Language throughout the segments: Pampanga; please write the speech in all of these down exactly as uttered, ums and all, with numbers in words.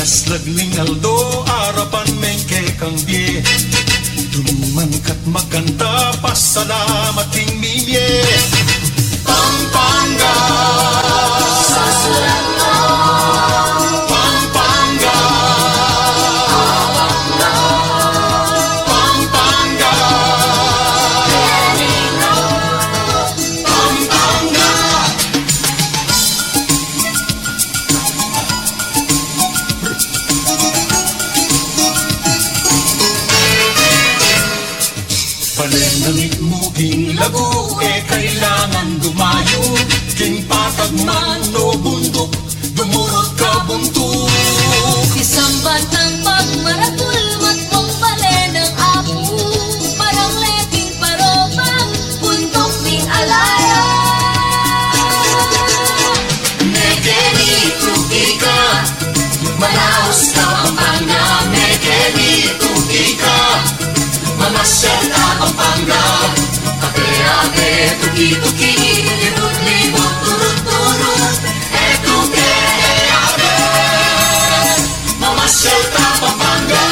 Slagling aldo, arapan meng kekang bie. Dumiman ka't magkanta, pasalamat king mimie. Pampanga. Pampanga. Pampanga. Pampanga. Palenamit mu king lagu, e kailangan dumayu, king patag man o bunduk, dumurut ka buntuk. Isambat nang pagmaratul, matmong bale nang apu, marang leting parobang, bunduk ning alaya. Mekeni tuki ka, malaus ka Pampanga, mekeni tuki ka, mamasyal ka Pampanga, abe-abe, tuki-tuki, libut-libut, turut-turut, e tuke, e abe, mamasyal ka Pampanga.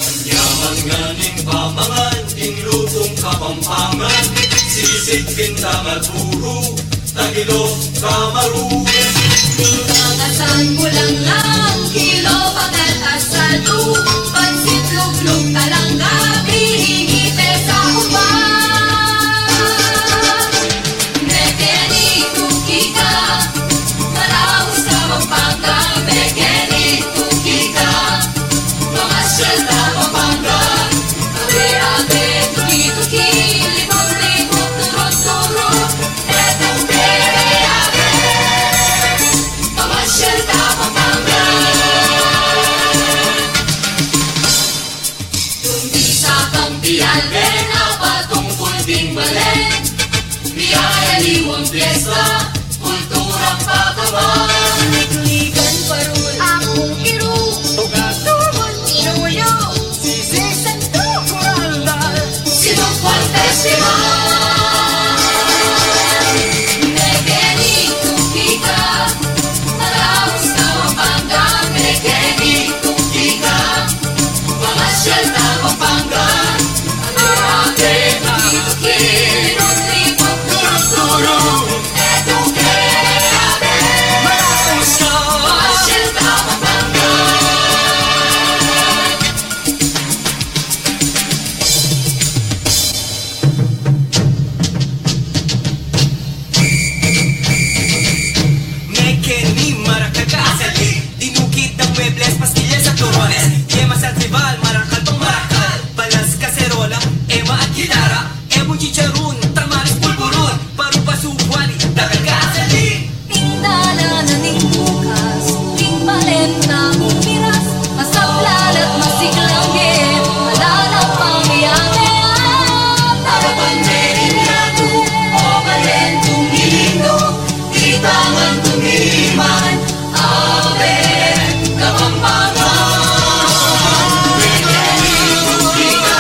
Manyaman ngan ing pamangan, ing lutung Kapampangan, sisig, pindang at puru, tagilog, kamaru. Pagkasan, bulanglang, kilo, patat, asado, pansit, luglug, talangga, bihingi, pesa, upa. Mekeni tuki ka, malaus ka Pampanga, mekeni tuki ka, mamasyal ka Pampanga, abe-abe, tuki-tuki, libut-libut, turut-turut, e tuke, e abe, mamasyal ka Pampanga. Tumbisa kang pialbe, napatungkul ding balen, miyayaliwang piesta, kulturang pakawan. Tuligan parul, akung iru, tugatubun, inuyu, sisig, santo, kurandal, Sinukwan Festival. Mekeni tuki ka, malaus ka Pampanga, mekeni tuki ka, mamasyal ka Pampanga, abe-abe, tuki-tuki, libut-libut, turu-turu, e tuke, e abe, malaus ka, mamasyal ka Pampanga. Mekeni marakal ka asali, dinukit dang muebles, pastilyas at turones, yemas at rival, marakal pang marakal, balas, kaserola, ema at gitara, ebon, chicharun, tamales, pulburun, paru, paso, buwali, dakal ka asali. Ning dalan na ning bukas, ning balen na umiras, masablal at masiglang ge, malalang pamiyamean. Para pang merin natu, o balen tuminu, kita ngan tumiman, abe, Kapampangan. Mekeni tuki ka,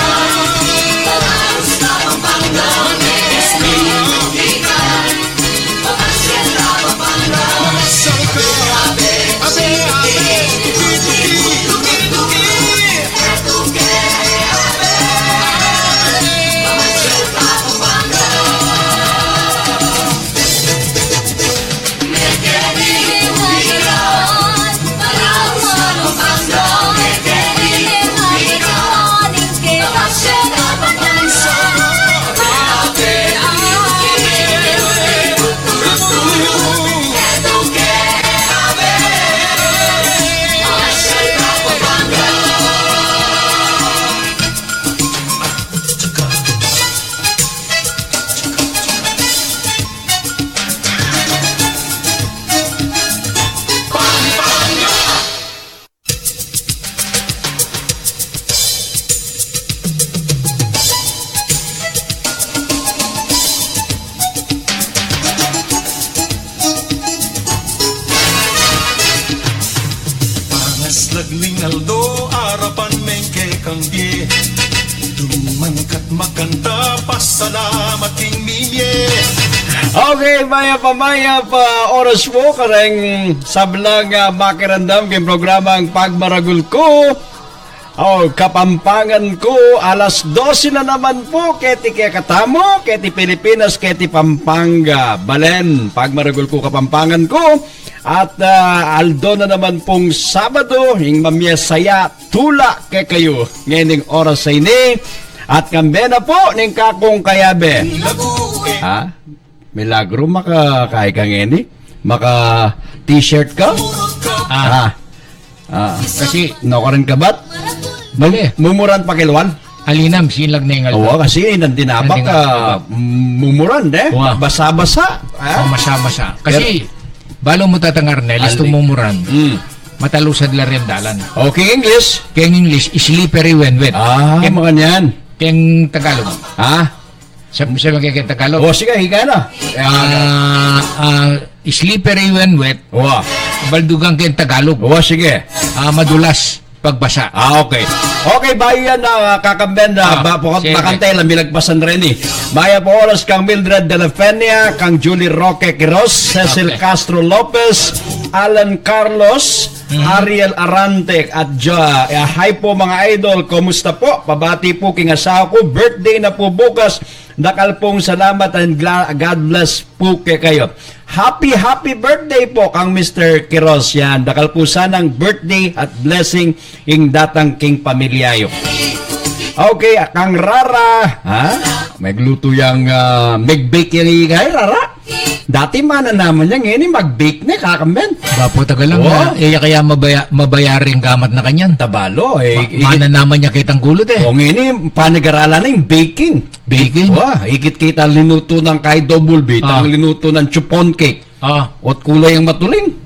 malaus ka Pampanga, mekeni tuki ka. Pangaslag ning aldo, arapan meng kekang bie. Duman ka't magkanta, pasalamat king mimie. Okay, mayap a mayap a oras pu kareng sablang, ah, makiramdam keng programang Pagmaragul Ku, o Kapampangan Ku. Alas dose na naman pu keti kekatamu, keti Pilipinas, keti Pampanga. Balen, Pagmaragul Ku, Kapampangan Ku. At, ah, aldo na naman pung Sabado, ing mamiasaya tula kekayu ngening oras a ini. At kambe na pu ning kakung kayabe. Ha? Milagro, makakai ka ngeni? Maka-t-shirt ka? Ah. Ah. Ah. Kasi nukarin ka bat? Mum-, mumuran pakilwan? Alinam, sinlag na ing aldo. Awa, kasi nandin abak, nandin abak, ah, mumuran, eh. Wa. Basa-basa. Ah? Oh, masa-masa. Kasi, pero balu mu tatangar ne, listu mumuran. Mm. Matalusad la rin dalan. O, keng English? Keng English, slippery when wet. Ah, keng, makanyan. Keng Tagalog. Ah? Sa, sa mga keng Tagalog. O, sige, higa na. Ah, ah, slippery when wet. Wa. Baldugan keng Tagalog. Wa, sige. Ah, madulas pagbasa. Ah, okay. Okay, bayu yan, ah, kakamben, ah, ah, ba, pokot sige. Bakante, lamilagpasan reni. Mayap a oras kang Mildred de la Peña, kang Julie Roque Quiroz, Cecil Castro Lopez, Alan Carlos, Ariel Arante, at Jo-, ah, hi po, mga idol, kumusta po? Pabati po king asawa ku, birthday na po bukas. Dakal pong salamat and gla-, God bless po kekayu. Happy, happy birthday po kang Mister Quiroz yan. Dakal po sanang birthday at blessing ing datang king pamilya yu. Okay, kang Rara, ha? Maglutu yang, ah, mag-bake yang ikay, Rara? Dati mananaman ya, ngeni mag-bake ne, kakamben. Bapu, taga lang, ah, e ya kaya mabaya-, mabayari ing gamat na kanyan. Tabalu, eh, mananaman ya ketang gulut, eh. O, ngeni, panagaralan na ing baking. Baking? Wa, ikit kita linutu nang kay Double B, ah, tang linutu nang chiffon cake. Ah. Ot kulay yang matuling.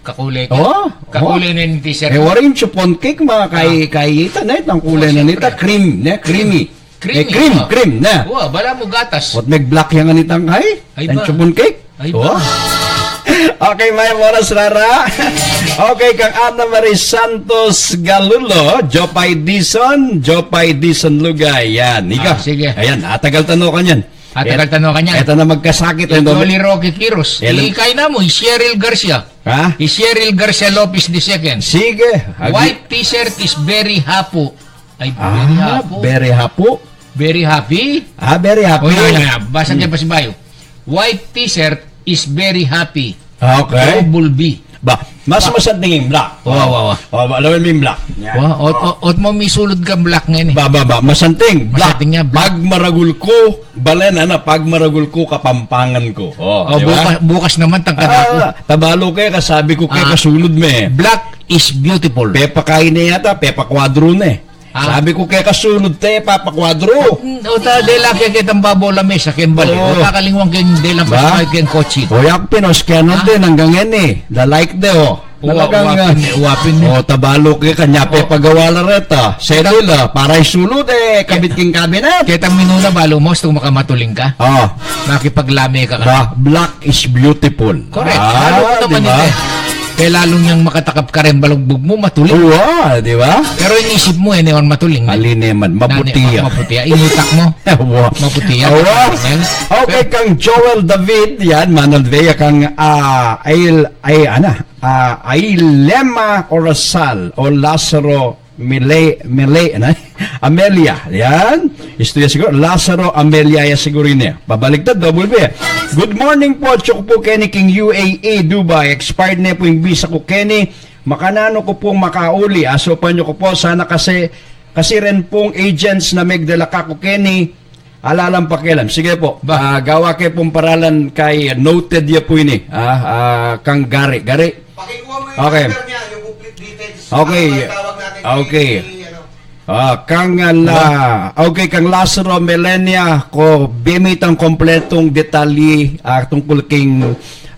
Kakulay ka. Wa, kakulay na ning t-shirt. E, wari ing chiffon cake, mga kay, kay ita, ne, tang kulay na nita, cream, ne, creamy. Creamy, eh, cream, ah, cream, ne. Wa, bala mu gatas. Ot mag-black yang anitang kay? Ay, ang ba? Chiffon cake? Ay, ba? Okay, mayap a oras, Rara. Okay, kang Ana Marie Santos Galulo, Jopay Dison, Jopay Dison Lugay. Yan, ika. Ah, sige. Ayan, atagal tanu kanyan. Atagal tanu kanyan. Eto na magkasakit. Jolly Rocky Kiros. Ikay na mu, i Cheryl Garcia. Ha? I Cheryl Garcia Lopez the second. Sige. White t-shirt is very hapu. Ay, very hapu. Very hapu. Very happy? Ah, very happy. O, yan, yan. Basa ke pasibayu. White t-shirt is very happy. Okay. Double B. Ba, mas masanting ing black. Wa, wa, wa. O, ba, lawen mi ing black. Yan. Wa, ot, ot, ot mu misulud kang black ngeni. Ba, ba, ba, masanting. Black. Masanting ya, black. Pagmaragul ku, balen, ana, pagmaragul ku, Kapampangan ku. O, di ba? Bukas, bukas naman, tangkad aku. Tabalu ke, kasabi ku ke, kasulud me. Black is beautiful. Pepakain ne yata, pepakwadru ne. Ah. Sabi ku keka, sulud te, papakwadru. Mm, o ta, dela ke ketang babo lamesa keng bale. O ta kalingwan keng dela pasmay keng kotse. O, yak pinos kaya nun din, anggang yan eh. La like de, o. Talagang, ah, uwapin, uwapin. O, tabalu ke kanya pe pagawa la reta. Sedil, ah, para isulud e, kabit king kabinet. Ketang minuna balu mu, gustu mu makamatuling ka? O. Makipaglame ka ka. Black is beautiful. Correct. Ah, balu mu naman, di ba? Ite. Kaya lalung yang makatakap kareng balugbug mu, matuling. Wa, di ba? Pero ing isip mu, e ne man matuling. Ali ne man, maputi ya. Maputi ya. Ing utak mu. Wa. Maputi ya. Wa. Okay, kang Joel David, yan, Manalvea, kang, ah, Ail-, ay, ana, ah, Ailema Orasal o Lazaro Mele-, Mele-, ano? Amelia, yan. Istu ya siguru, Lazaro Amelia ya siguru ini. Babaliktad, double B. Good morning po, atsu ku po keni king U A E, Dubai. Expired ne po ing visa ku keni. Makananu ku pong makauli? Asupan yu ku po, sana kasi, kasi rin pong agents na megdala kaku keni. Ala lang pakialam. Sige po. Ba? Ah, gawa ke pong paralan kay noted ya po ini. Ah, ah, kang Gary. Gary? Pakikuha mu yung number niya, yung complete details. Okay. Para matawag natin kay, ano. Ah, kang, ah, la-, okay, kang Lazaro Melenia, ku bie mi itang kompletung detalye, ah, tungkul king,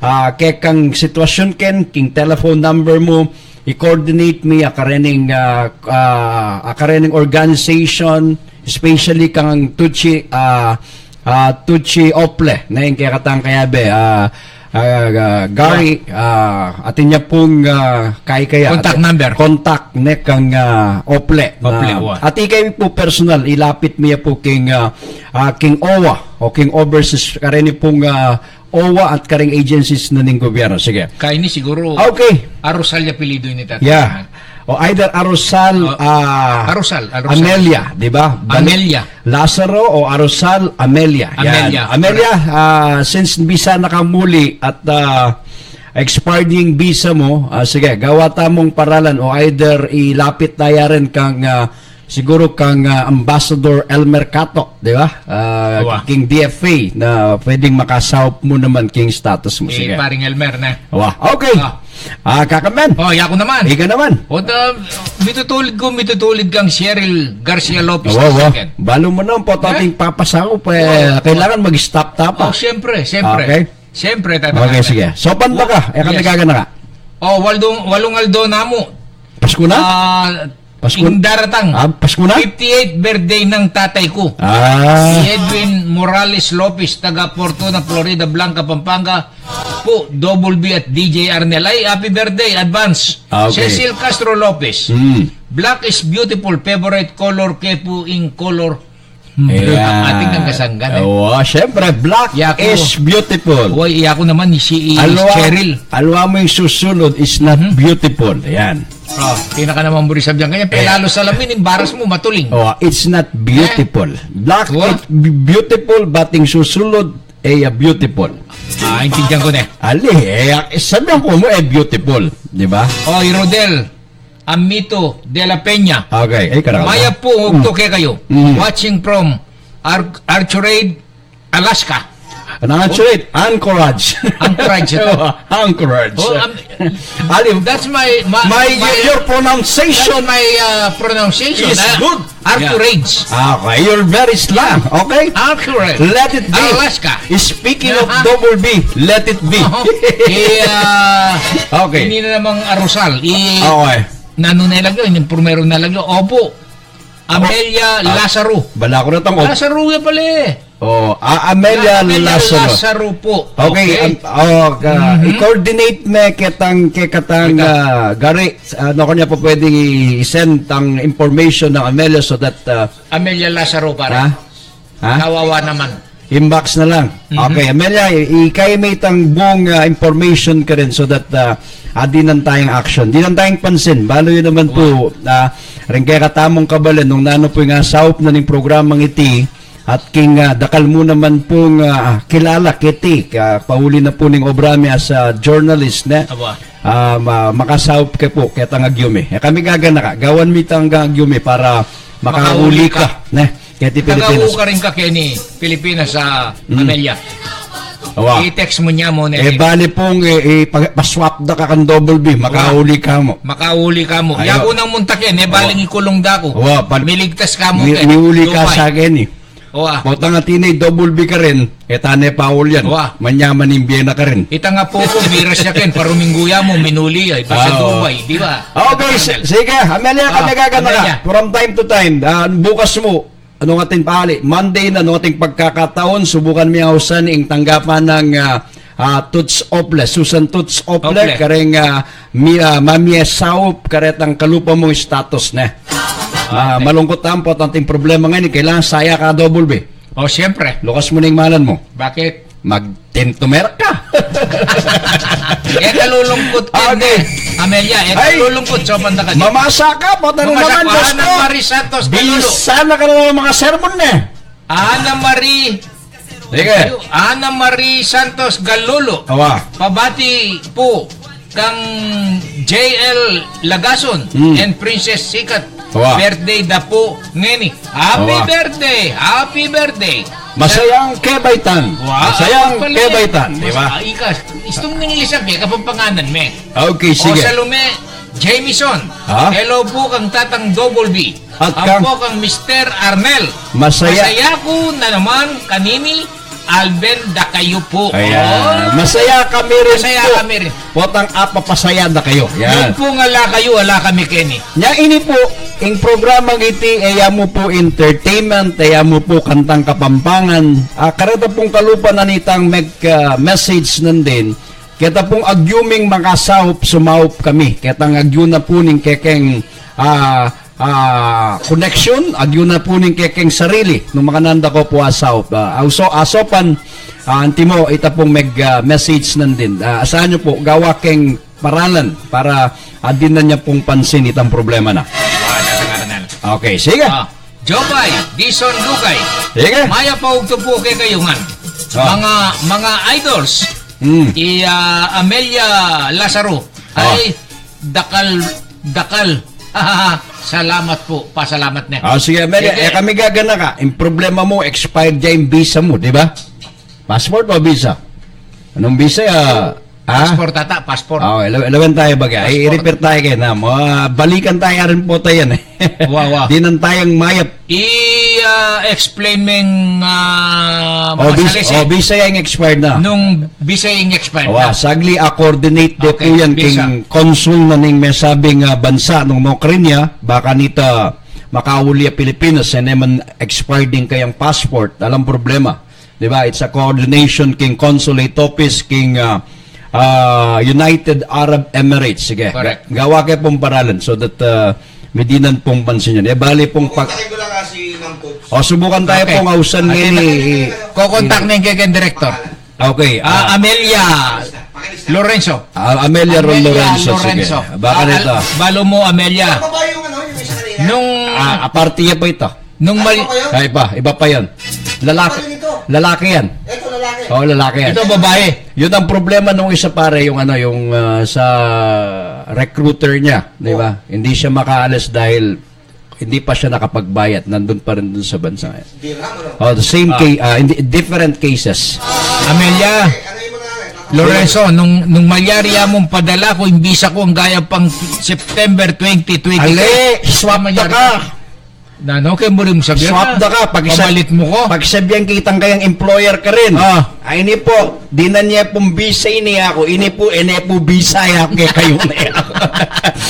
ah, kekang sitwasyun ken, king telephone number mu, i-coordinate mi, a karening, ah, ah, a karening organization, especially kang Tucci, ah, ah, Tucci Ople, ne, ing kekatang kayabe, ah, ah, ah, Gary, ah, atin ya pung, ah, kai kaya, contact number. Contact, ne, kang, ah, Ople. Ople, wa. At ikay pu personal, ilapit mi ya pu king, ah, ah, king owa, o king overseas, kareni pung, ah, OWWA at karing agencies na ning gobyerno. Sige. Kaya ini siguro, Okay. Arosal ya apelyidu ini, Tata. Yeah. O either Arosal, O, ah, Arosal, Arosal. Amelia, di ba? Balik. Amelia. Lazaro o Arosal Amelia. Yan. Amelia, Amelia, correct. Ah, since bisa na ka muli at, ah, expired ing bisa mu, ah, sige, gawa tamung paralan o either ilapit taya rin kang, ah, siguro kang, ah, Ambassador Elmer Catoc, di ba? Ah, Wa. King D F A na pwedeng makasaup mu naman king status mu. Eh, sige. Paring Elmer na. Wa, okay. Ah. Ah, kakamen. Oh, yaku naman. Ika naman. O, ta, mitutulid ku, mitutulid kang Cheryl Garcia Lopez Wa, wa. the second. Balu mu na, po, Eh? ating papasaup, eh, Wa. kailangan mag-stop tapa. Oh, siyempre, siyempre. Okay. Siyempre, Tata. Okay, sige. So, panda ka. E kami Yes. gagana ka. Oh, walung, walung aldo na mu. Pasku na? Ah, Pasku ing daratang. Ah, Pasku na? Fifty-eight birthday nang tatay ku. Ah. Si Edwin Morales Lopez, taga Fortuna, Florida Blanca, Pampanga. Pu, Double B at D J Arnel. Ay, happy birthday, advance. Ah, okay. Cecil Castro Lopez. Hmm. Black is beautiful. Favorite color ke pu ing color. Hmm. Ayan. Ating nang kasanggan, eh. Oo, syempre, black Yaku. is beautiful. Uy, yaku naman, si Alwa, Cheryl. alwa mu ing susunod is not Mhm. beautiful. Ayan. Oh, pinaka naman buri sabihan kanya, Eh. pelalo salamin, ing baras mu matuling. Oh, it's not beautiful. Black Wa? is b-, beautiful, but ing susunod, eh, beautiful. Ah, intindihan ku na. Ali, eh, sabihan ku mu, eh, beautiful. Di ba? Oh, i Rodel Amito de la Peña. Okay, eh, karakal. Mayap pu, Mm. ugto kekayu. Mm. Watching from Ar-, Archerade, Alaska. An Anchorage, Anchorage. Anchorage. Anchorage. Oh, um, Alim, that's my, my, my, your pronunciation that's my, uh, pronunciation, is uh, good. Anchorage. Yeah. Okay, you're very slang, okay? Anchorage. Let it be. Alaska. Speaking of Aha. double B, let it be. Aha. Eh, ah, Okay. ini na namang arusal. I, Okay. nanu na lagyo, ini primero na lagyo. Opo. Amelia Oh, ah, Lazaro. bala ko na tang op- Lazaro ya pala eh. Oh, ah, Amelia Amelia Lazaro. Lazaro po. Okay, Okay. ang, oh, ka, Mhm. i-coordinate me ketang, kekatang, Ika. ah, gari, ano kanya po pwedeng i-, i-send ang information ng Amelia so that, ah, Amelia Lazaro, pare. Ha? Ha? Kawawa naman. Inbox na lang. Mhm. Okay, Amelia, i-, ikay me itang buong, ah, information ka rin so that, ah, ah, dinan tayang action. Dinan tayang pansin. Balo yun naman po, ah, rin kaya katamong kabalen nung nanu po yung asaup na ning programang iti, at king, ah, dakal mu naman pong, ah, kilala keti, ka, pauli na po ning obra mi as a journalist, ne? Aba. Ah, ma-, makasaup ke po, ketang agyumi. E kami gagana ka, gawan mi itang agyumi para makauli Makauli ka, ka. ne? Keti Pilipinas. Taga-uka rin ka keni Pilipinas sa Mm. Amelia. Awa. I-text mu niya mo, ne? E, bali pong, e, e, pa-, paswap da ka kang double B, makauli ka mo. Makauli ka mo. Ayo. Yaku nang munta ken, e, Awa. baling ikulung da ku. Awa, pal- Miligtas ka mo Mi-, ken. miuli ka Dubai. sa akin, e. Awa. Potang atin e, double B ka rin, e, tane paul yan. Awa. Manyaman ing bie na ka rin. Itang apu ku, miras ya ken, paruminggu ya mo, minuli ya, iba sa Ah, awa. Dubai, di ba? Okay, Kapatid. s-, sige, Amelia, Ah, kami gagana ka. Amelia. From time to time, ah, bukas mu, Ano nga ating pali? Monday na, ano nga ating pagkakataon, subukan mi ausan ing tanggapan nang, ah, ah, Toots Ople, Susan Toots Ople, Ople. kareng, ah, mi-, ah, mamie saup, karetang kalupa mung status, ne? Ah, Okay. malungkut ampo, ating problema ngayon, kailangan saya ka, double B. Oh, siyempre. Lukas mu na ing malan mu. Bakit? Magtintumer ka. E ka lulungkut, Ah, Ken, okay. e. Amelia, e ka Ay! lulungkut, so panda ka di. Mamasa ka, pota na Mamasa naman, ka, Diyos Ana ko. Marie Santos Galolo. Bisa na ka na naman mga sermon, ne. Ana Marie, Sige. Ana Marie Santos Galolo. Awa. Pabati po kang J L Lagason Hmm. and Princess Sikat. Wa. Birthday da pu ngeni. Happy Wa. birthday! Happy birthday! Masayang kebaitan. Wa, Masayang apa pala kebaitan, eh? di ba? Mas-, ah, ika, istung ning lisan ke, kapampanganan me. Okay, O, sige. Salome Jameson. Ha? Hello po kang Tatang Double B. At Ampo kang kang Mister Arnel. Masaya. Masaya ku na naman kanini Alben, da kayu pu. Ayan. Oh. Masaya kami rin Masaya pu. kami rin. Potang apapasaya da kayu. Yan. Nung pu nga ala kayu, ala kami keni. Nya ini pu, ing programang iti, e ya mu pu entertainment, e ya mu pu kantang Kapampangan. Ah, kareta pung kalupa na nitang meg-, ah, message nandin. Keta pung agyuming makasaup, sumaup kami. Ketang agyu na pu ning kekeng, ah, ah, koneksyon, agyu na pu ning kekeng sarili, nung makananda ko pu asaup, ah, auso, asopan, ah, antimo, ita pung meg, ah, message nandin. Ah, asahan yu pu, gawa keng paralan para, ah, dinan ne pung pansin itang problema na. Ah, nasa nga, Ranal. Okay, sige. Ah, Jopay, Dison Lukay. Sige. Mayap a ugtu pu kekayu ngan. Ah. Mga, mga idols, Hmm. i, ah, Amelia Lazaro. Ah. Ay, dakal, dakal. Salamat pu. Pasalamat ne. Ah, sige, Amelia, Sige. eh, kami gaganaka. Ing problema mu, expired ya ing visa mu, di ba? Passport o visa? Anong visa, ah? Ah? Passport ata, passport. Ah, okay, lawen tayu baga. Passport. I-repair tayu kaya na. Mabalikan tayu rin pu tayu yan, eh. Wa, wa. Dinan tayang mayap. I, ah, explain meng, ah, O, visa, masalisi. o, visa ya ing expired na. Nung visa ing expired Wa, na. sagli, a-coordinate de Okay, pu yan visa. king consul na ning mesabing, ah, bansa nung no karen ya, baka nita makauli a Pilipinas, e ne man expired ing kayang passport, alang problema. Di ba? It's a coordination king consulate office king, ah, ah, United Arab Emirates. Sige. Correct. Ga-, gawa ke pung paralan so that, ah, midinan pung pansin yan. E, bali pung pag- Kontakin ko lang kasi ng Pops. O, subukan tayu Okay. pung ausan Ah, ngeni. Kokontak na yung kay, kay director. Okay. Ah, ah, Amelia Lorenzo. Ah, Amelia Ro-, Amelia Lorenzo, sige. Lorenzo. Baka Ah, nito. al-, balo mo, Amelia. Ano ba yung ano, yung isa kanina? Nung Ah, aparte ya pa ito. Nung mal- Ano ba yun? Ay, iba, iba pa yan. Lalaki, Ano yun ito? lalaki yan. Ito, lalaki. Oo, lalaki yan. Ito, babae. Yun ang problema nung isa, pare, yung ano, yung, ah, sa recruiter niya, di ba? Oh. Hindi siya makaalis dahil hindi pa siya nakapagbayad. Nandun pa rin dun sa bansa yan. Dirham, ano? Oh, the same Ah. case, ah, hindi, different cases. Amelia, Ano yung mga Lorenzo, nung, nung malyari ya mung padala ku ing visa ku, ang gaya pang September twenty twenty-three. Ale, swap Malyari ka. Nanu, kaya mu rin mu sabihan Swap na. da ka, pag isa-, Pamalit mu ko. pag sabihan kitang kayang employer ka rin. Ah. Ay, ini pu, dinan ye pung visa ini aku, ini pu, ene pu visa ya aku kekayu ne.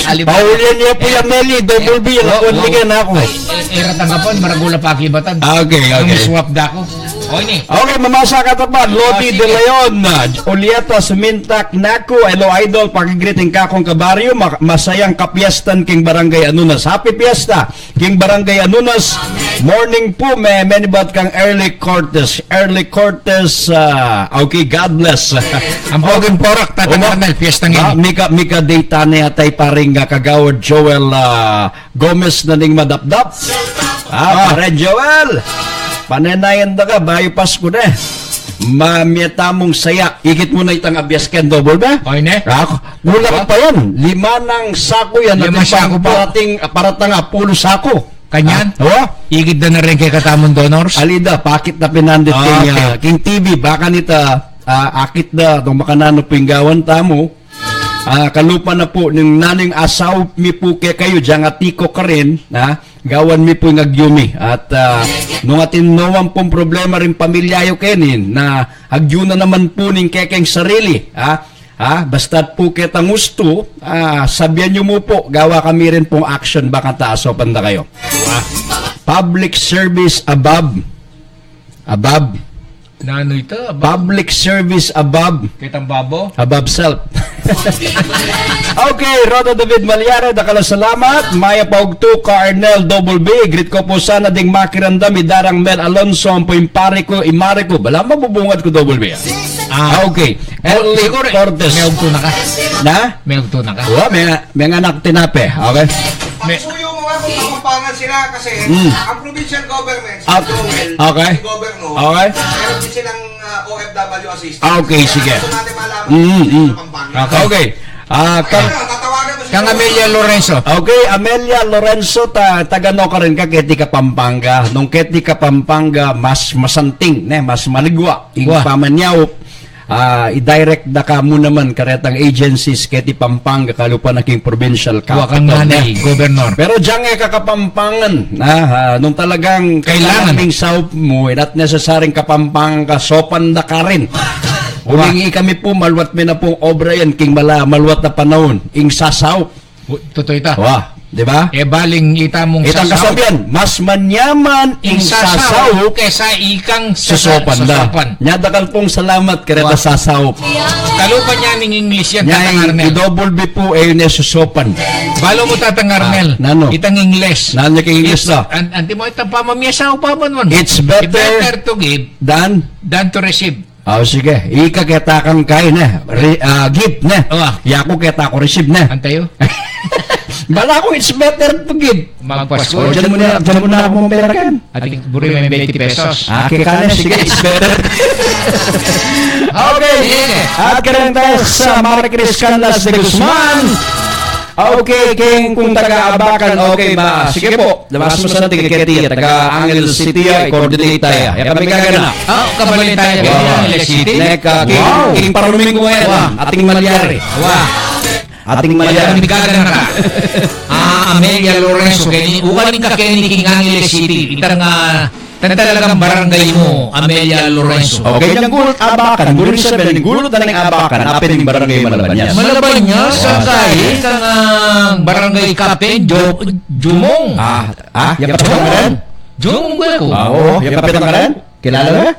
Halimbawa. Paulian ye pu ya, Meli, double B, Eh, ang oh, akuan oh. ligan aku. Ay, eh, era tanggapon, maragul a pakibatan. Ah, okay, Nung okay. swap da ku. O, ini. Okay, mamasa ka tapat, Lodi Ah, sige. De Leon, ah, Julieta Sumintak, naku, hello, idol, pakigriting ka kung kabaryo, ma-, masayang kapiestan king Barangay Anunas. Happy Fiesta! King Barangay Anunas, morning pu, me-, menibat kang Early Cortes. Early Cortes, ah, okay, God bless. Ang poging porak, Tata Uma. Colonel, fiesta Ah, ngayon. mika, mika data ne atay paring, ah, Kagawad Joel, ah, Gomez na ning madapdap. Ah, Ah. Pare Joel, panenayan da ka, bayu Pasku ne. Ma-, mie tamung saya, ikit mu na itang abias ken double B. Oy, ne? Ah, kulang Ba? pa yan. Lima nang saku yan. Lima Atin pang saku pa. parating, paratang apulo saku. Kanyan? Ah, oh? Ikit da na rin kekatamung donors? Alida, pakit da pinandit Ah, king, okay. ah, king T V. Baka nita, ah, akit da, nung makananu pinggawan tamu. Ah, kalupa na pu, nung nanu ing asaup mi pu kekayu, dyang atiko karin, ah, gawan mi pu ing agyu mi. At, ah, nung atin noman pung problema ring pamilya yu keni, na agyu na naman pu ning kekeng sarili, ah, Ah, basta't pu ketang ustu, ah, sabian yu mu pu, gawa kami rin pung action, baka ta asopan da kayu. Ah. Public service above. Above. Nanu ita? Above? Public service above. Ketang babo? Above self. Okay, Roda David Malyari, dakal a salamat. Mayap a ugtu, Colonel Double B. Greet ku pu sana ding makiramdam, i Darang Mel Alonso, ampo ing pari ku, i mari ku. Bala mabubungad ku, Double B. Ah. Ah, okay. Early Siguro, Cortes. May ugtu na ka. Na? May ugtu na ka. Wa, may, may anak tinape. Okay? May Pakisuyu mo nga kung Kapampangan sila kasi Mm. ang provincial government, si Ah, Joel, okay. si Governor, Okay. meron din silang, ah, O F W assistance. Ah, okay, sige. Gusto natin malaman Mm, kung mm. Kapampangan. Okay. Okay. Ah, kang Ayun, tatawagan mo si Kang Joel. Amelia Lorenzo. Okay, Amelia Lorenzo, ta-, taga no ka rin ka, keti Kapampangan. Nung keti Kapampangan, mas masanting, ne, mas maligwa. Ing Wa. pamanyaup, ah, i-direct da ka mu naman karetang agencies keti Pampanga, kalupa na king provincial Wa kang capital, nanay, ne? Governor. Pero dyang e ka Kapampangan, ah, ah, nung talagang Kailangan. kailangan ning saup mu, e, not necessary Kapampangan ka, sopan da ka rin. Wa. Uling ikami pu, malwat mi na pung obra yan, king mala-, malwat a panaun, ing sasaup. Bu-, tutu ita. Wa, di ba? E baling ita mung Itang sasaup. kasabian, mas manyaman ing Ing sasaup sasaup kesa ikang Susopan da. susopan. Nya, dakal pung salamat kareta Wa. sasaup. Kalupa niya ning English yan, Tatang Arnel. I-double B pu, e yu ne susupan. Balu mu, Tatang Arnel. Nanu? Itang English. Nanu king English na? An-, anti mu itang pamamie sa upaman mu. It's better to give than to receive. O, sige. Ika keta kang kain, e. Re-, ah, give, ne? Yaku keta ku receive, ne? Antayu? Balaku, it's better to give. Magpasko. O, dinan mu na, dinan mu na aku mong pera ken. Atin buri me twenty pesos. A, keka ne, sige, it's better. Okay. At kareng taya sa Maricris Canlas de Guzman. Okay, keng kung taga Abacan, okay, ma-, sige pu. Lamas mu sana, taga keti, taga Angeles City, i-coordinate taya. Ya kami gaganap. A, kabalen taya, Angeles City. Neka, king, king paruming ku yan, ating malyari. Ating malyari. Kami gaganap. A, Amelia Lorenzo, keni, ukaling ka keni king Angeles City. Itang, a, itang talagang barangay mu, Amelia Lorenzo. Okay, yang gulut Abacan, buri sabian, gulut na ning Abacan, apin ning barangay Malabañas. Malabañas, a, keng, a, barangay captain, Jo-, Jumong. A, a, ya kapitan ka rin? Jumong, kuya ku. A, o, ya kapitan ka rin? Kilala mu?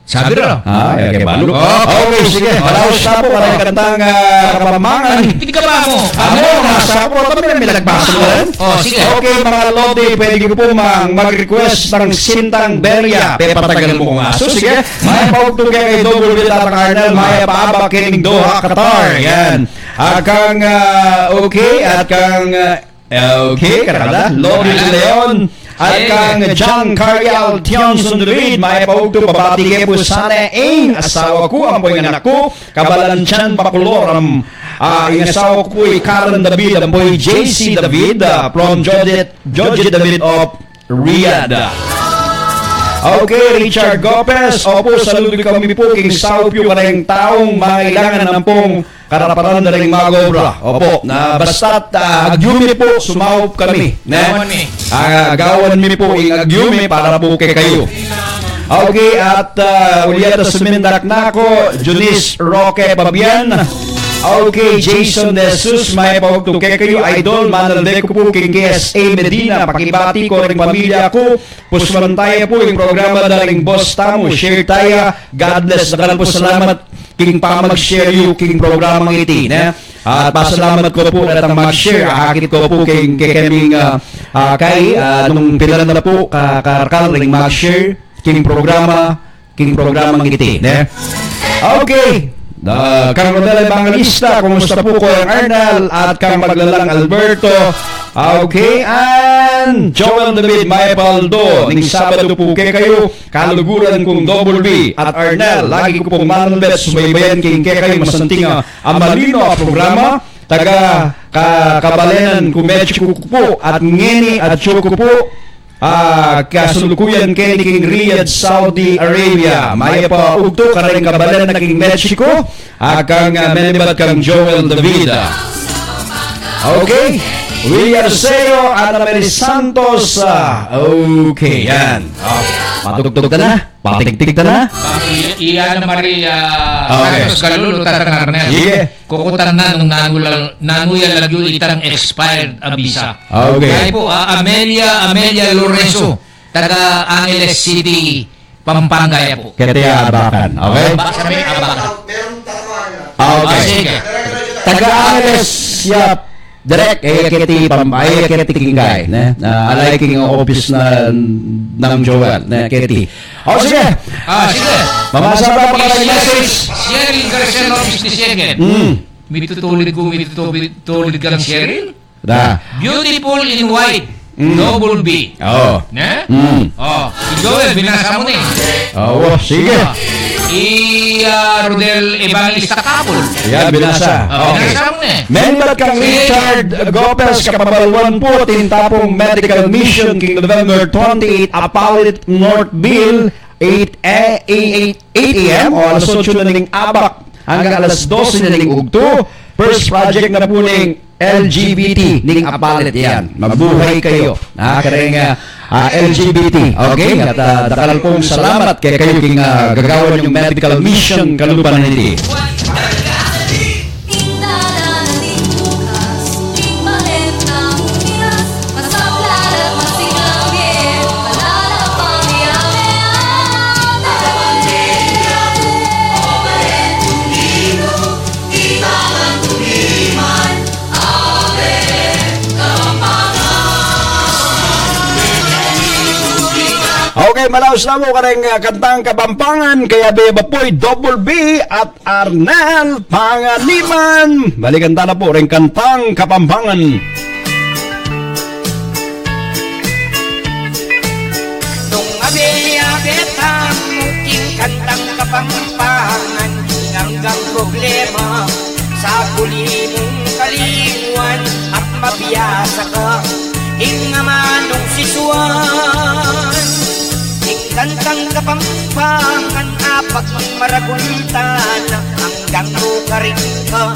Sabi ra. A, ya, ke balu. Okay, sige. Malaus na pu, kareng kantang, a, Kapampangan. Iti ka ba mu? Amu, nasa pu, kami na milagpasan rin. O, sige. Okay, mga lodi, pwede ku pu mang mag-request ng Sintang Beria. Pepatagal mu kung aso, sige. Mayap a ugtu keka, Idol Bulbit at Tatang Arnel, mayap a abak keng Doha, Qatar. Yan. At kang, a, okay, at kang, a, okay, karada, Lodi Leon, at kang John Carial, Tionson David, mayap a ugtu, pabati ke pu sana ing asawa ku, ampo ing anak ku, kabalan Chan Bacolor, am, a, ing asawa ku pu i Karen David, ampo i J C David, a, from Jojit, Jojit David of Riyadh. Okay, Richard Gopez, opu, saludu kami pu king saup yu kareng taung mangailangan ampong karaparan da ring mag-obra. Opu, na basta't, a, agyumi pu, sumaup kami, ne? Gawan mi. A, gawan mi pu ing agyumi para pu kekayu. Okay, at, a, ulit a sumindak na ku, Junice Roque Pabian. Okay, Jason De Jesus, mayap a ugtu kekayu, Idol, manalbe ku pu king K S A Medina, pakibati ku ring pamilya ku, puswan taya pu ing programa da ring boss tamu, share taya, God bless, dakal pu salamat king pamag-share yu king programang iti, ne? At pasalamat ku pu retang mag-share, akit ku pu king kekeming, a, a, kai, a, nung pilan na pu, ka-, karakal ring mag-share king programa, king programang iti, ne? Okay. A, kang Rodel Evangelista, kumusta pu, Kuya Arnel, at kang Maglalang Alberto? Okay, and Joel David, mayap a aldo ning Sabado pu kekayu, kaluguran kung Double B at Arnel, lagi ku pung manalbe at subaybayan king kekayung masanting a, a malino a programa, taga ka-, kabalenan ku Mexico ku pu, at ngeni atyu ku pu, a, kasalukuyan keni king Riyadh, Saudi Arabia. Mayap a ugtu kareng kabalen na king Mexico, a, kang, a, menibat kang Joel David. Okay. Willie Arceo, Ana Marie Santos, a, okay, yan. O, matugtug ta na, patigtig ta na. I-, i-, Ana Marie, a, okay. Santos Galulu, Tatang Arnel. Sige. Kukutan na nung nanu la-, nanu ya lagyu itang expired a visa. Okay. Kaya pu, a, Amelia, Amelia Lorenzo, taga Angeles City, Pampanga ya pu. Keti ya Abacan, okay? Baka sabi, Abacan. Okay. A, sige. Taga Angeles ya, direct, e ya keti Pam-, e ya keti king kai, ne? Na, alay king office na nang Joel, ne, keti. O, sige. A, sige. Mamasa pa pa kayo message. Cheryl Garcia, office ni Cheryl. Mm. Mitutulid ku, mitutulid kang Cheryl. Da. Beautiful in white. Mm. Double B. O. Ne? Mm. O, i Joel, binasa mu ne. O, sige. O. I, a, Rodel Evangelista Kapul. Yan, binasa. O, okay. Binasa mu ne. Menibat kang Richard Gopez, Kapabaluan pu, atin ta pung medical mission king November twenty-eight, Apalit Northville, eight a, eight, eight a m o alas otso na ning abak anggang alas dose na ning ugtu. First project na pu ning L G B T ning Apalit yan. Mabuhay kayo. A, kareng, a, a, L G B T. Okay? At, a, dakal pung salamat kekayu king, a, gagawan yung medical mission kalupa na niti. Tapos na po kareng, ah, kantang Kapampangan, kaya Bea Bapoy, Double B at Arnel Panganiban. Balikan ta na po reng kantang Kapampangan. Nung abe-abe tamu king kantang Kapampangan, ing anggang problema, sa buli mung kalingwan, at mabiasa ka, ing amanung sisuan. Ing kantang Kapampangan, apag maragul tana, anggang nukarin ka,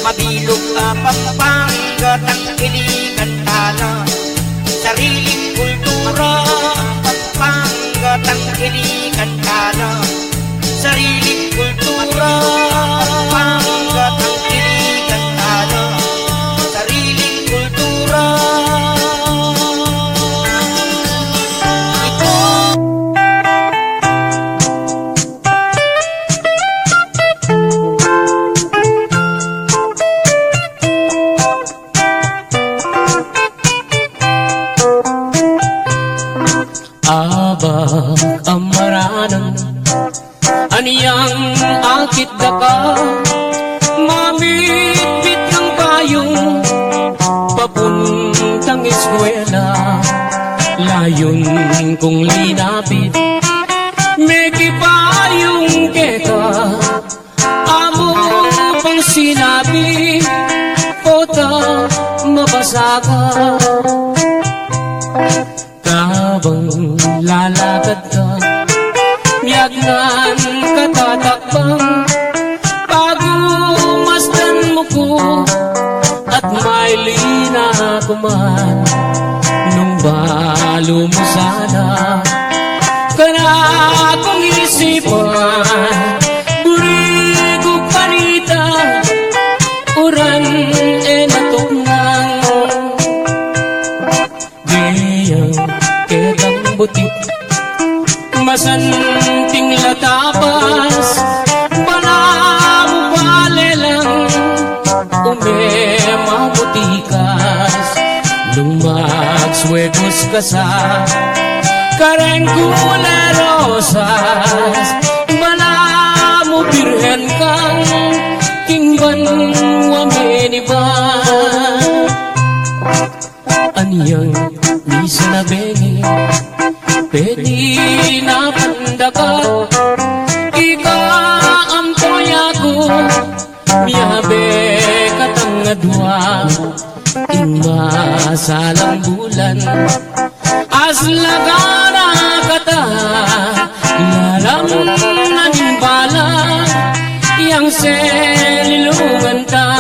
mabilug ka Pampanga, tangkilikan tana, sariling kultura, Pampanga, tangkilikan tana, sariling kultura, Pampanga, tangkilikan tana, sariling kultura. Abak a maranan, anyang akit da ka, mamitbit kang payung, papuntang eskwela, layun kung linapit, mekipayung keka, amu pang sinabi, pota mabasa ka. Kabang lalakad ka, miyagnan ka tatakbang, pagmasdan mu ku, at mailina ku man, nung balu mu sana, kanaku isipan, buri ku kanita, uran e na tuknang. Dayang ketang butit, masanting la tabas, bala mu bale lang, ume mamutikas, nung magswegus ka sa kareng kule rosas, bala mu birhen kang king banua meniban. Anyang misan a bengi, peti na pandaka, ika ampo ya ku, miyabe katang adua, ing masalang bulan, aslagan na kata, lalam na ning bala, yang selilungan ta.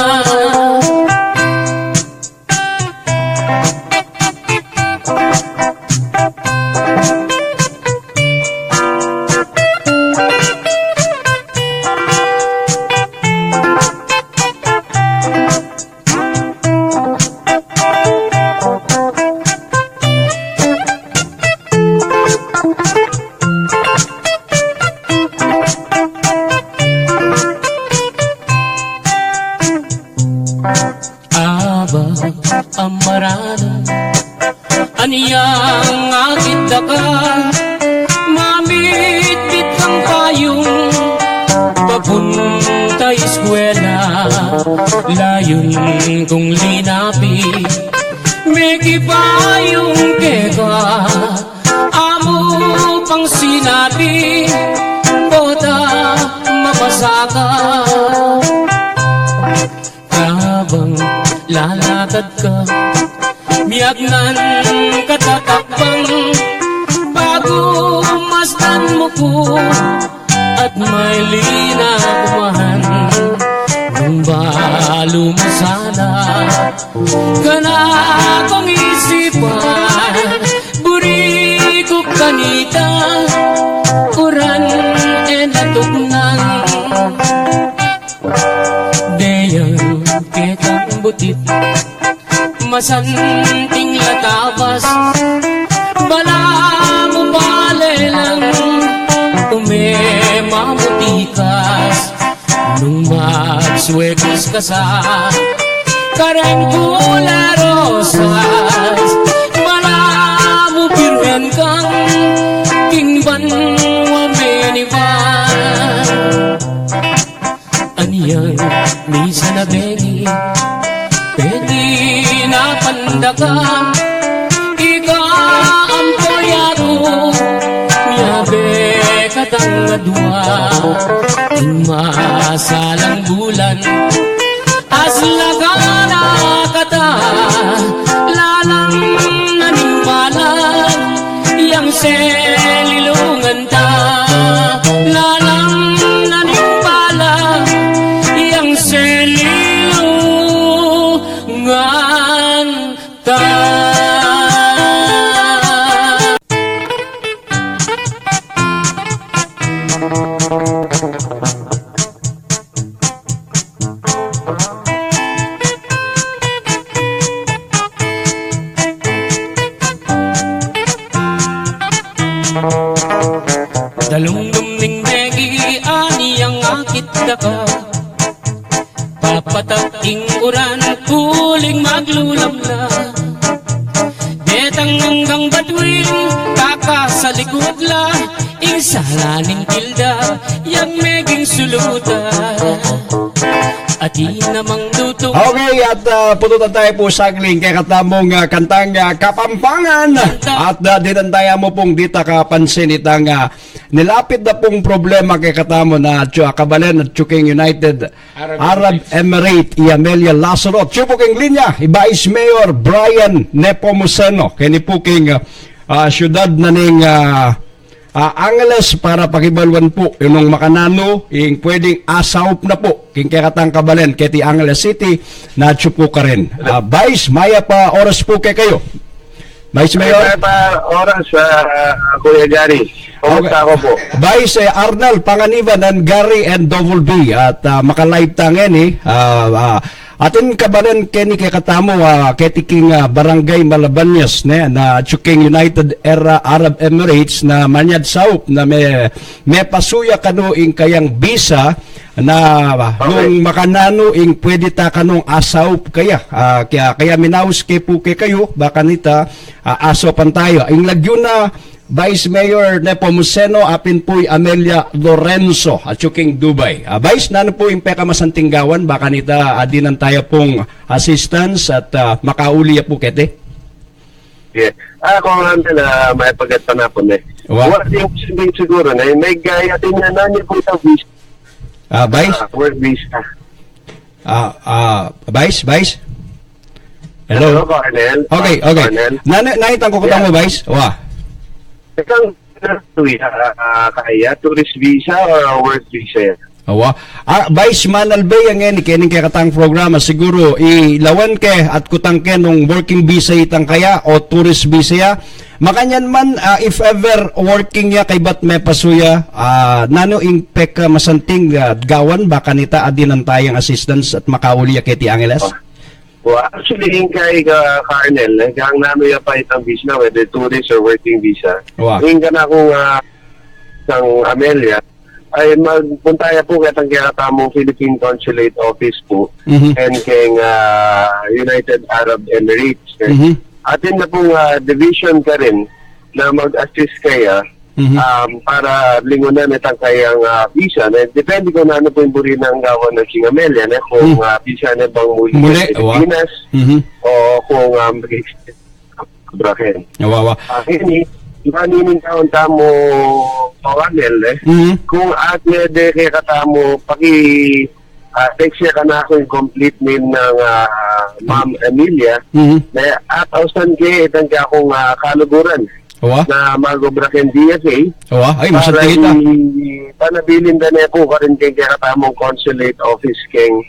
Aba, amaranan, anyang akit da ka, mamitbit kang payung, papunta eskwela, layun kung linapi, mekipayung keka, amu pang sinabi, pota mabasa ka. Kabang lalakad ka, miyagnan ka tatakbang, pagmasdan mu ku, at mailina ku man, nung balu mu sana, kanakung isipan, buri ku kanita, uran e na tuknang. Dayang ketang butit, masanting la tabas, bala mu bale lang, ume mamutikas, nung magswegus ka sa kareng kule rosas, bala mu birhen kang king Wa meniban anyang misa na bengi, peti na pandaka, ika ampo yaku, miyabe katang adua, ing masalang bulan. Aslagan na kata, lalang na ning bala, yang selilungan ta, lalang na ning bala, yang selilungan ta. Dalumdum ning begi, ani yang akit da ka. Papatak ing uran, uling maglulam na. Detang anggang batuin, kaka sa likod la, ing sala ning kilda, yang meging sulutan. Atin namang dutung. Okay, at ah, pututan tayo po saglit kekatamung ah, kantang ah, Kapampangan. At ah, dinan tayo mu pung dita kapansin itang ah, nilapit na pung problema kekatamu na atyu, ah, kabalen atyu king United Arab Arab Emirates, i Amelia Lazaro. Atyu pu king linya i Vice Mayor Brian Nepomuceno keni pu king ah, ah, syudad na ning ah, ah, Angeles para pakibaluan pu nung makananu ing pwedeng asaup na pu king kekatang kabalen keti Angeles City na atyu pu karin. Ah, Vice, mayap a oras pu kekayu. Vice Mayor. Mayap a oras, ah, Kuya Gary. Okay. Kumusta ako po? Vice, eh, Arnel Panganiban and Gary and Double B. At ah, makalive ta ngeni, ah, ah, atin kabalen keni kekatamu, ah, keti king ah, Barangay Malabañas, ne, na atyu king United Era-, Arab Emirates na manyad saup na me, mepasu ya kanu ing kayang bisa na ah, Okay. nung makananu ing pwede ta kanung asaup kaya. Ah, kaya, kaya minaus ke pu kekayu, ba kanita ah, asaupan tayu. Ing lagyu na Vice Mayor Nepomuceno, apin pu i Amelia Lorenzo, atyu king Dubai. Ah, Vice, nanu pu ing pekamasanting gawan, ba kanita adinan tayu pung assistance at ah, makauli ya pu keti? Yeah. Ah, kung ano na, may pagkat panapon eh. Wa? Wa, yung sinding siguro na, may gaya din na nanya po yung visa. Ah, Vice? Ah, work visa. Ah, ah, Vice, Vice? Hello? Hello, Colonel. Okay, Ah, okay. Colonel. Nana, naitang ko kutang Yeah. mo, Vice? Wa. Itang, ah, kaya, tourist visa or work visa? Awa. Ah, Vice, manalbe ya ngeni, keni kekatang programa, siguru, ilawan ke at kutang ke nung working visa itang kaya o tourist visa ya. Makanyan man, ah, if ever working ya, kaybat mepasu ya, ah, nanu ing pekamasanting ah, gawan, ba kanita adinan tayang assistance at makauli ya keti Angeles? Wa, actually, ing kay ka, Colonel, eh, kang nanu ya pa itang visa, whether tourist or working visa. Wa. Ing kanakung, ah, sang Amelia, ay magpunta ya pu ketang kekatamung Philippine Consulate Office pu, Mhm. and keng, ah, United Arab Emirates, eh. Mhm. Atin na pung, ah, division karin na mag-assist kaya Mhm. um, para lingunan itang kayang, ah, visa. Na, depende kung nanu pu ing buri nang gawan na sing Amelia, na, kung, Hmm. ah, visa na bang muli Muli, sa wa. Pilipinas, Mhm. o kung, um, mag-extend sa Brahen. Wa, wa. Ah, ini, iba nini taon tamu, Colonel, eh. Mhm. Kung at ne de kekatamu, paki, ah, text ya kanaku ing complete name nang, ah, Ma'am Amelia, Mhm. na at ausan ke itang kekung, ah, kaluguran. Wa? Na mag-obra keng D F A. Wa? Ay, para masanting ita. I-, panabilin da ne pu karin keng kekatamung consulate office keng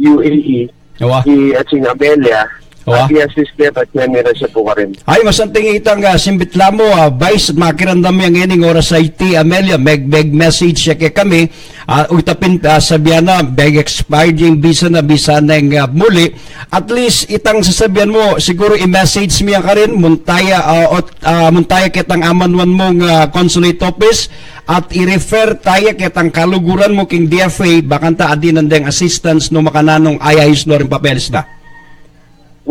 U A E. Wa? I, at sing Amelia. Wa? At i-assist ne, at siya mira siya pu karin. Ay, masanting itang, ah, simbit la mu, ah, Vice, at makiramdam ya ngeni ing oras a iti, Amelia, meg, meg-message ya kekami, ah, uta pin, ah, sabian na, meg-expired ya ing visa na, visa neng, ah, muli. At least, itang sasabian mu, siguru i-message mu ya karin, munta ya, ah, ot, ah, munta ya ketang amanuan mung, ah, consulate office, at i-refer ta ya ketang kaluguran mu king D F A, ba kanta adinan deng assistance nung makananung ayayus no ring papeles da.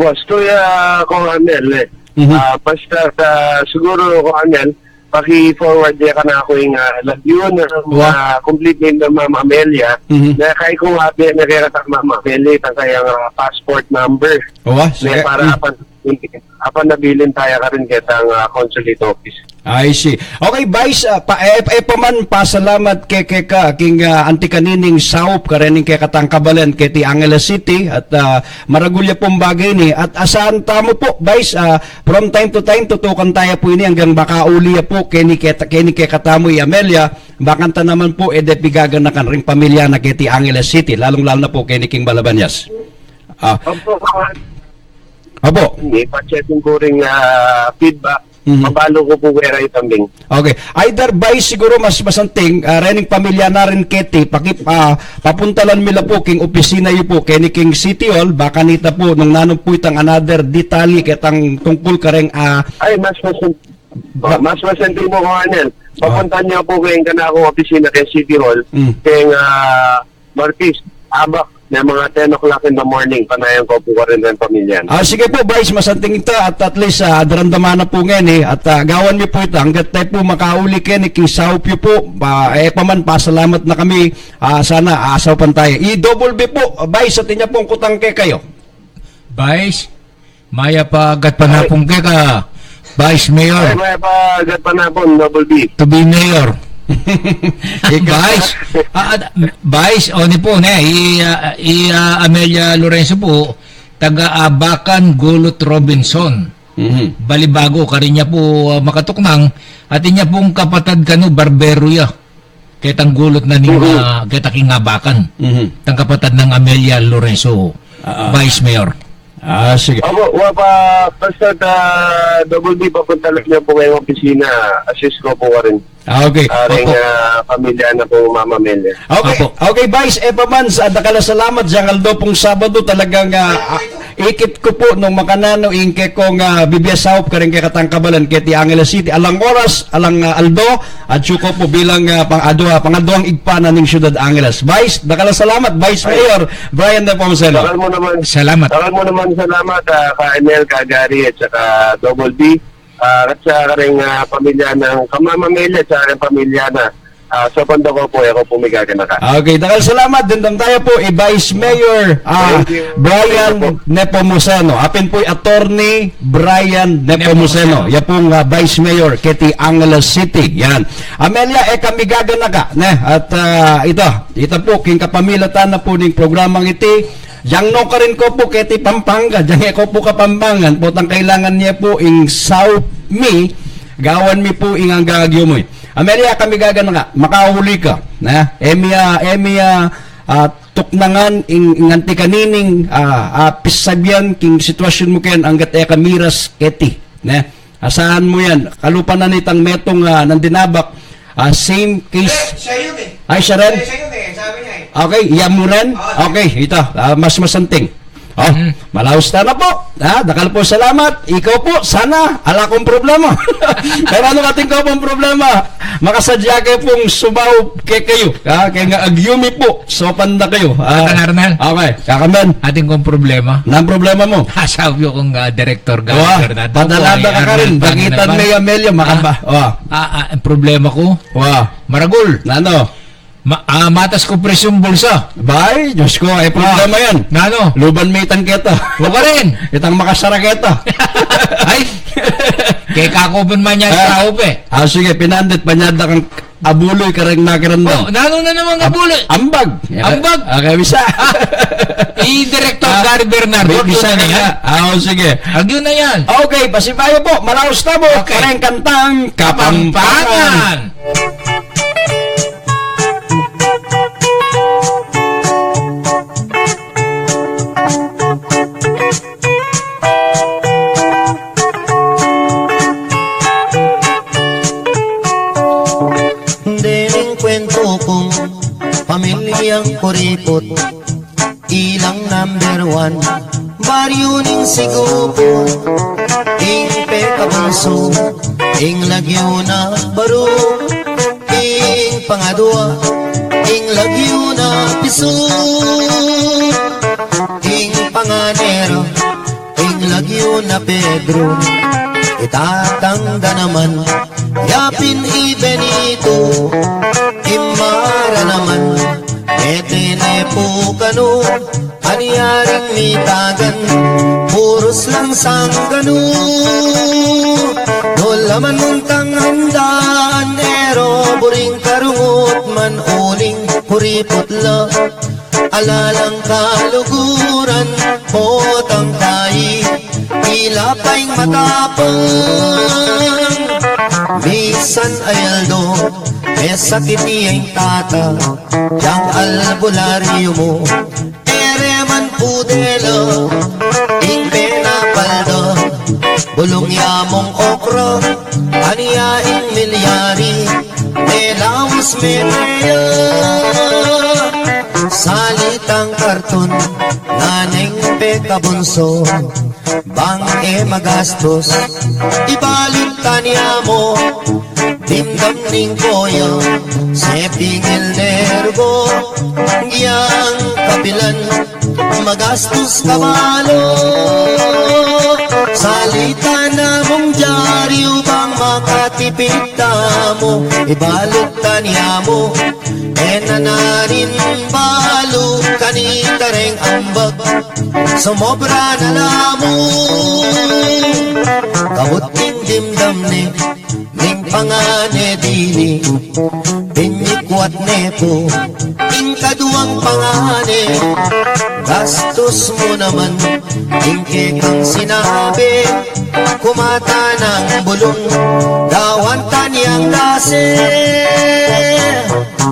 Wa, estu ya, Colonel, eh. Mhm. Ah, basta, ah, siguru, Colonel, paki-forward ya kanaku ing, ah, lagyu na, Wa. ah, complete name nang Ma'am Amelia. Mhm. Na kaiku nga abi na kaya kang Ma'am Amelia, itang kayang, ah, passport number. Wa, Na sige. para Mm. apan, apan abilin taya karin ketang, ah, consulate office. I see. Okay, Vice, ah, pa, e, e pa man pasalamat ke, keka, king, ah, anti kanining saup karening kekatang kabalen keti Angeles City, at, ah, maragul ya pung bage ini. At asahan tamu pu, Vice, ah, from time to time, tutukan taya pu ini anggang makauli ya pu keni keta, keni kekatamu i Amelia, bakanta naman pu, e de pigaganakan ring pamilya na keti Angeles City, lalung-lalu na pu keni king Balabanyas. Ah. Opo, Opo. Ini, pa-checking ku ring, ah, feedback. Mhm. Mabalu ku pu kaya kayu tambing. Okay. Either Vice siguru mas masanting, ah, rening pamilya na rin keti, paki-, ah, papuntalan mi la pu king opisina yu pu, keni king City Hall, baka nita pu nung nanu pu itang another detalye ketang tungkul kareng, ah, Ay, mas masanting. Ba- Mas masanting pu, Colonel. Ah. Papuntalan yu pu keng kanakung opisina keng City Hall, Mm. keng, ah, Martis, abak, na mga ten o'clock in the morning, panayan ku pu karin reng pamilya na. Ah, sige pu, Vice, masanting ita, at at least, ah, daramdaman na pu ngeni, at, ah, gawan mi pu ita, anggat tayu pu makauli keni king saup yu pu, ba, e pa man, pasalamat na kami, ah, sana, ah, saupan taya. I Double B pu, Vice, atin ya pung kutang kekayu. Vice, mayap a gatpanapun keka, Vice Mayor. Ay, mayap a gatpanapun, Double B. To be Mayor. Ika- Vice, ah, ah, Vice, o ni pu, ne, i, ah, i, ah, Amelia Lorenzo pu, taga Abacan, Gulut, Robinson. Mhm. Balibago, karin ya pu, ah, makatuknang, atin ya pung kapatad kanu, barbero ya. Ketang Gulut na ning, Mhm. ah, keta king Abacan. Mhm. Tang kapatad nang Amelia Lorenzo, Ah, ah. Vice Mayor. Ah, sige. Opo, wa pa, basta, ah, Double B, papuntalan yu pu keng opisina, assist ku pu karin. Ah, okay. Karing, Opo. ah, pamilya na pu, Ma'am Amelia. Okay, Opo. okay, Vice, e pa man, sa dakal a salamat, dyang aldo pung Sabado, talagang, ah, ah, ikit ku pu nung makananu ing kekong, ah, bibie saup karing kekatang kabalen keti Angeles City. Alang oras, alang, ah, aldo, atyu ku pu bilang, ah, pang-adwa, pangadwang ibpa na ning Syudad Angeles. Vice, dakal a salamat, Vice Ay. Mayor Brian Nepomuceno. Dakal mu naman. Salamat. Dakal mu naman salamat, ah, ka Enel, ka Gary, at saka Double B. Ah, at sa karing, ah, pamilya nang, ka Ma'am Amelia, at sa karing pamilya na. Ah, saupan da ku pu, e ku pu migaganaka. Okay, dakal salamat. Dimdam taya pu i Vice Mayor, ah, Thank you. Brian Thank you pu. Nepomuceno. Apin pu i Attorney Brian Nepomuceno. Nepomuceno. Ya pung, ah, Vice Mayor keti Angeles City. Yan. Amelia, e ka migaganaka, ne? At, ah, ita, ita pu, king kapamilatan na pu ning programang iti, dyang nukarin ku pu keti Pampanga, dyang e ku pu Kapampangan, potang kailangan ne pu ing saup mi, gawan mi pu ing anggang agyumi. Amelia, e ka migaganaka, makauli ka, ne? E mi a, e mi a, ah, tuknangan ing, ing anti kanining, ah, ah, pisabian king sitwasyun mu ken anggat e ka miras keti, ne? Asahan mu yan, kalupa na nitang metung, ah, nang dinabak, ah, same case. Eh, siya yun eh. Ay, siya rin? Eh, siya yun eh, sabi niya eh. Okay, iya mu rin? Oo. Okay, ita, ah, mas masanting. Oh, Hmm. malaus ta na pu. Ah, dakal pung salamat. Ikaw pu, sana ala kung problema. Pero nung atin ku pung problema, makasadya ke pung sumaup kekayu. Ah, keng agyumi pu, saupan da kayu. Ah, Tata Arnel. Okay, kakamban. Atin kung problema. Nanung problema mu? Sabi ku kung, ah, Director Gary Wa, Fernando, padala ay, da ka Arnel, karin. Bakitan me i Amelia, makaba. Ah, Wa. ah, ah, ang problema ku, Wa. maragul. Nanu? Ma-, ah, matas ku presyung bulsa. Bay, Diyos ku, ay problema Ah. yan. Nanu? Luban me itang keta. Wa ka rin. Itang makasara keta. Ay! Kaya kakupan man yan Ah. sa upe. Ah, sige, pinandit, panyada kang abuloy, kareng nakiramdam. Oh, nanu na naman Ab-, abuloy? ambag. Ambag. Okay, bisa. I Director Ah, Gary Bernardo, bi-, bisa bisa na na yan. yan. Ah, oh, sige. Agyu na yan. Okay, pasibayu pu, malaus na pu. Okay. Kareng kantang Kapampangan. Kapampangan. Dening kwentu kung pamilyang kuripot, ilang number one, baryu ning Sigupo, ing pekabunsu, ing lagyu na baru, ing pangadwa, ing lagyu na pisu, ing panganera, ing lagyu na Pedro. Itatang da naman, yapin i Benito, imara naman, mete ne pu kanu, anyaring mitagan, purus lang sangganu. Nula man muntang handaan, e ro buring karungut man uling kuriput la. Ala lang kaluguran, potang tayi, ila pa ing matapang. Misan ay aldo, e sakit ya ing tata, yang albularyo mu, e re man pudela, ing penapalda, bulung ya mung okra, anya ing milyari, melawis memeya. Salitang karton, naneng pekabunso, bang e magastus, ibalut tanya mu, dimdam ning koya, sepingil nergo, yang kapilan, magastus kabalu. Salita na mung dyaryu bang makatipid tamu, ibalut tanya mu, e na narin balu kanita reng ambag, sumobra na la mu. Kabud king dimdam ne, ning pangane dili, pinikwat ne pu ing kaduang pangane. Gastus mu naman ing kekang sinabi, kumata nang bulung, gawan tanyang dase.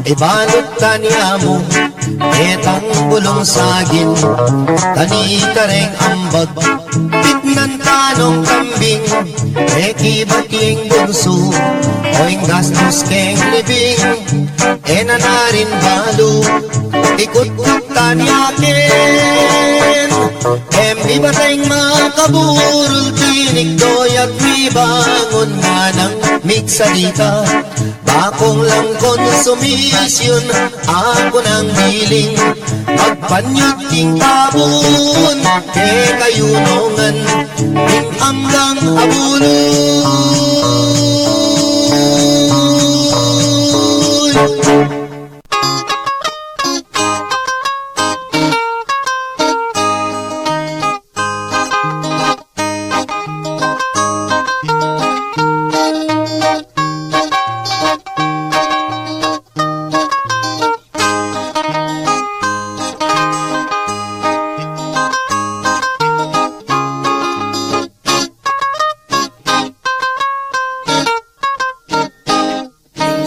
Ibalut tanya mu, ketang bulung sagin, kanita reng ambag, pitnan tanung kambing, e kibat ing bunsu, o ing gastus keng libing, e na narin balu, ikut-kut tanya ken. E mi bateng makaburul, tinikdo ya't mibangun, manang miksa dita, bakung lang konsumisyun, aku nang biling, magpanyut king tabun, kekayu nongan, ing anggang abulun.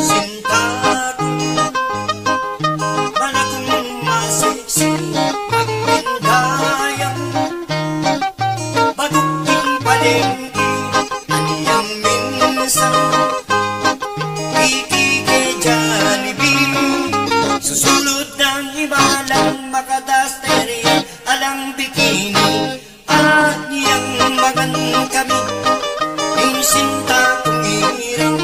Sinta ku, mana kung masisil, magpindayang, baduk king palengke, anyang minsan, kiki ke Jollibee, susulud nang imalang makatas tere, alang bikini, anyang magan kami, ing sinta kung irang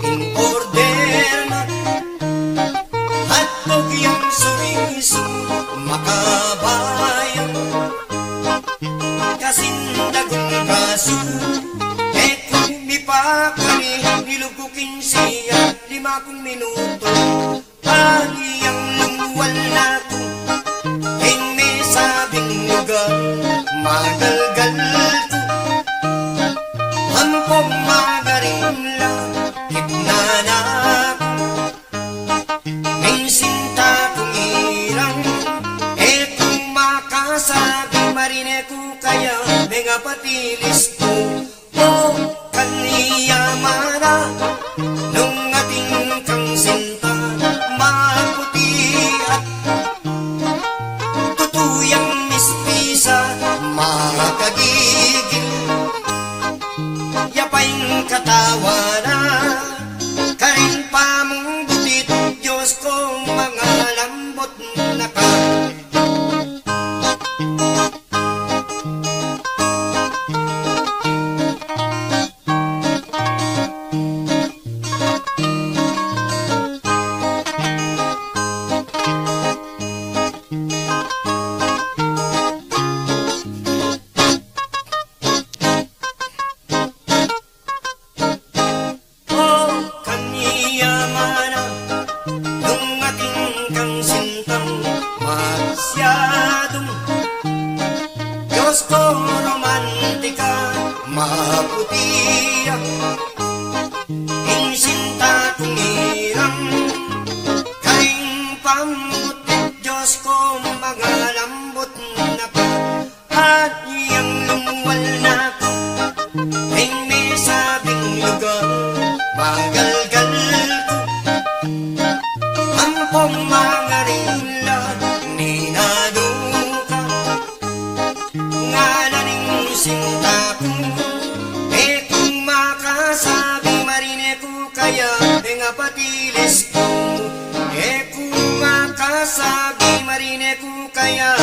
in-order na. Hotdog yang surisu, makabayang, kasindagun kasu, e ku mipakari, nilub ku kinsiya, lima kung minutu. Anyang lungwal na ku, ing mesabing lugar, magalgal ku. Ampong magaring la, kitnan na ku. Ing sinta kung irang, e ku makasabi, marine ku kaya, mengapatilis ku. O kanyang mana, nung atin kang sinta, maputi at tutu yang mispisa, makagigil. Ya pa ing katawa na, karin pa mung butit, Diyos ko, mangalambot na ka. Diyos ko romantika, maputi ya. Ing sinta kung ilang, karing pambutit Diyos ko, magalambut na pa. At yang lumuwal na ku, ing mesabing lugar, magalgal ku. Ampong mangaring la, minadu ka. Ngana ning sinta ku, e ku makasabi, marine ku kaya, e nga patilis ku. E ku makasabi, marine ku kaya,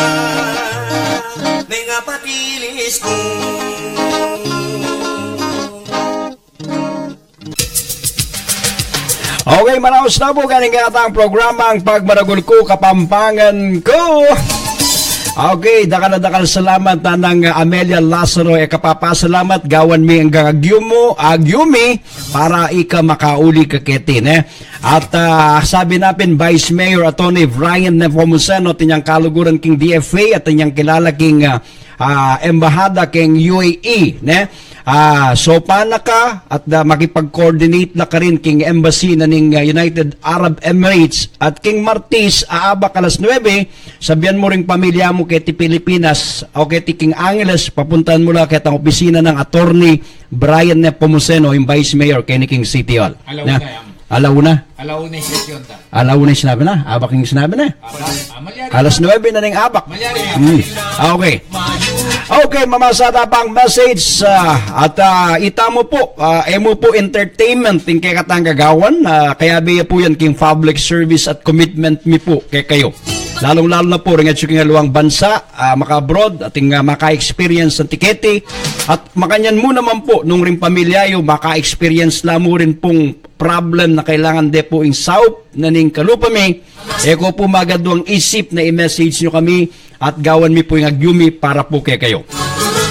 e nga patilis ku. Okay, manaus na pu kaniting kekatang programang Pagmaragul Ku Kapampangan Ku. Okay, dakal a dakal salamat, Nanang Amelia Lazaro, e ka papasalamat, gawan mi ing agyu mu, agyu mi, para ika makauli ka keti, ne? At, ah, sabi na pin Vice Mayor Attorney Brian Nepomuceno, atin yang kaluguran king D F A, at atin yang kilala king, ah, ah, embahada king U A E, ne? Ah, so, pana ka at, ah, makipag-coordinate na ka rin king embassy na ning, ah, United Arab Emirates at king Martis, aabak alas nuebe, sabian mu ring pamilya mu keti Pilipinas o keti king Angeles, papuntan mu la ketang opisina nang Attorney Brian Nepomuceno, ing Vice Mayor keni king City Hall. Alauna. Ne? Yan. Alauna? Alauna ing sesyon ta. Alauna ing sinabi na? Abak ing sinabi na? Abak. Ah, malyari. Alas nuebe na ning abak. Malyari. Hmm. Ah, okay. Okay, mamasa ta pang message, ah, at, ah, ita mu pu, ah, e mu pu entertainment ing kekatang gagawan, ah, kayabe ya pu yan king public service at commitment mi pu kekayu. Lalung-lalu na pu ring atyu king aliwang bansa, ah, maka-abroad, atin, ah, maka-experience anti keti, at makanyan mu naman pu nung ring pamilya yu maka-experience la mu rin pung problem na kailangan de pu ing saup na ning kalupa mi, e ko pu magadwang isip na i-message yu kami at gawan mi pu ing agyu mi para pu kekayu.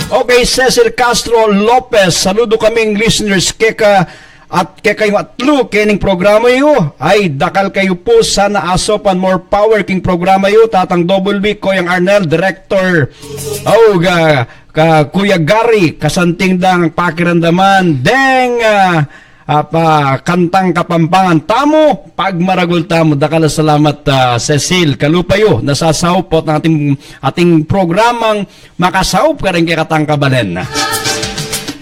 Okay, Cecil Castro Lopez, saludu kaming listeners keka at kekayu atlu kening programa yu. Ay, dakal kayu pu, sana asop and more power king programa yu, Tatang Double B, Koyang Arnel, Director, o, ga, ka Kuya Gary, kasanting dang pakiramdaman deng, ah, ah, pa, kantang Kapampangan tamu, Pagmaragul Tamu. Dakal a salamat, ah, Cecil, kalupa yu, nasasaup pu ing ating, ating programang makasaup karing kekatang kabalen.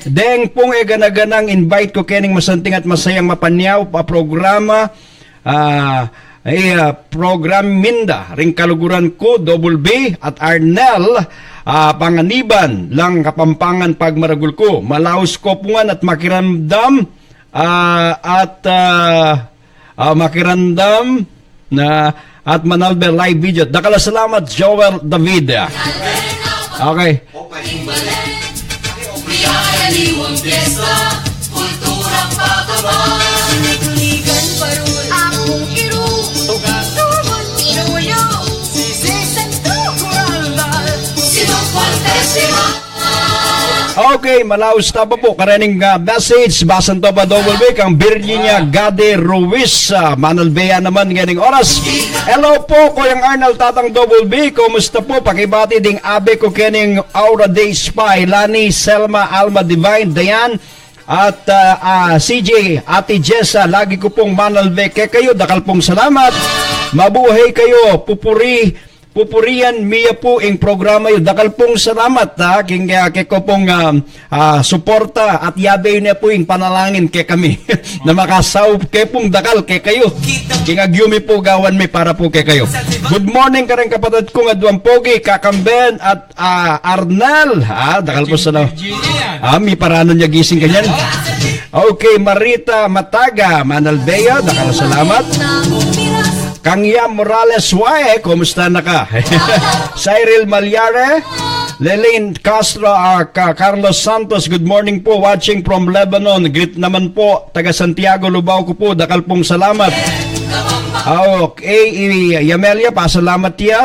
Deng pung e gana-ganang invite ku kening masanting at masayang mapanyaup a programa, ah, e, ah, program minda ring kaluguran ku, Double B at Arnel, ah, panganiban lang Kapampangan Pagmaragul Ku. Malaus ko pu ngan at makiramdam, ah, at, ah, ah, makiramdam na at manalbe live video. Dakal a salamat, Joel David. Okay. Okay, malaus ta pa pu karening, ah, message. Basan to pa, Double B, kang Virginia Gade Ruiz, ah, manalbe ya naman ngening oras. Hello pu, Koyang Arnel, Tatang Double B, kumusta pu? Pakibati ding abe ku kening Aura Day Spa, Lani, Selma, Alma Divine, Dayan, at, ah, ah, C J, Ate Jessa, lagi ku pung manalbe kekayu, dakal pung salamat. Mabuhay kayu, pupuri, pupurian mi ya pu ing programa yu. Dakal pung salamat, ha, king, ah, keko pung, ah, ah, suporta at yabe yu ne pu ing panalangin kekami na makasaup ke pung dakal kekayu. King agyu mi pu gawan mi para pu kekayu. Good morning kareng kapatad kung aduang pogi, Kakang Ben at, ah, Arnel. Ah, dakal pu salamat. Ah, miparanan ya gising kanyan. Okay, Marita Mataga, manalbe ya, dakal a salamat. Kang Yam Morales Wae, kumusta na ka? Cyril Malyare, Lelaine Castro, ah, ka-, Carlos Santos, good morning po, watching from Lebanon. Greet naman po, taga Santiago, Lubao ku po, dakal pong salamat. Ah, okay, i-, Yamelia, pasalamat ya.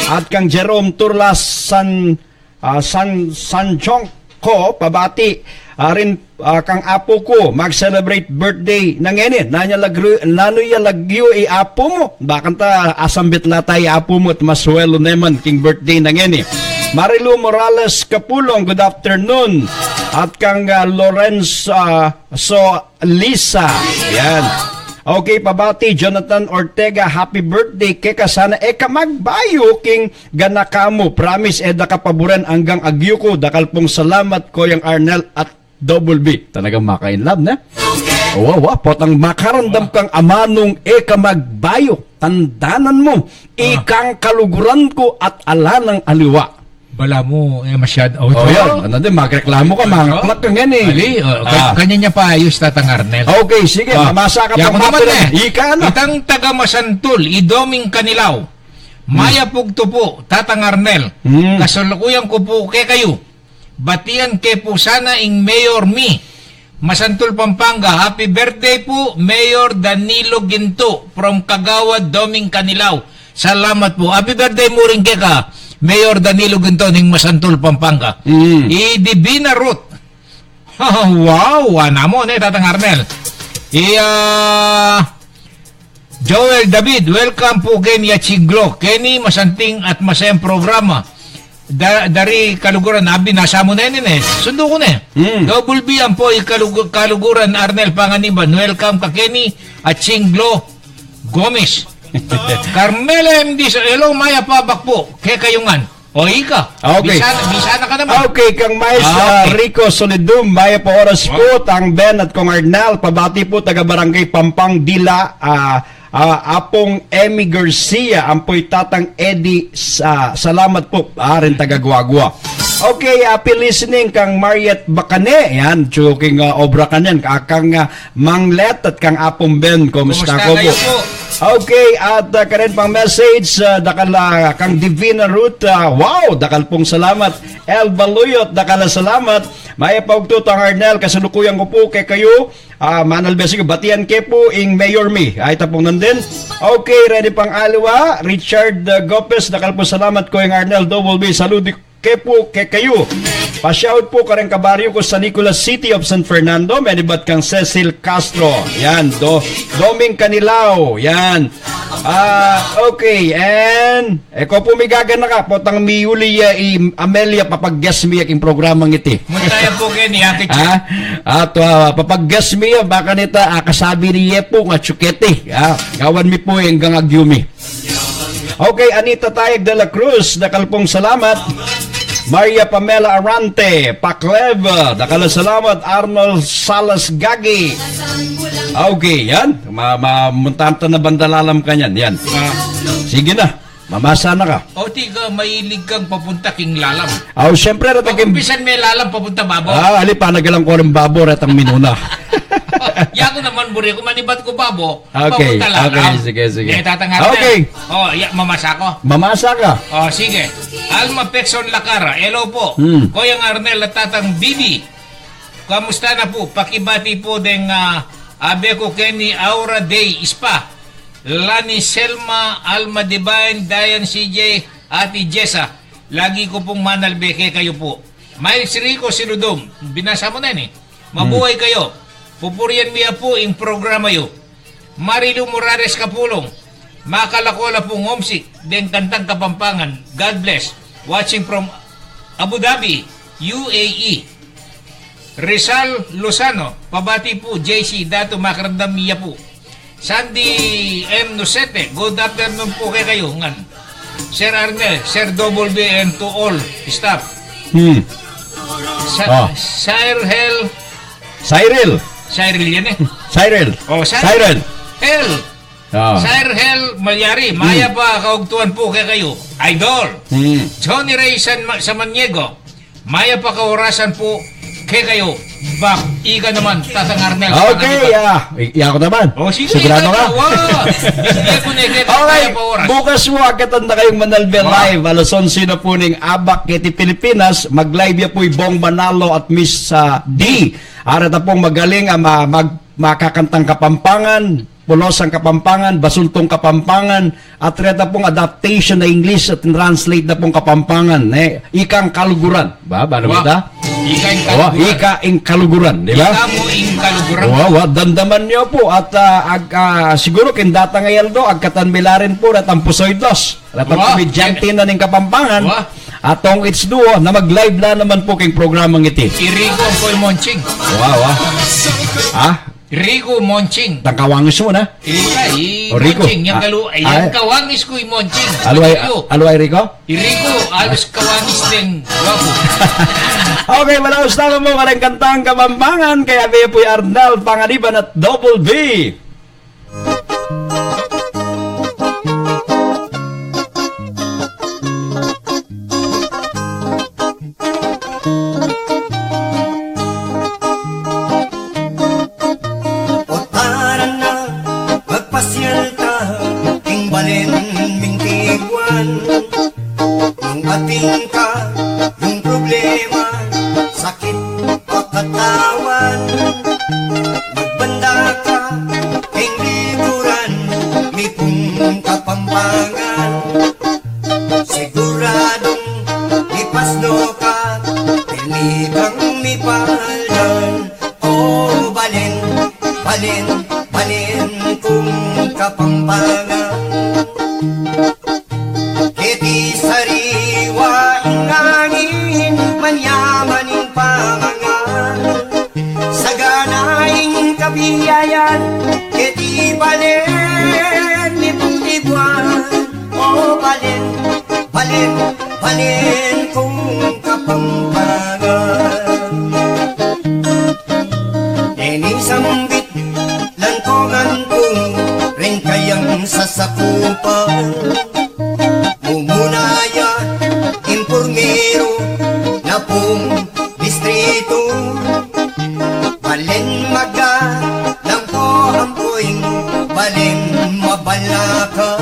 At kang Jerome Turlas San, ah, San, San Jong ko, pabati, ah, rin, ah, kang apu ku, mag-celebrate birthday na ngeni. Nanu ya lagru-, nanu ya lagyu i apu mu? Bakanta asambit la ta i apu mu at masuelo naman king birthday na ngeni. Marilu Morales Kapulong, good afternoon. At kang, ah, Lorenz, ah, So Lisa. Yan. Okay, pabati, Jonathan Ortega, happy birthday keka, sana e ka magbayu king ganaka mu. Promise, e da ka paburen anggang agyu ku. Dakal pung salamat, Koyang Arnel at Double B. Talagang maka-in love na. Wa, wa, potang makarandam kang amanung e ka magbayu. Tandanan mu, ikang kaluguran ku at ala nang aliwa. Bala mu, e, masyad-, o, Oh, ito. Yan. Ano din, magreklamo ka, Ito. mangaklak ka ngan, e. Ali, o, ka-, Ah. kanya niya pa ayos, Tatang Arnel. Okay, sige, Ah. mamasa ka Yaku pang naman, mapirang. e. Ika na. Itang taga Masantul, i Doming Kanilaw. Hmm. Maya pugtu pu, Tatang Arnel. Hmm. Kasalukuyan ku pu kekayu. Batian ke pu sana ing mayor mi. Masantul, Pampanga. Happy birthday pu, Mayor Danilo Ginto from Kagawad, Doming Kanilaw. Salamat pu. Happy birthday mu rin keka, Mayor Danilo Ginto ning Masantul, Pampanga. Mm. I Divina Ruth. Wow, ana mu ne, Tatang Arnel. I, ah, Joel David, welcome pu keni Aching Glo. Keni masanting at masayang programa. Da-, dari Kaluguran, abi, nasa mu ne, ne. Sundu ku ne. Mm. Double B, ampo i Kalugu-, Kaluguran, Arnel Panganiban. Welcome ka keni Aching Glo Gomez. Carmela M D, hello, mayap a abak pu kekayu ngan. O, ika. Okay. Bisa, bisa na ka naman. Okay, kang Maes, Ah, ah, okay. Rico Solidum, mayap a oras pu, Tang Ben at Kong Arnel, pabati pu, taga Barangay Pampang, Dila, ah, ah, Apong Emmy Garcia, ampoy Tatang Eddie, sa-, salamat pu, ah, rin taga Guagua. Okay, happy listening kang Mariet Bacane, yan, tsuking, ah, obra kanyan, ka-, kang, ah, Mang Let at kang Apong Ben, kumusta Kumusta ko kayo pu? pu? Okay, at, ah, karen pang message, ah, dakal, ah, kang Divina Ruth, ah, wow, dakal pung salamat. El Baluyot, dakal a salamat. Mayap a ugtu, Tang Arnel, kasalukuyan ku pu kekayu. Ah, manalbe, sige, batian ke pu ing mayor mi. Ay, tapung nandin. Okay, ready pang aliwa. Richard, ah, Gopez, dakal pung salamat, Koyang Arnel, Double B, saludu ke pu kekayu. Pa-shout pu kareng kabaryu ku San Nicolas City of San Fernando, menibat kang Cecil Castro. Yan, Do-, Doming Kanilaw. Yan. Ah, okay, and, e ko pu migaganaka, potang miuli ya i Amelia, papag-guest mi ya king programang iti. Munta ya pu keni, Ate Che. Ha? At, ah, papag-guest mi ya, baka nita, ah, kasabi ni ye pu, nga tsukete. Ah, gawan mi pu, e, anggang agyu mi. Okay, Anita Tayag de la Cruz, dakal pung salamat. Maria Pamela Arante, Paklev, dakal a salamat. Arnold Salas Gagi. Okay, yan. Ma-, ma-, munta ta na banda lalam kanyan. Yan. Ah. Sige na. Mamasa na ka. O, tika, mahilig kang papunta king lalam. Aw, siyempre, reta king Pag-umpisan me lalam, papunta babo. Ah, ali, panagalan ku rin babo, retang minuna. Yaku naman, buri ku, manibat ku babo. Okay, Papunta lalam. okay, sige, sige. Sige, Tatang Arnel. Okay. O, ya, mamasa ko. Mamasa ka. O, sige. Alma Pexon Lacara, hello pu. Hmm. Koyang Arnel at Tatang Bibi, kamusta na pu? Pakibati pu deng, ah, abe ku keni Aura Day Ispa, Lani Selma, Alma Divine, Diane C J, Ate Jessa. Lagi ku pung manalbe kekayu pu. Miles Rico Siludum, binasa mu na ini. Mabuhay kayo. Pupurian mi ya pu ing programa yu. Marilu Morales Kapulong, makalako la pung homesick deng kantang Kapampangan. God bless. Watching from Abu Dhabi, U A E. Rizal Lozano, pabati pu, J C Datu, makarandam ya pu. Sandy M Nocete, good afternoon pu kekayu ngan, Sir Arnel, Sir Double B, and to all staff. Hmm. Sa-, Ah. Sir Hel. Cyril. Cyril yan e. Cyril. O, Cyril. Cyril. Hel. Ah. Sir Hel Malyari, Hmm. mayap a kaugtuan pu kekayu. Idol. Hmm. Johnny Ray San Ma-, Samaniego, mayap a kaorasan pu kekayu. Bak, ika naman, Tatang Arnel, Okay, Panganiban. ah, i-, yaku naman. O, sige, Sigurado ika ka? na, wa. Bibie ku ne keta Okay, mayap a oras. bukas pu, agkatan na kayung manalbe Wa. live. Alas onse na pu ning abak keti Pilipinas. Mag-live ya pu i Bong Manalo at Miss, ah, D. Areta pung magaling a ma-, mag-, makakantang Kapampangan, pulosang Kapampangan, basultung Kapampangan, at reta pung adaptation na English at translate na pung Kapampangan, e, Ikang Kaluguran. Ba, ba, Wa. kita? Ika ing Wa, kaluguran. Ika ing Kaluguran, di ba? Ika mu ing kaluguran. Wa, wa, damdaman yu pu, at, ah, ag-, ah, siguru king datang a aldo, agkatan mi la rin pu retang Pusoy Dos. Retang Wa. komedyante na ning Kapampangan. Wa. Atong It's Duo, na mag-live la naman pu king programang iti. I Rico ampo i Monching. Wow, ah. Ha? Rico Monching. Tang kawangis mu na. Ika, i O, Rico. Monching. Yang Ah, kalu-, ah. yang kawangis ku i Monching. Aluay, Aluay. aluay, Rico? I Rico, alus kawangis deng guapu. Okay, malaus tamu mu kareng kantang Kapampangan, kaya kaya pu i Arnel Panganiban at Double B. O tara na, magpasyal ta king balen ming Tibuan. Nung atin ka, nung problema, sakit, pakatawan, magbanda ka king likuran mi pung Kapampangan. Siguradung mipasno ka, pirmi kang mipaldan. O balen, balen, balen kung Kapampangan. Keti sariwa ing angin, manyaman ing pamangan. Sagana ing kabiayan, keti balen mi pung Tibuan. O balen, balen, balen kung Kapampangan. Neni sambit lantongan ku ring kayang sasakupan. Mumuna ya ing purmeru na pung distritu. Balen maga lang po ampo ing balen mabalakan.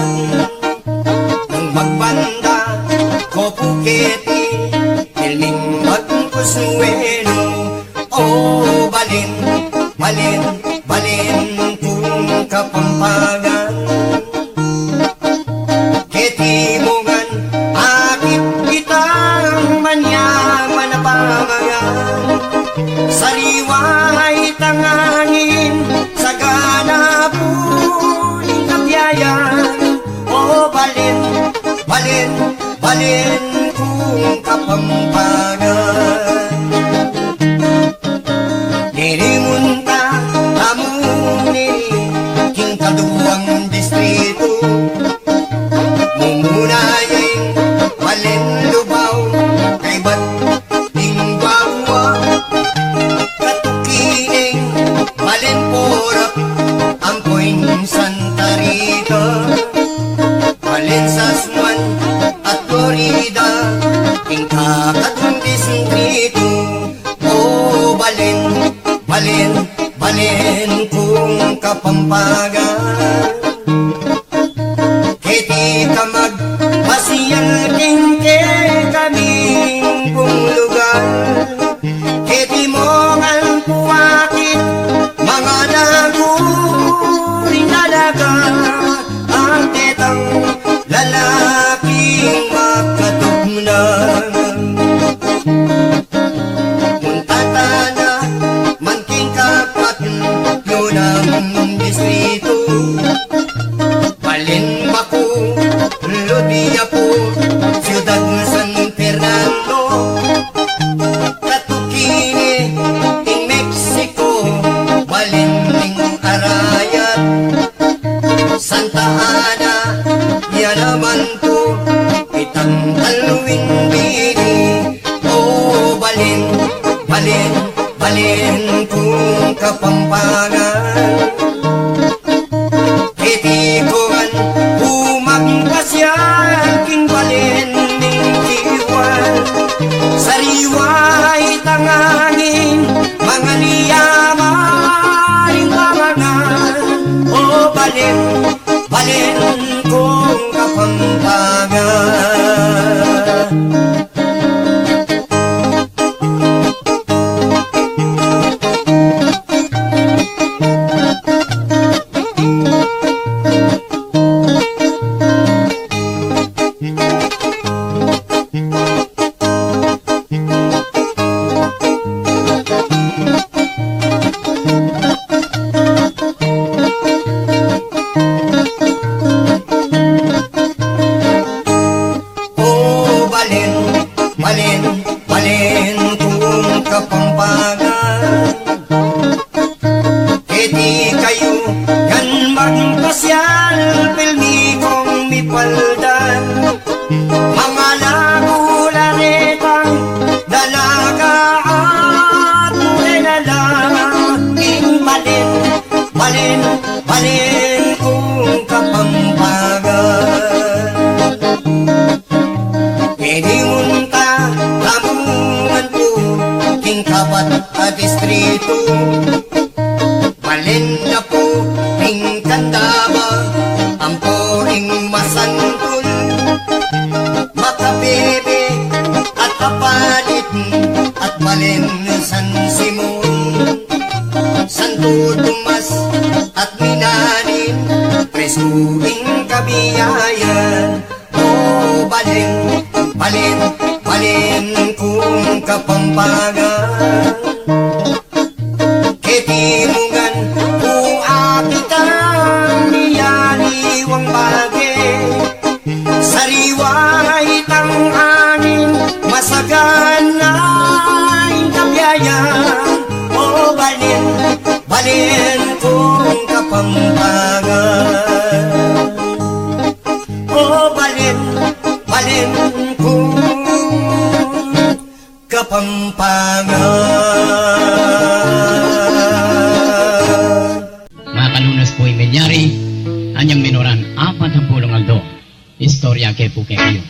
Nung magbanda ko pu keti, pirming magkusuwelo. O balen, balen, balen kung Kapampangan. Keti mu ngan, akit kitang manyaman a pamangan. Sariwa itang angin, sagana pu ing kabiayan. O balen, balen, balen kung Kapampangan. Dirimunta tamu nini king kaduang distritu. Mumuna ya ing balen Lubao, kaybat ing Guagua, katuki ing balen Porac ampo ing Santa Rita, balen Sasmuan at Florida, ing kakadung distritu. O balen, balen, balen kung Kapampangan. Keti ka magpasyal king kekaming pung lugar. Keti mu ngan pu akit, mangadaku ring dalaga, at detang lalaking makatugnan. Munta tana man king kapatnunang distritu. Kapampangan. Keti kayu ngan magpasyal, pilmi kung mipaldan. Mangalagu la retang dalaga at murena la king balen, balen, balen kung Kapampangan. Ini munta tamu ngan pu king kapat a distritu. Balen na pu ing kandaba ampo ing masantul. Makabebe at Apalit at balen San Simon, Santo Tomas at Minanin, presku ing kabiyayan. O balen, balen, balen kung Kapampangan. Keti mu ngan pu apitan, miyaliwang bage. Sariwa itang angin, masagana ing kabiyayan. O balen, balen kung Kapampangan. O balen, balen kung Kapampangan. Makalunas pu ing milyari, anyang minuran apat ampulung aldo. Istorya ke pu kekayu.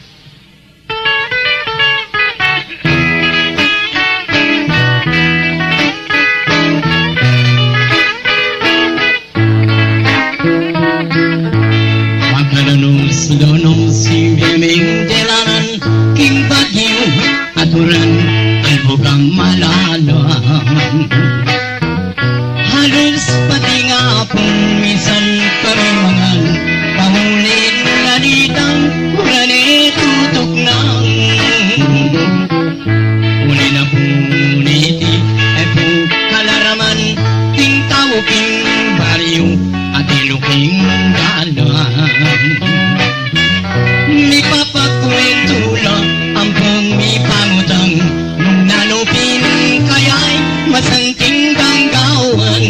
Makalunus-lunus ing bie ming dalanan king bagyu at uran, albugang malalam. Halus pati nga pung misan kami mangan, pahuli na nitang uran e tutuknang. Uli na pu niti, e pu kalaraman king tau king baryu at ilu king dalan. Mipapakuwentu la ampong mipangutang, nung nanu pin kaya'y masanting gagawan.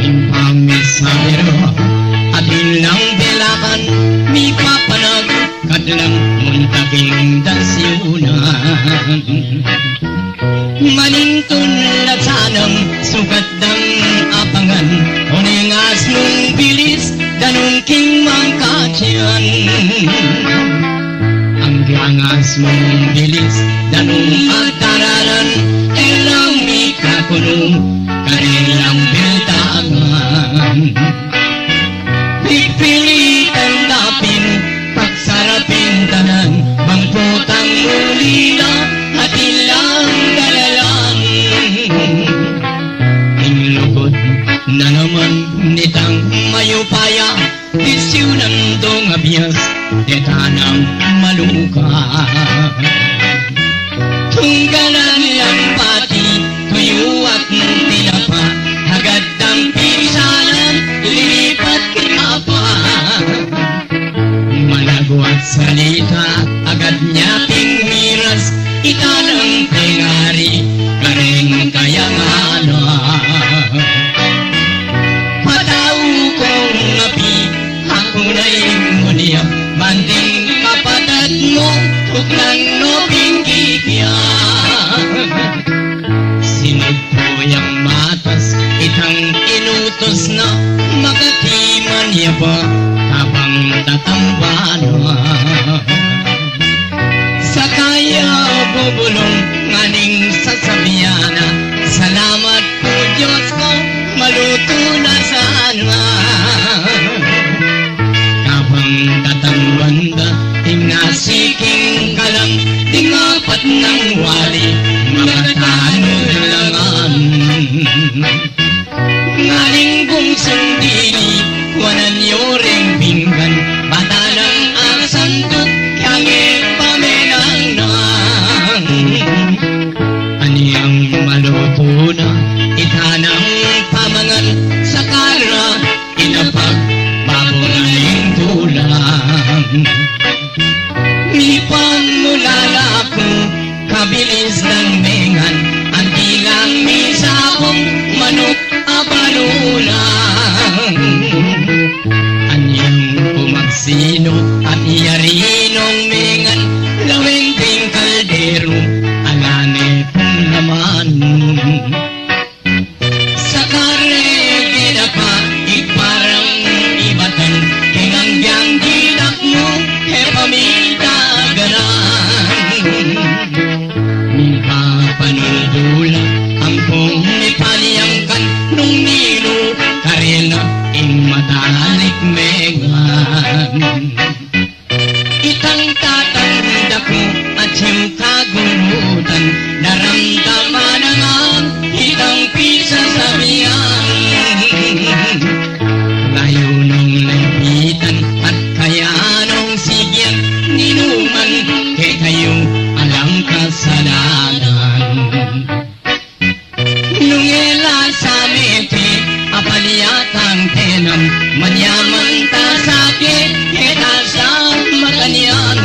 Ing pamisabi ra atin lang delakan, mipapanagkat lang munta king dasyunan. Manintun la sanang sukat dang abangan, o ningas mung bilis danung king mangkatian. Anggang asmung bilis danung magdaralan, e lang mikakunung karelang biltangan. Pipilitan da pin pagsarapin tanan, bang potang uli na atin lang dalalan. Ing lugud na naman nitang mayupaya, disyunan dong abias, deta nang maluka. Tungganan lang pati tuyu at tinapa, agad dang pisanan, lilipat kapa. Malagu at salita, agad nya pin miras, ita nang pengari kareng kayanganan. Patau kung api, aku na ing munia, banting kapatad mu, tuknang no pin kipia. Sinugpo yang matas, itang inutus na, makatiman ya pa, kabang tatambana. Saka ya bubulung nganing sasabian na, salamat ku Dios ku, malutu na sana. Kabang tatamban da, ing nasi king kalang, ding apat nang wali, makatanu langan. Nganing bungsung dili, kuanan yo reng pinggan, bata nang asandu, kyang e pamenang nang. Anyang malutu na, ita nang pamangan, saka ra inapag babungan ing tulang. Mipamulala ku, kab Bilis nang mengan, anti lang misabong manuk a balulang. Anyang kumagsino at yari nong mengan, laweng ding kaldero, ala ne pung laman. Sa karege na pa, iparang ibatan, keng anggyang ditak mu, e pa mitagaran. Mipapanuldulan, ampong mipanyangkan, nung ninu karena, ing matalik mengan. Itang tatanda ku at siyang kagurutan, naramdaman na nga itang pisasabian. Layu nong lempitan at kaya nong sigyan, ninuman kekayu alang kasalanan. Nung e la sa mete, apalyatang tenam, manyaman ta sake, e ta sa makanyan.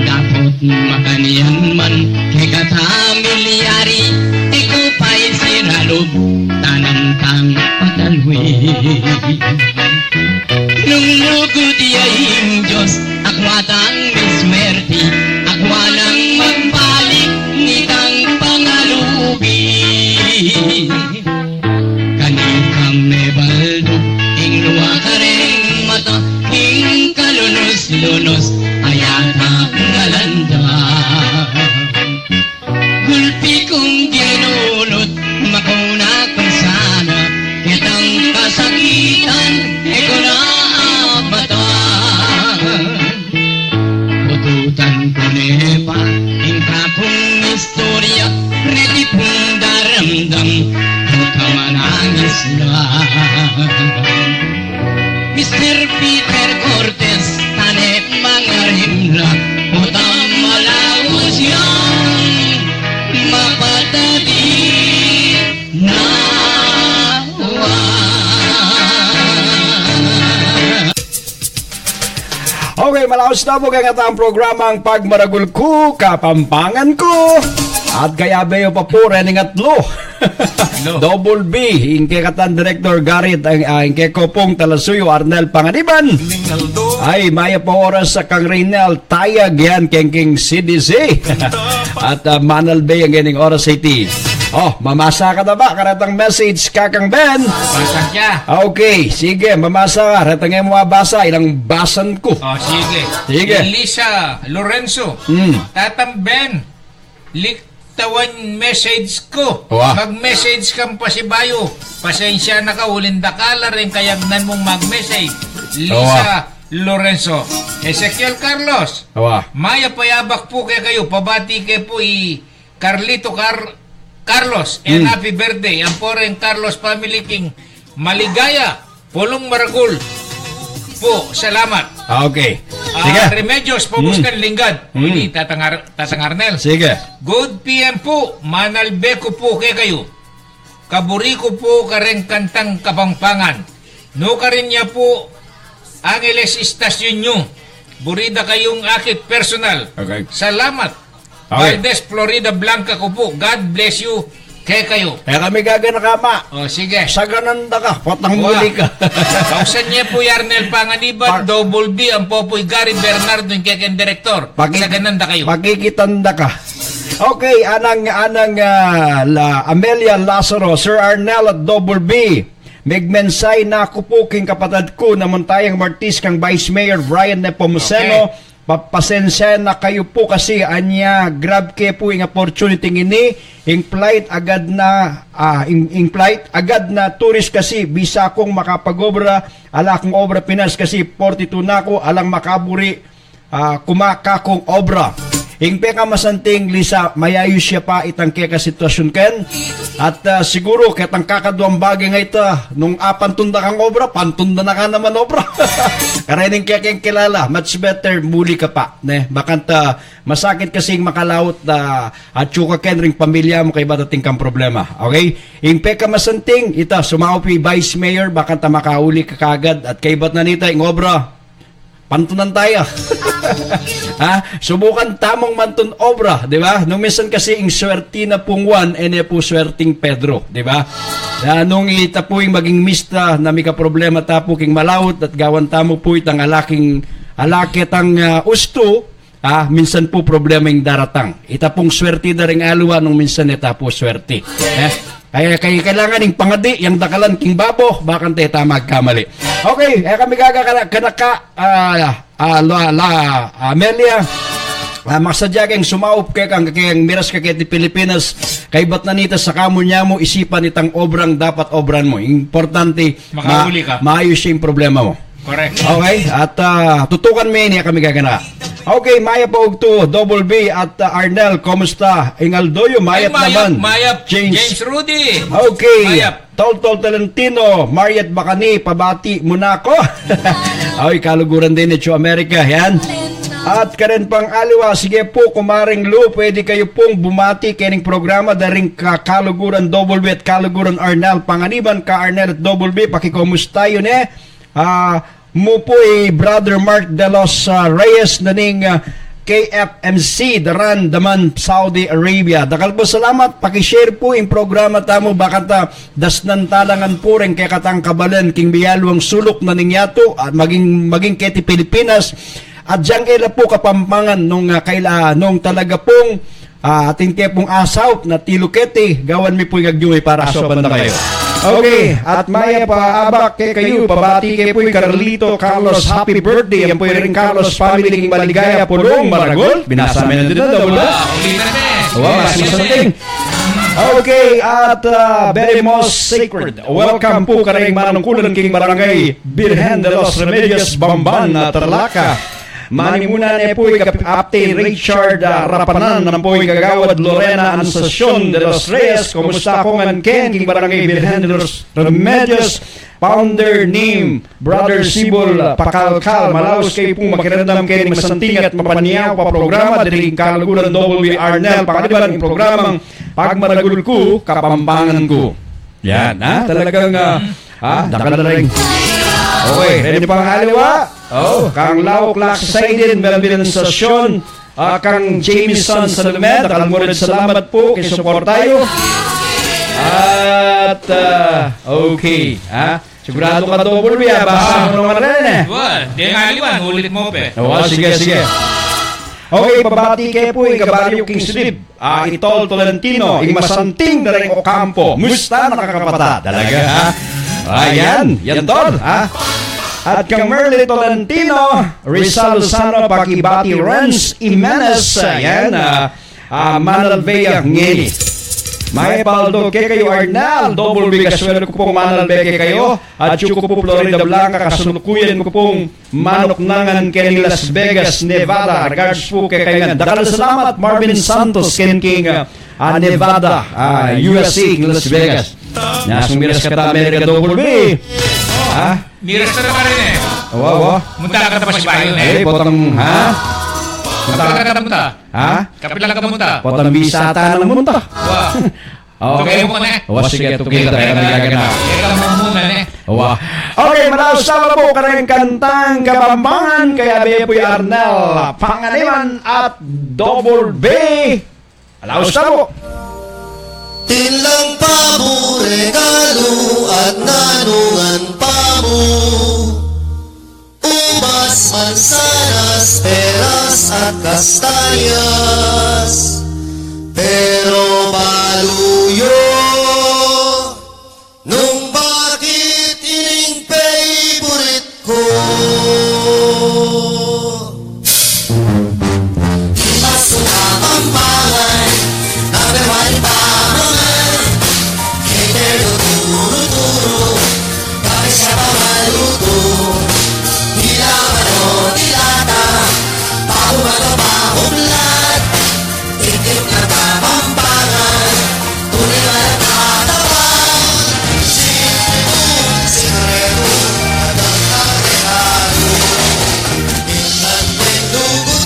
Dapot makanyan man, kekata milyari, e ku pa'y siralub, tanam tang patalwi. Nung lugud ya ing Dios, akwa tang miswerti, akwa nang magbalik nitang pangalugi. Kanikang mebaldug ing lua kareng mata, ing kalunus-lunus a yata ngalanda. Gulpi kung ginunut, makauna ku sana, ketang kasakitan, e ku na aabatan. Pututan ku ne pa, ing kakung istorya, reti pung daramdam, ku ka manangis na. Mister Peter Cortez, tane mangarimla, potang malaus yang mapatadi na. Okay, malaus na pu keng ating programang Pagmaragul Ku, Kapampangan Ku. At kayabe yu pa pu reng atlu. Hello. Double B, ing kekatang Director Garrett, ang, ah, ing keko pung talasuyu, Arnel Panganiban. Ay, mayap a oras kang Reynel, tayag yan keng, keng C D C. At, ah, Manalbe, ing gening oras iti. O, mamasa ka na ba karetang message, Kakang Ben? Basa siya. Okay, sige, mamasa ka. Retang e mu abasa, ilang basan ku. O, sige. Sige. Elisa Lorenzo. Hmm. Tatang Ben, liktawan message ku. Wa. Mag-message kang pasibayu. Pasensya na ka, uling dakal la ring kayagnan mung mag-message. Lisa Lorenzo. Ezekiel Carlos. Wa. Mayap a yabak pu kekayu, pabati ke pu i Carlito Car-, Carlos, and Hmm. happy birthday. Ampo reng Carlos family king maligaya. Pulung maragul pu, salamat. Ah, okay. Ah, sige. Remedios, Hmm. Pabuskan Lingad. Hmm. Uli, Tatang Ar-, Tatang Arnel. Sige. Good P M pu, manalbe ku pu kekayu. Kaburi ku pu kareng kantang Kapampangan. Nukarin ya pu, Angeles Station yu. Buri da kayung akit personal. Okay. Salamat. Okay. Valdez, Floridablanca ku pu. God bless you kekayu. E kami gaganaka, ma. O, sige. Saganan da ka, potang Wa. muli ka. Kausan ye pu i Arnel Panganiban, Pa- Double B, ampo pu i Gary Bernardo, ing kekeng direktor. Paki-, Saganan da kayu. Pakikitan da ka. Okay, anang, anang, ah, la, Amelia Lazaro, Sir Arnel at Double B. Megmensahe na ku pu king kapatad ku na mantayang Martis kang Vice Mayor Brian Nepomuceno. Okay. Pa-, pasensya na kayu pu kasi anya grab ke pu ing opportunity ngeni, ing flight agad na, ah, ing, ing flight agad na tourist kasi bisa kung makapag-obra, ala kung obra Pinas kasi forty-two na ku, alang makaburi, ah, kumakakung obra. Ing pekamasanting, Lisa, mayayus ya pa itang keka sitwasyun ken. At, ah, siguru, ketang kakaduang bage nga ita, nung apantun da kang obra, pantun da na ka naman obra. Karening kekeng kilala, much better, muli ka pa, ne? Bakanta, masakit kasing makalaut, ah, atyu ka ken ring pamilya mu kaybat atin kang problema. Okay? Ing pekamasanting, ita, sumaup i Vice Mayor, bakanta makauli ka kagad, at kaybat na nita, ing obra, pantunan tayu. Ha? Subukan tamung mantun obra, di ba? Nung minsan kasi ing swerti na pung Juan, e ne pu swerting Pedro, di ba? Na nung ita pu ing maging mista na mika problema ta pu king malaut at gawan tamu pu itang ala king, ala ketang, ah, ustu, ah, minsan pu problema ing daratang. Ita pung swerti da ring aliwa nung minsan e ta pu swerti. Eh? Kaya, kaya kailangan ing pangadi, yang dakalan king babo, bakanta e ta magkamali. Okay, e kami gaga kana-, kanaka, ah, ah, la, la, Amelia, ah, masadya keng sumaup kekang, keng miras ka keti Pilipinas, kaybat na nita saka mu nya mu isipan itang obrang dapat obran mu. Importante, ma-, makauli ka. Maayus ya ing problema mu. Correct. Okay, at, ah, tutukan me ini, e kami gaga na. Okay, mayap a ugtu, Double B at, ah, Arnel, kumusta? Ing aldo yu, mayap naman. Ay, mayap, mayap. James. James Rudy. Okay. Mayap. Toltol Tolentino, Mariat Bacani, pabati mu na ku. Ay, kaluguran din, Metro America, yan. At karin pang aliwa, sige pu, Kumaring Lu, pwede kayu pung bumati kening programa da ring ka-, kaluguran Double B at kaluguran Arnel, panganiban ka Arnel at Double B, pakikumusta yu ne? Ah, mu pu i Brother Mark de los, ah, Reyes na ning, ah, K F M C, Daran, Daman, Saudi Arabia. Dakal pung salamat, paki-share pu ing programa tamu, bakanta dasnan talangan pu ring kekatang kabalen king miyaluang suluk na ning yatu, at maging, maging keti Pilipinas, at dyang e la pu Kapampangan nung, ah, kaila-, nung talaga pung Ah, atin ke pung asaup na tilu keti, gawan mi pu ing agyuy para asaupan da kayu. Okay, at mayap a abak kekayu, pabati ke pu i Carlito Carlos, happy birthday, ampo ring Carlos family king Maligaya, Pulong, Maragul. Binasa me na din, Double B. Wow, kita na eh. Wow, mas masanting. Okay, at, ah, very most sacred welcome pu karing manungkulan king Barangay Birhen de los Remedios, Bamban, ah, Tarlac. Manimuna ne pu i Kap-, Apte Richard, ah, Rapanan, ampo i Kagawad Lorena Ansacion de los Reyes, kumusta ku ngan ken king Barangay Birhen de los Remedios, founder ning Brother Sibol, ah, Pakalkal, malaus kayu pung makiramdam keni masanting at mapaniawa a programa, diri king kaluguran Double B Arnel, panganiban ing programang Pagmaragul Ku, Kapampangan Ku. Yan, ha? Talagang, ah, ha? Dakal na rin. Okay, ready pang aliwa? Oh, kang Lau Clark Saiden, Melvin Ansacion, ah, kang Jameson Salome, dakal mu rin salamat pu, keng suporta yu. At, ah, okay, ha? Sigurado ka Double B, ha? Basa mu naman rin, eh. Well, di nga aliwa, ulit mu, pe. Oh, sige, sige. Okay, pabati ke pu, ing kabaryu king Silib. Ah, i Tol Tolentino, ing masanting da ring Ocampo. Musta na ka, kapatad? Talaga, ha? Ayan, yan, Tol, ha? At kang Merly Tolentino, Rizal Lozano, pakibati Renz Jimenez, ayan, ah, ah, Manalvea ngeni. Mayap a aldo kekayu Arnel, Double B, kaswelu ku pung Manalvea kekayu, at atyu ku pu Floridablanca, kasalukuyan ku pung manuknangan keni Las Vegas, Nevada. Regards pu kekayu ngan. Dakal a salamat, Marvin Santos, keni king, ah, Nevada, ah, U S A, king Las Vegas. Nanu, miras ka ta Amerika, Double B? Ha? Miras ka ta pa rin, eh. Awa, awa. Munta ka ta pa si Bayo, eh. Eh, potang, ha? Munta ka ta, munta. Ha? Kapilan ka munta? Potang bisa ta nang munta. Awa. Okay. Tuke mu ne. O, sige, tuke ta, kaya nagagana. Teka mu muna ne. Wa. Okay, malaus tala pu kareng kantang Kapampangan, kaya be pu i Arnel Panganiban at Double B. Malaus tala pu. Atin lang pamu regalu at nanu ngan pamu. Ubas, mansanas, peras, at kastanyas. Pero balu yu nung bakit ining favorite ku. Mas Kapampangan, number one Kapampangan. Kaya turu-turu, kami sa pamalutu. Dilawan o dilata, pahuman o pahumlat. Titik ng Kapampangan, tunay na nagtatapang. Sikreto, sikreto, at ang regalo. Minsan may dugot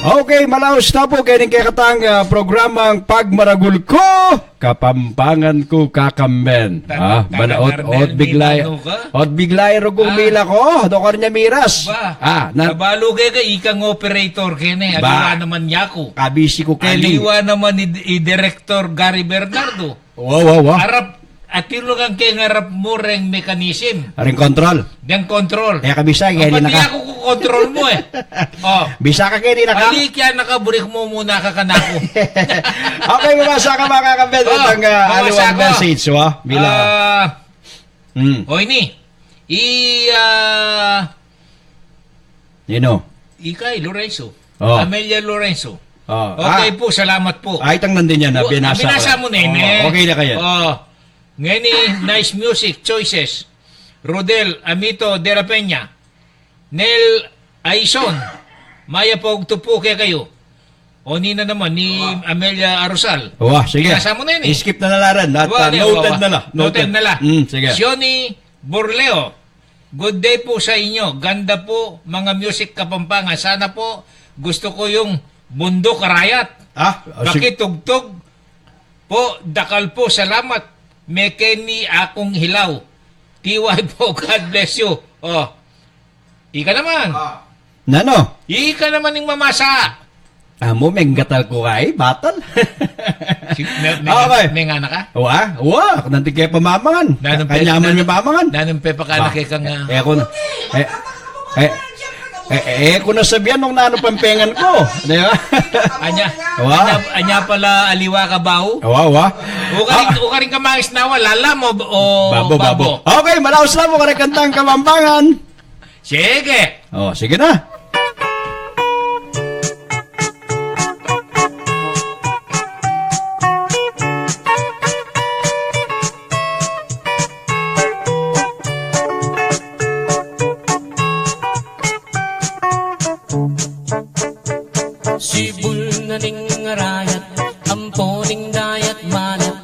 Okay, malaus na pu keni ing kekatang, ah, programang Pagmaragul Ku, Kapampangan Ku Kakamben. Tan-, ah, bala, talaga, ot, Arnel, ot bigla, ninanu ka? Ot bigla, rugung, ah, mila ku, do ka rin ya miras. Ba, ah, na- kabalu ke ka, ikang operator keni, ba, aliwa naman yaku. Kabisi ku keni. Aliwa naman i, i Director Gary Bernardo. Wa, wa, wa. Arap, atiu la kang keng arap mu reng mechanism. Reng control. Deng control. E, kabisa, keni na ka. Pati aku ku control mu, e. O. Bisa ka keni na ka? Ali, kaya nakaburik mu muna ka kanaku. Okay, mabasa ka, makakamben, o, itang, ah, mabasa aliwang ku. Message, wa? Bila. Ah, hmm. O, ini. I, ah, Nino? Ikay Lorenzo. O. Amelia Lorenzo. O. Okay, ah, pu, salamat pu. Ay, tang nandin yan, ah, o, binasa ko binasa lang. Mu na ini. O, okay na kaya. O. Ngeni, nice music choices. Rodel Amito de la Peña. Nel Aison. Mayap a ugtu pu kekayu. O, nina naman, ni Amelia Arusal. Wa, sige. Binasa mu na ini. I-skip na na la rin. At, wa, ah, ne, wa, noted wa. Na la. Noted. Noted na la. Mm, sige. Sioni Borleo. Good day po sa inyo. Ganda po, mga music Kapampangan. Sana po, gusto ko yung Bundok Arayat. Ah, ah, sige. Pakitugtog po, dakal po salamat. Mekeni akong hilaw. T Y po, God bless you. O. Ika naman. Ah. Nanu? Ika naman ing mamasa. Amu, menggatal ku kay, batal. Si, me, me, okay. Mengana ka? Wa, wa, nanti ke pamamangan. Nanung pe-, kanyaman nanung, me pamangan. Nanung pepakana ke kang, ah, e ku na. E, e, e, e ku na sabian nung nanu pampengan ku. Di ba? Anya, wa. Anya, anya pala aliwa ka bau? Wa, wa. O karing, ah, o karing kamangis na wa, lalam o, o babo, babo. Babo. Okay, malaus na pu karing kantang Kapampangan. Sige. O, sige na. Sibul na ning arayat, ampo ning dayat malat,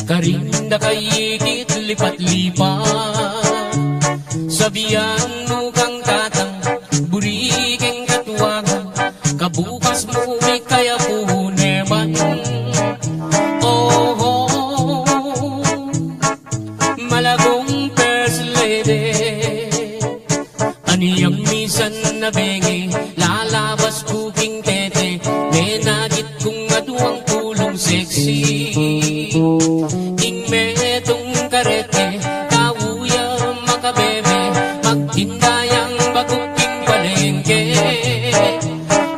karin da kayikit lipat-lipat. Sabian mu kang tatang, buri keng katuagan, kabukas mu mikayapu ne man. Oho, malagung first lady. Ani yang misan a bengi, lalabas ku king tete, menagit kung aduang pulung sexy. Ing metung karete, tau ya makabebe, magtinda yang baguk king palengke.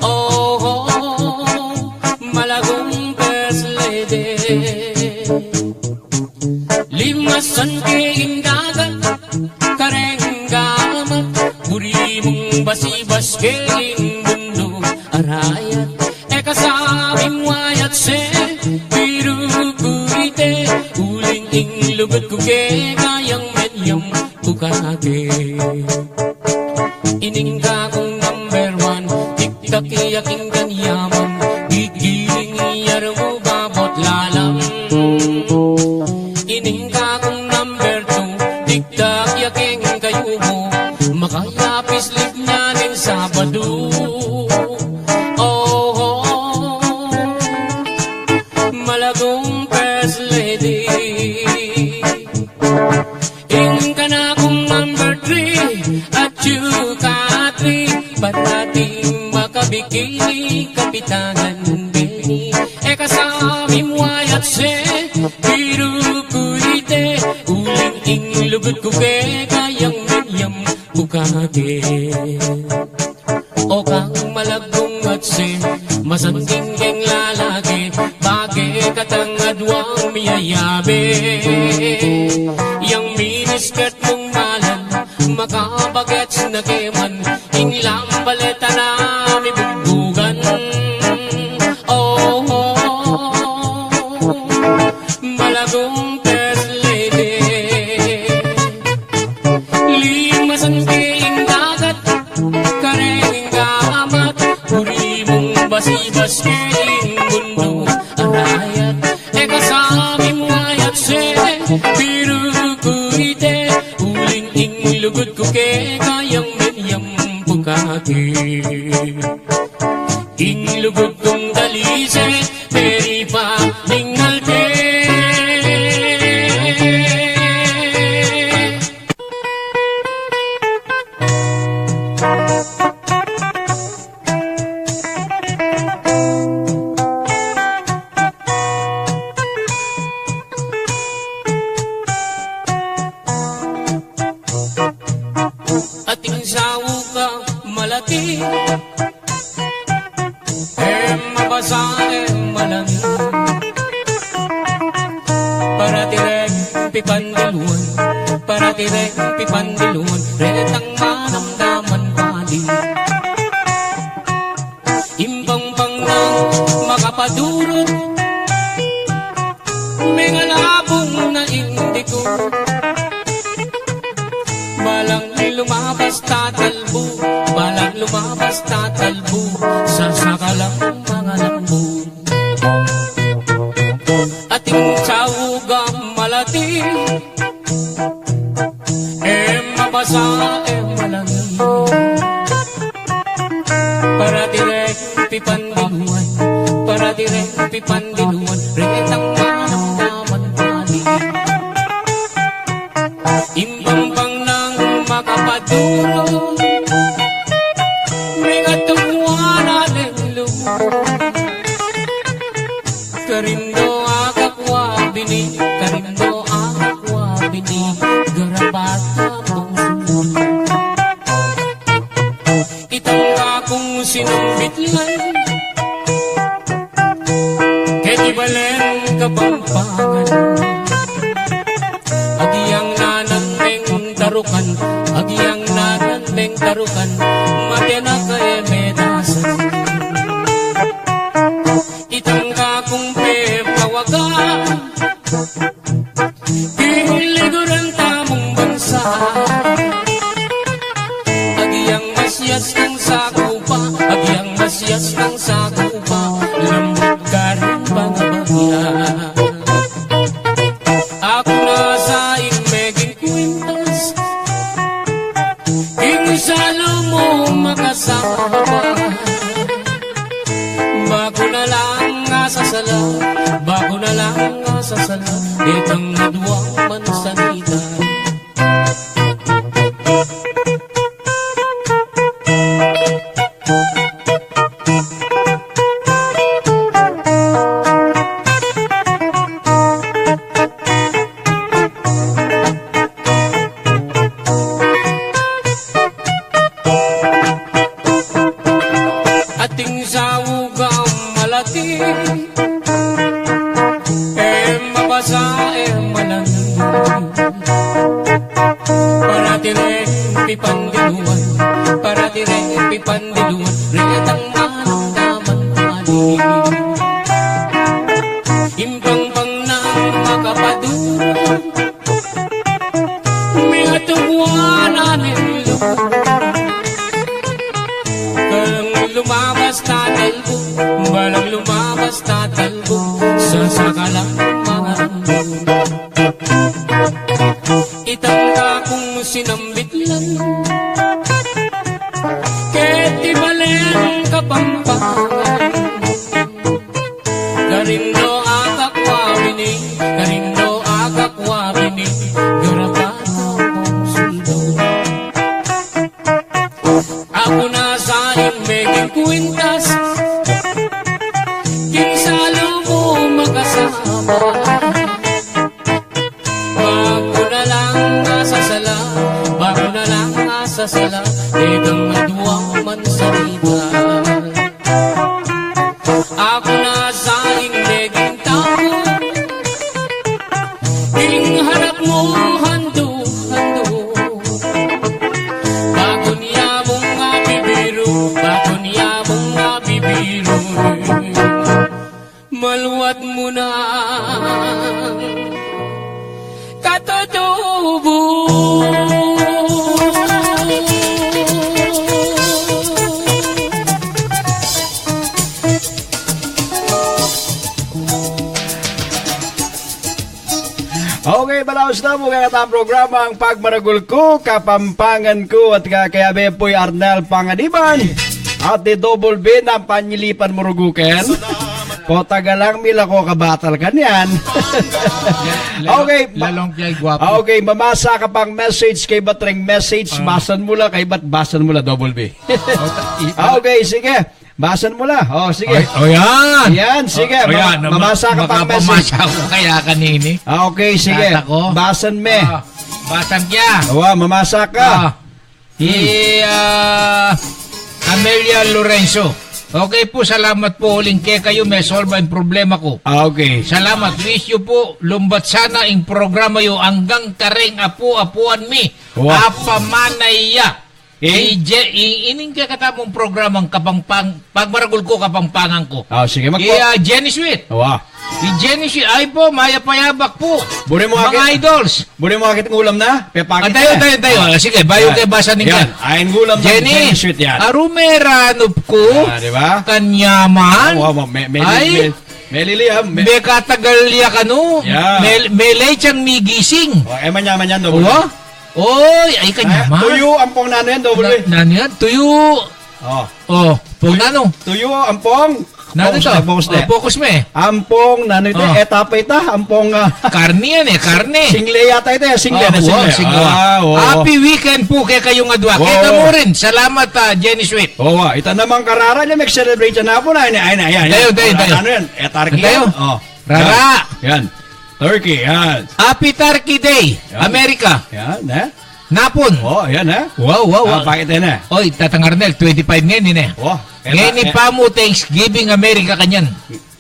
Oho, malagung first lady. Limasan ke ing dagat, kareng gamat, buri mung basibas ke ing bunduk arayat. E ka sa ming wayat se, biru ku ite, uling ing lugud ku keka yang menyam ku kake. Ining kakung number one, tiktak ya king kanyaman, gigiling ya rumu babot lalam. Ining kakung number two, tiktak ya keng kayumu, makayapis lig na ning Sabadu. Oho, malagung first lady. Ing kanakung number three, at yuka three, patating makabikini, kapitanan bini. E ka sa ming wayat se, biru ku ite, uling ing lugud ku keka yang menyam ku kake. O kang malaggung atse, masanting keng lalaki, bage katang aduang miyayabe. Yang miniskirt mung malam, makabagets na ke man, ing lambaleta na mibugbugan. Oh, oh, oh, oh. Malaggung first lady. Limasan ke ing dagat, kareng gamat, buri mung basibas ke ing mundu arayat. E ka sa ming wayat se, biru ku ite, uling ing lugud ku keka yang menyam ku kake. Ing Lugud kung dalise, peri pa ning alpe. Ating sauga malati, e mabasa, e malami. Parati reng pipandiluan, parati reng pipandiluan, retang manamdaman padi. Impangpang nang makapadurut, mengalabung na ing dikut. Balang lumabas tatalbu, balang lumabas tatalbu, sasakalang mangalambu. Ating sauga malati, e mabasa, e malami. Parati reng pipandiluan, parati reng pipandiluan, retang manamdaman padi. Impangpang nang makapadurut, mengatungwa na ning lugud. Karin do agak wa bini, karin do agak wa bini, garapat na pung sulu. Itang kakung sinambit lan, keti balen Kapampangan. Agyang nanan meng tarukan, agyang nanan meng tarukan, mate na ka e medasan. Itang kakung pepawaga, king liguran tamung bansa. Agyang masias nang sakupa, agyang masias nang sakupa, lambut karin bang bagya. Aku na sa ing meging kwintas, ing salu mu makasama. Baku na lang asasala, baku na lang asasala, detang aduang mansanita. Ating sauga malati, e mabasa, e malami. Parati reng pipandiluan, parati reng pipandiluan, retang manamdaman padi. Impangpang nang makapadurut, mengatungwa na ning lugud. Karin lumabas tatalbu, balang lumabas tatalbu, sasakalang mangalambu. Itang kakung sinambit lan, keti balen Kapampangan. Karin do agak wa bini, karin do agak wa bini, garapat na pung sulu. Aku na sa ing meging kwintas, king salu mu makasama. Baku na lang asasala, baku na lang asasala, detang aduang mansanita. Aku na sa ing meging tau, ing harap mu handu-handu. Baku nia mung abibiru, baku nia mung abibiru, maluat mu nang katutubu. Okay, balaus na mu kaya tang programang Pagmaragul Ku, Kapampangan Ku, at kakayabe pu'y Arnel Pangadiban. Ate Double B, nang panyilipan mu rugu ken? Potagalang mila ko kabatal kanyan. Okay, ma- Lalong kaya gwapo. Okay, mamasa ka pang message, kaybat reng message, Ah. basan mu la, kaybat basan mu la, Double B. O, ta-, i- Okay, sige. Basan mu la. O, sige. Ay, o, yan. Yan, sige. O, yan. Ma-, mamasa ka pang message. Makapamasa ako kaya kanini. Ah, okay, sige. Tata ko. Basan me. Ah, basan kaya. Awa, mamasa ka. Ah. Hmm. I, ah, Amelia Lorenzo. Okay po, salamat po. Uling kekayu, mesolba ing problema ku. Ah, okay. Salamat. Wish yu po, lumbat sana ing programa yu anggang kareng apu-apuan mi. Wa. Apamanay ya. Eh? I Je-, i-, ining kekatamung programang Kapangpang-, Pagmaragul Ku Kapampangan Ku. Ah, sige, magpa- I, ah, Jenny Sweet. Wa. I Jenny Sweet. Ay po, mayap a yabak po. Buri mu mga akit, idols. Buri mu akit ng ulam na? Pepakit Antayo, na. Antayo, antayo. Ah. Sige, bayu ke basa ning yan. Ay, ng ulam na Jenny, Jenny Sweet yan. Aru meranup ku. Ah, di ba? Kanyaman. Ah, wa, wa, me-, me-, Ay. me-, melili, ah, me- Mekatagal ya kanu. Yeah. Me-, melay yang migising. Oh, e, manyaman yan, Double B. Wa? Oy, ay, kanyaman. Tuyu, ampong nanu yan, Double B? Na-, nanu yan? Tuyu. Oh. Oh, pong nanu? Tuyu, ampong. Nanu ito? Focus na, focus na. Oh, focus me. Ampong nanu ito? Oh. Etapa ita, ampong, ah, karne yan e, karne. Single yata ita e, single na, single. Ah, wow. Happy weekend po kekayu nga dua. Kekayu mu rin. Salamat, ah, Jenny Sweet. Oh, ah, ita namang karara, mag-celebrate na po na. Ay, ay, ay, ay. Tayo, tayo, tayo. Ano yan? E, turkey yan? Oh. Rara. Yan. Yan. Turkey, yan. Happy Turkey Day, America. Yan, e? Napun. Oh, yan, e? Wow, wow, wow. Pakit na. Oy, Tatang Arnel, twenty-five ngeni, e. Oh, ngeni pa mu Thanksgiving America kanyan.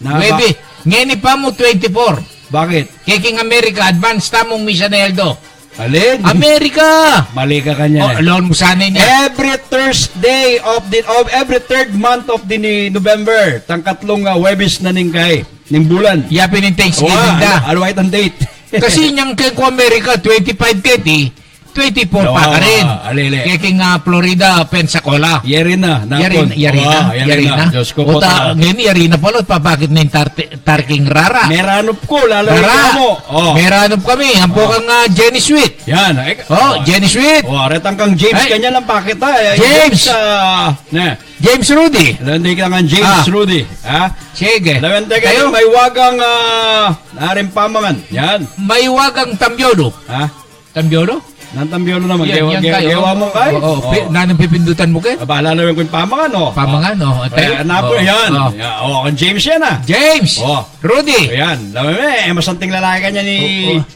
Webis, ngeni pa mu twenty-four. Bakit? Keking America, advance tamung misa ne aldo. Alin? America! Mali ka kanyan e. Lawan mu sana yan. Every Thursday of the, of every third month of the ni-, November, tang katlung, ah, Webis na ning kai. Ning bulan. Yapin ing Thanksgiving da. Wa, alu-, aluway tang date. Kasi inyang keng ku America, twenty-five keti, twenty-four pa karin. Wa, wa, ali, ali. Keking, ah, Florida, Pensacola. Yari na, napun. Yari na, yari na. Diyos ku po, ta-, ngeni yari na pala, papakit na ing tar-, turkey rara. Meranup ku, lalawi kami. Meranup kami, ampo kang, ah, Jenny Sweet. Yan, e. Oh, Jenny Sweet. Oh, retang kang James, kanyan lang pakit, ah. James. James, ah, ne. James Rudy. Lawente kang James Rudy, ha? Sige. Lawente kang Maywagang, ah, Aring Pamangan. Yan. Maywagang Tambiolo. Ha? Tambiolo? Nang Tambiolo naman. Yan, gewa, yan gewa, kayo. Gewa mu kay? Oo, oo. Pi-, nanung pipindutan mu kay? Aba, lalawen ku ing Pamangan, o. Pamangan, o. Atay? Pamangan, o. Atay, yan. Oo. Ya, o, kang James yan, a. James. O. Rudy. O, yan. Lawen me, e, masanting lalaki kanyan i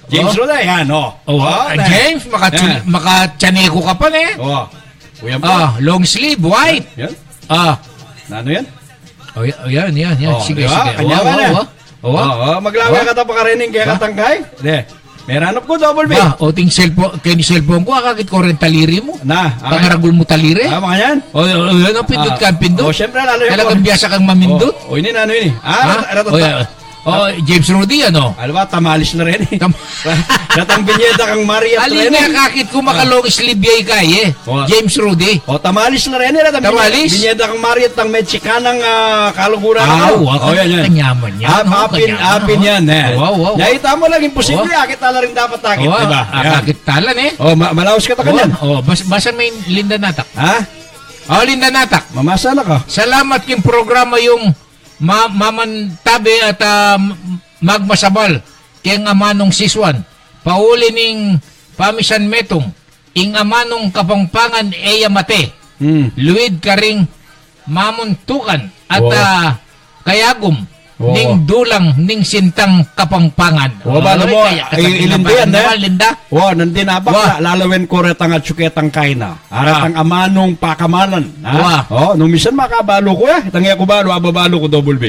James Rudy, yan, o. O, James, makatsun-, makatsaneko ka pa, ne? O. O, yan pa. Ah, long sleeve, white. Yan. Ah. Nanu yan? O, y-, o, yan, yan, yan. O, sige, sige. Kanyan na. O, o, o. O, maglawe ka ta pa karin ing kekatang kai? De. Meranup ku, Double B. Ba, o, ating cellphone, keni cellphone ku, akakit ku reng taliri mu. Na, akin. Pangaragul mu taliri. Ah, makanyan? O, o, o, yan, o, pindut ka, pindut. O, siyempre, lalawen ku. Talagang biyasa kang mamindut. O, o, ini, nanu ini? Ah, rata-, rata-, o, yan. O, James Rudy, ano? Ala ba, tamalis la reni. Tam- Retang binyeda kang Mariat reni. Alin nga akakit ku maka-long sleeve ya ika, e? O. James Rudy. O, tamalis la reni, retang binyeda, tamalis? Binyeda kang Mariat, tang Mexicanang, ah, kaluguran. Ah, o, yan, yan. Kanyaman yan. Apin, apin yan, e. Wow, wow, wow. Nakita mu lang, imposible, akit tala rin dapat akit, di ba? Yan. Akakit tala, ne? O, ma-, malaus ka ta kanyan. O, bas-, basa me ing Linda Natak. Ha? O, Linda Natak. Mamasa na ka. Salamat king programa yung ma-, mamantabe at, ah, m-, magmasabal keng amanung Sisuan. Pauli ning pamisan metung, ing amanung Kapampangan e ya mate. Hmm. Luid karing mamuntukan at, ah, kayagum ning dulang ning sintang Kapampangan. Wa, ba, alam mo, i-, i-Linda yan, e? Wa, nandin na ba? Wa. Lalawen ku retang atsu ketang kaina. Aretang amanung pakamalan, ha? Wa. O, nung misan makabalu ku, e. Itang e ku balu, ababalu ku, Double B.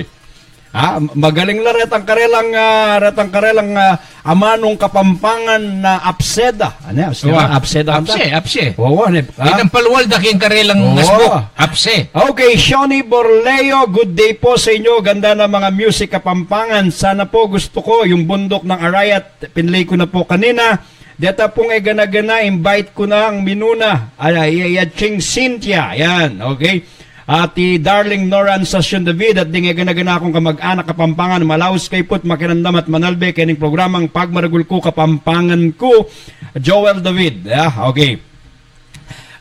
Ha? Magaling la retang karelang, ah, retang karelang, ah, amanung Kapampangan na apseda. Ano yan? Apseda? Wa. Apseda kanta? Apse, apse. Wa, wa, ne, ha? Itang palual da king karelang asbuk. Apse. Okay, Shoni Borleo, good day po sa inyo. Ganda ng mga music Kapampangan. Sana po gusto ko yung Bundok ng Arayat. Pinlay ko na po kanina. Deta pung e gana-gana, invite ku nang minuna. Ala, iya, iya, Ching Cynthia. Yan, okay. At i Darling Noran Sasyon David, at ding e gana-gana kung kamag-anak Kapampangan, malaus kaypu't makiramdam at manalbe kening programang Pagmaragul Ku Kapampangan Ku, Joel David. Ya, okay.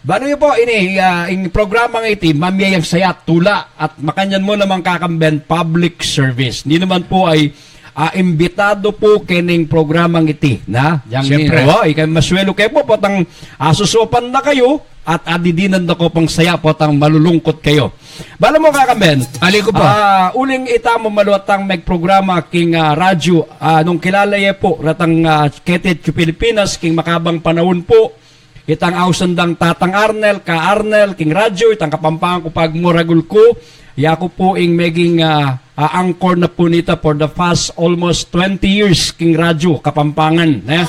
Balu yu po, ini, ah, ing programang iti, mamye yang saya tula, at makanyan mu naman kakamben public service. Ini naman po ay, ah, imbitado po kening programang iti, na? Yang Siyempre. Ini, oh, ikay maswelo kayu po, potang asusupan na kayu, at adidinan na ko pang saya, potang malulungkot kayu. Balu mu kakamben, Ali ko pa. Ah, uling ita mu maluatang megprograma king, ah, radyo, ah, nung kilala ye po, ratang, ah, keti Pilipinas, king makabang panaun po, itang ausan dang Tatang Arnel, ka Arnel, king radyo, itang Kapampangan ku pagmuragul ku, yaku po ing meging, ah, ah, anchor na po nita for the past almost twenty years king radyo, Kapampangan, ne?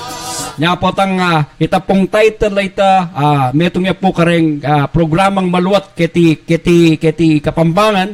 Nya potang, ah, ita pung title na ita, ah, metung ya po kareng, ah, programang maluat keti, keti, keti Kapampangan,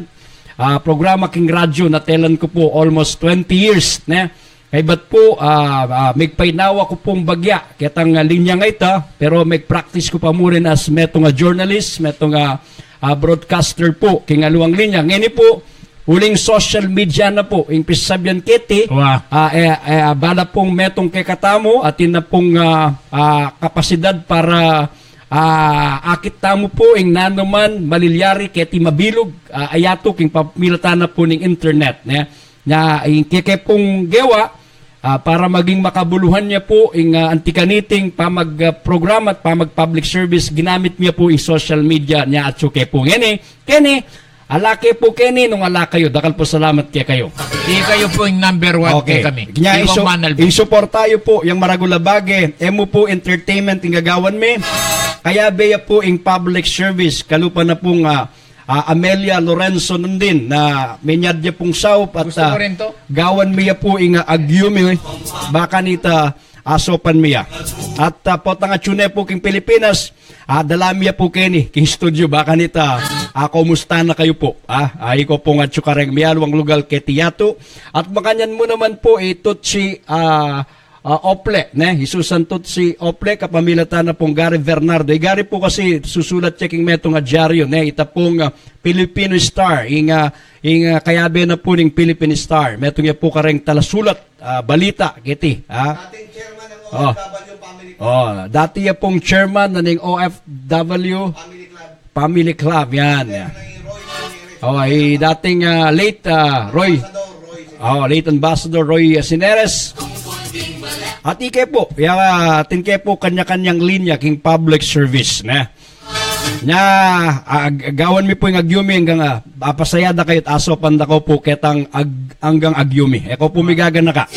ah, programa king radyo na telan ku po almost twenty years, ne? Kaybat po, ah, ah, megpainawa ku pung bagya ketang, ah, linya ngeni, pero megpractice ku pa mu rin as metung a journalist, metung a, ah, broadcaster po king aliwang linya. Ngeni po, uling social media na po ing pisasabian keti, Wa. ah, eh, eh, ah, bala pung metung kekatamu, atin na pung, ah, ah, kapasidad para, ah, akit tamu po ing nanuman malilyari keti mabilug, ah, a yatu king pamilatan na po ning internet, ne? Nya, ing keke pung gewa, ah, para maging makabuluhan ya po ing, ah, anti kaniting pamag, ah, programa at pamag public service, ginamit mi ya po ing social media nya atsu ke po ngeni. Keni, ala ke po keni nung ala kayu. Dakal pung salamat kekayu. Ikayu po ing number one Okay. kekami. Nya, Ikaw isu-, man, Alvin. Isuporta yu po yang maragul a bage. E mu po entertainment ing gagawan mi. Kayabe ya po ing public service. Kalupa na pung, ah, ah, Amelia Lorenzo nandin, na menyad ya pung saup at, Gusto ah, ko rin to. gawan mi ya po ing, ah, agyu mi, bakanita, ah, asupan mi ya. At, ah, potang atsu ne po king Pilipinas, ah, dala mi ya po keni king studio, bakanita, ah, kumusta na kayu po? Ah, ah, iko pung atsu kareng mialuang lugal keti yatu. At makanyan mu naman po, i Tutsi, ah, ah, Ople, ne? I Susan Tutsi Ople, kapamilatan na pung Gary Bernardo. I Gary po kasi susulat ya king metung a dyaryu, ne? Ita pung, ah, Filipino Star, ing, ah, ing, ah, kayabe na po ning Philippine Star. Metung ya po kareng talasulat, ah, balita, keti, ha? Dating chairman ng Oh. O F W Family Club. Oh, dati ya pong chairman na ning O F W Family Club. Family Club, yan, yan. Kay Roy Gutierrez. Oh, i dating, ah, late, ah, Roy. Ambassador Roy Gutierrez. Oh, late Ambassador Roy, ah, Sineres. At ike po, ya, atin ke po kanya-kanyang linya king public service, ne? Nya, ah, ag-, gawan mi po ing agyu mi anggang, ah, apasaya da kayu't asupan da ko po ketang ag-, anggang agyu mi. E ko po migaganaka.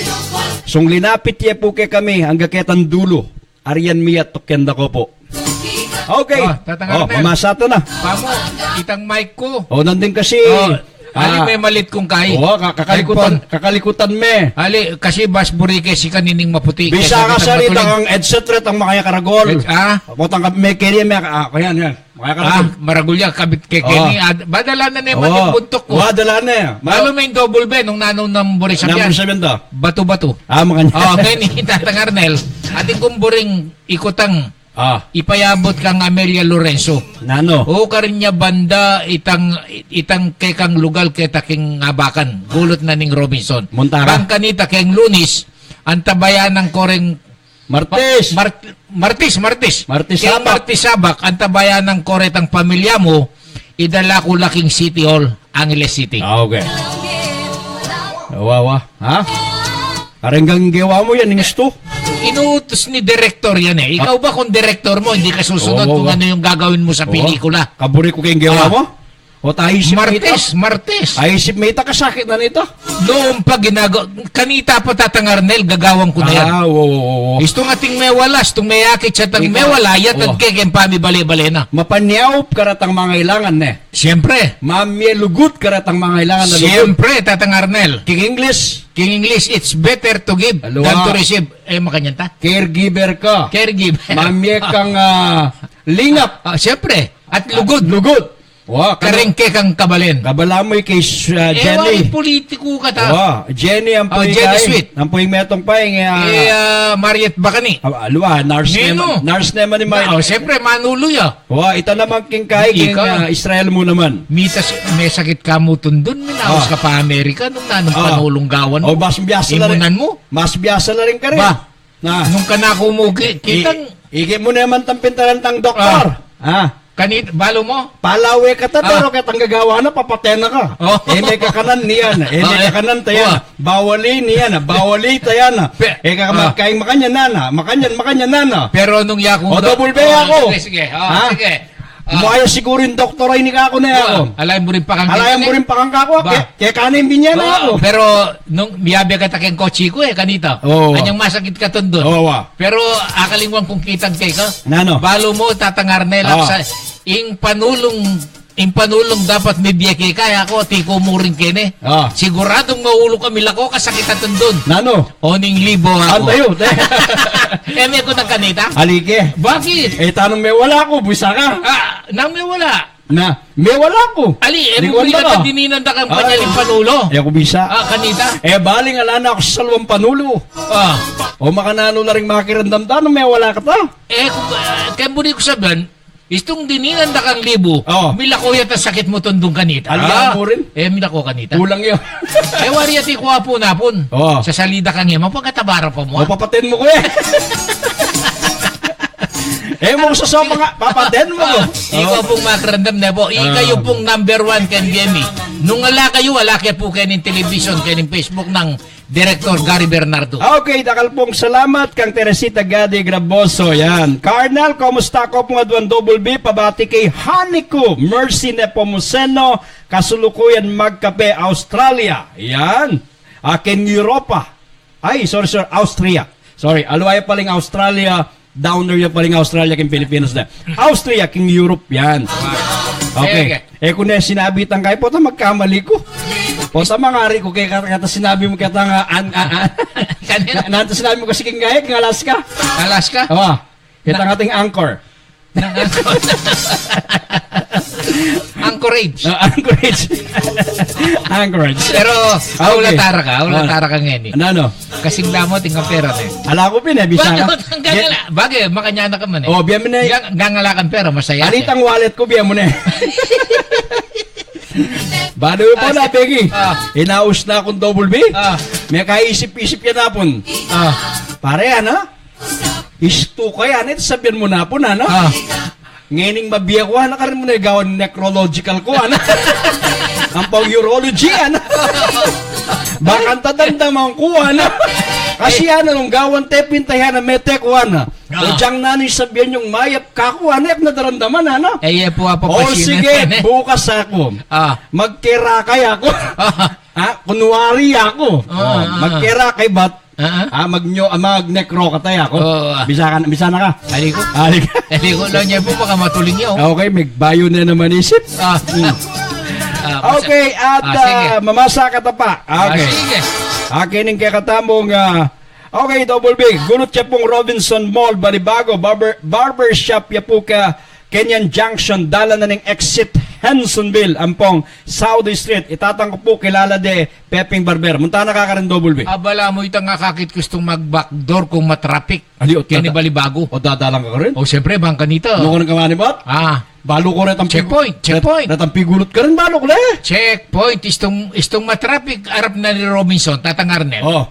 Sung linapit ye po kekami, angga ketang dulu. Aryan mi at tukyan da ko po. Okay. Oh, Tatang Oh, Arnel. Mamasa to na. Pamu, itang mic ku. Oh, nandin kasi. Oh, ali, ah, me malit kung kai. Oh, ka-, kakalikutan, Headphone. Kakalikutan me. Ali, kasi bas buri ke si kanining maputi. Bisa kesa ka sa kitang rita maputi. Ang headset ret ang makaya karagol. Ed-, ah? Potang ka, me keri, me, ah, kaya yan. Makaya karagol. Ah, maragul ya, kabit ke Oh. keni. Ah, badala na ne Oh. maling buntuk ku. Wa, dala na. Ma- Lalo me ing double be, nung nanung nang buri Nang sabian. buri sabian to. Batu-batu. Ah, makanya. Oh, keni, Tatang Arnel. Atin kung buring ikutang Ah. ipayabut kang Amelia Lorenzo. Nanu? O, karin ya banda itang, itang kekang lugal keta king Abacan, gulut na ning Robinson. Munta ka? Bang kanita keng Lunis, antabayanan ko reng Martis. Mar-, Martis, Martis. Martis Keng Sabak. Martis Sabak, antabayanan ko retang pamilya mu, idala ku la king City Hall, Angeles City. Ah, okay. Wa, wa. Ha? Arenggang gewa mu yan, ning gusto. Inuutos ni direktor yan e. Ikaw Ah. ba kung direktor mo, hindi ka susunod Oo, kung oo. ano yung gagawin mo sa Oo. pelikula? Kaburi ku keng gewa Ah. mu? O, ta, isip Martes, mita. Martes. Ay, isip mita, kasakit na nita. Noon pa ginaga-, kanita pa, Tatang Arnel, gagawan ku na yan. Ah, oo, oo, oo. Istung ating mewala, istung meyakit sa tang Ika, mewala, yatad oo. ke keng pamibale-bale na. Mapanyaup karetang mangailangan, ne? Siyempre. Mamye lugud karetang mangailangan na lugud. Siyempre, Tatang Arnel. King English? King English, it's better to give Alwa. than to receive. Eh, makanyan ta? Caregiver ka. Caregiver. Mamye kang, ah, lingap. Ah, siyempre. At lugud. Lugud. Wa, kanu- Kareng kekang kabalen. Kabala mu i kay, ah, Jenny. Ewan, politiko ka ta. Wa, Jenny, ampo Oh, i Jenny kay, Sweet. ampo i metung pa, ing, ah, Eh, ah, Mariet Bacani. Ah, alwa, nurse Nino? naman, nurse naman ni Mariet. Na, oh, siyempre, manulu ya. Wa, ita naman king kay, king, Ika. ah, Israel mu naman. Mitas, me sakit ka mu tundun, minaus Ah. ka pa Amerika, nung nanung Ah. panulung gawan Oh, mu. mas biyasa la rin. Imunan mu. Mas biyasa la rin ka rin. Ba? Na. Nung kanaku mu ki-, I-, kitang igi mu naman tang pintalan tang doktor. Ah. Ah. Kanit, balu mu? Palawe ka ta, ah, pero ketang gagawan na, papaten na ka. Oh. E me kakanan niyan, e me, oh, eh, kakanan ta yan. Oh. Bawali niyan, bawali ta yan. Pe-, e ka, ah, magkaing makanyan na, makanyan, makanyan na. Pero nung yaku, o, do-, double B, oh, aku. Sige, sige. Oh, ha? Sige. Ah. Muaya siguru ing doktor ay ni kaku ne, oh, aku. Alayan mu rin pa kang, alayan mu rin pa kang kaku, ah. Ba? Ke-, kekane ing binye na, oh, aku. Pero nung miyabe ka ta keng kotse ku, e, kanita. Oh. Anyang masakit ka tundun. Oh, wa. Pero akalingwan kung kitang keka. Nanu? Balu mu, Tatang Arnel, ah, aksa, ing panulung, ing panulung dapat mibie keka, e, aku, tiku mu rin kene. Ah. Siguradung maulu ka, milako ka, sakit a tundun. Nanu? Oning libo, aku. Antayu, te. E me ku nang kanita? Ali ke. Bakit? E, tanung mewala ku, bisa ka. Ah, nang mewala. Na, mewala ku. Ali, e, di mu ku pwede na ka. Dininan da kang, ay, panyali panulo. E ku bisa. Ah, kanita? E, baling ala na ku sa saluang panulo. Ah. O makananu la ring makiramdam ta nung mewala ka ta? E, ku, e, kaya buri ku sabian, istung dininan da kang libu, oh, milako ya ta sakit mu tundung kanita. Ali, ah, mu rin. E, milako kanita. Kulang ya. E, wari ya ti ku apun-apun. Oh. Sasalida kang e, mapagkatabaran pa mu, ah. O, papaten mu ku, e. E mu ku sosopa nga, papaten mu ku. Ah, ikaw pung makiramdam ne pu. Ah. Ikayu pung number one keng bie mi. Nung ala kayu, ala ke pu keng television, keng Facebook nang Direktor Gary Bernardo. Okay, dakal pung salamat kang Teresita Gadi Graboso. Yan. Carnal, kumusta? Aku pung aduang double B, pabati kay Haniko Mercy Nepomuceno, kasulukuyan magkape, Australia. Yan. Aking Europa. Ay, sorry, sorry, Austria. Sorry, aliwa ya paling Australia, downer ya paling Australia keng Pilipinas na. Austria, keng Europe, yan. Okay. Sige. E ku ne sinabi itang kaya, pota magkamali ku. Pota mangari ku kaya keta, keta sinabi mu keta nga, an, an, an. Kanina? Na, nanu ing sinabi mu kasi keng kaya, keng Alaska? Alaska? Awa. Keta nga ating anchor. Nang Anchorage. Ah, Anchorage. Anchorage. Pero, okay, aula tara ka, aula tara ka ngeni. Nanu? Kasing damu, atin kang pera ne. Ala ku pin e, bisa ka. Bagay, makanyan na ka man e. O, bie mu ne. Gang-, gangala kang pera, masaya. Alitang wallet ku, bie mu ne. Balu pu na, Peggy. Ah. Inaus na kung double B. Ah. Mekaisip-isip ya napun. Ah. Pare, ana? Istu kaya, ana, ita sabian mu napun, ana? Ah. Ngening mabie ku, ana, karin mu ne gawan necrological ku, ana? Ampong urology, ana? Bakanta damdaman ku, ana? Kasi, eh, ana, nung gawan te pinta, ana, mete ku, ana? Ah. O dyang nanu ing sabian yung mayap kaku, ana, e ku na daramdaman, ana? E, ye pu, apa. O, pasinan sige, bukas aku. Ah. Magkerakay aku. Ah. Ha? Kunwari aku. Ah, o, ah, ah. Magkerakay bat. Ah, ah. Ah, magnyo, ah, magnekro kataya aku. Oo, ah. Bisa ka na, bisa na ka. Ali ku. Ali ka. Ali ku, lawan ye pu, baka matuling ye, o. Okay, magbayu ne naman isip. Ah. Hmm. Ah, masa-, okay, at, ah, sige, ah, mamasa ka ta pa. Ah, okay, sige. Akin ing kekatamung, ah, okay, Double B. Gulut ya pung Robinson Mall, Balibago, barber, barber shop ya pu ka Kenyan Junction, dalan na ning exit Hensonville, ampong Saudi Street. Itatang ku pu kilala de Pepeng Barber. Munta na ka karin, Double B. Abala mu, itang akakit ku istung mag-backdoor kung matraffic. Ali, o, keni dada-, Balibago. O, dadalan ka karin? O, siyempre, bang kanita. Nung karin ka manibat? Ah. Balu ku retang pig-, checkpoint, ret-, checkpoint. Retang pigulut karin, balu ku le. Checkpoint, istung, istung matraffic, arap na ni Robinson, Tatang Arnel. O.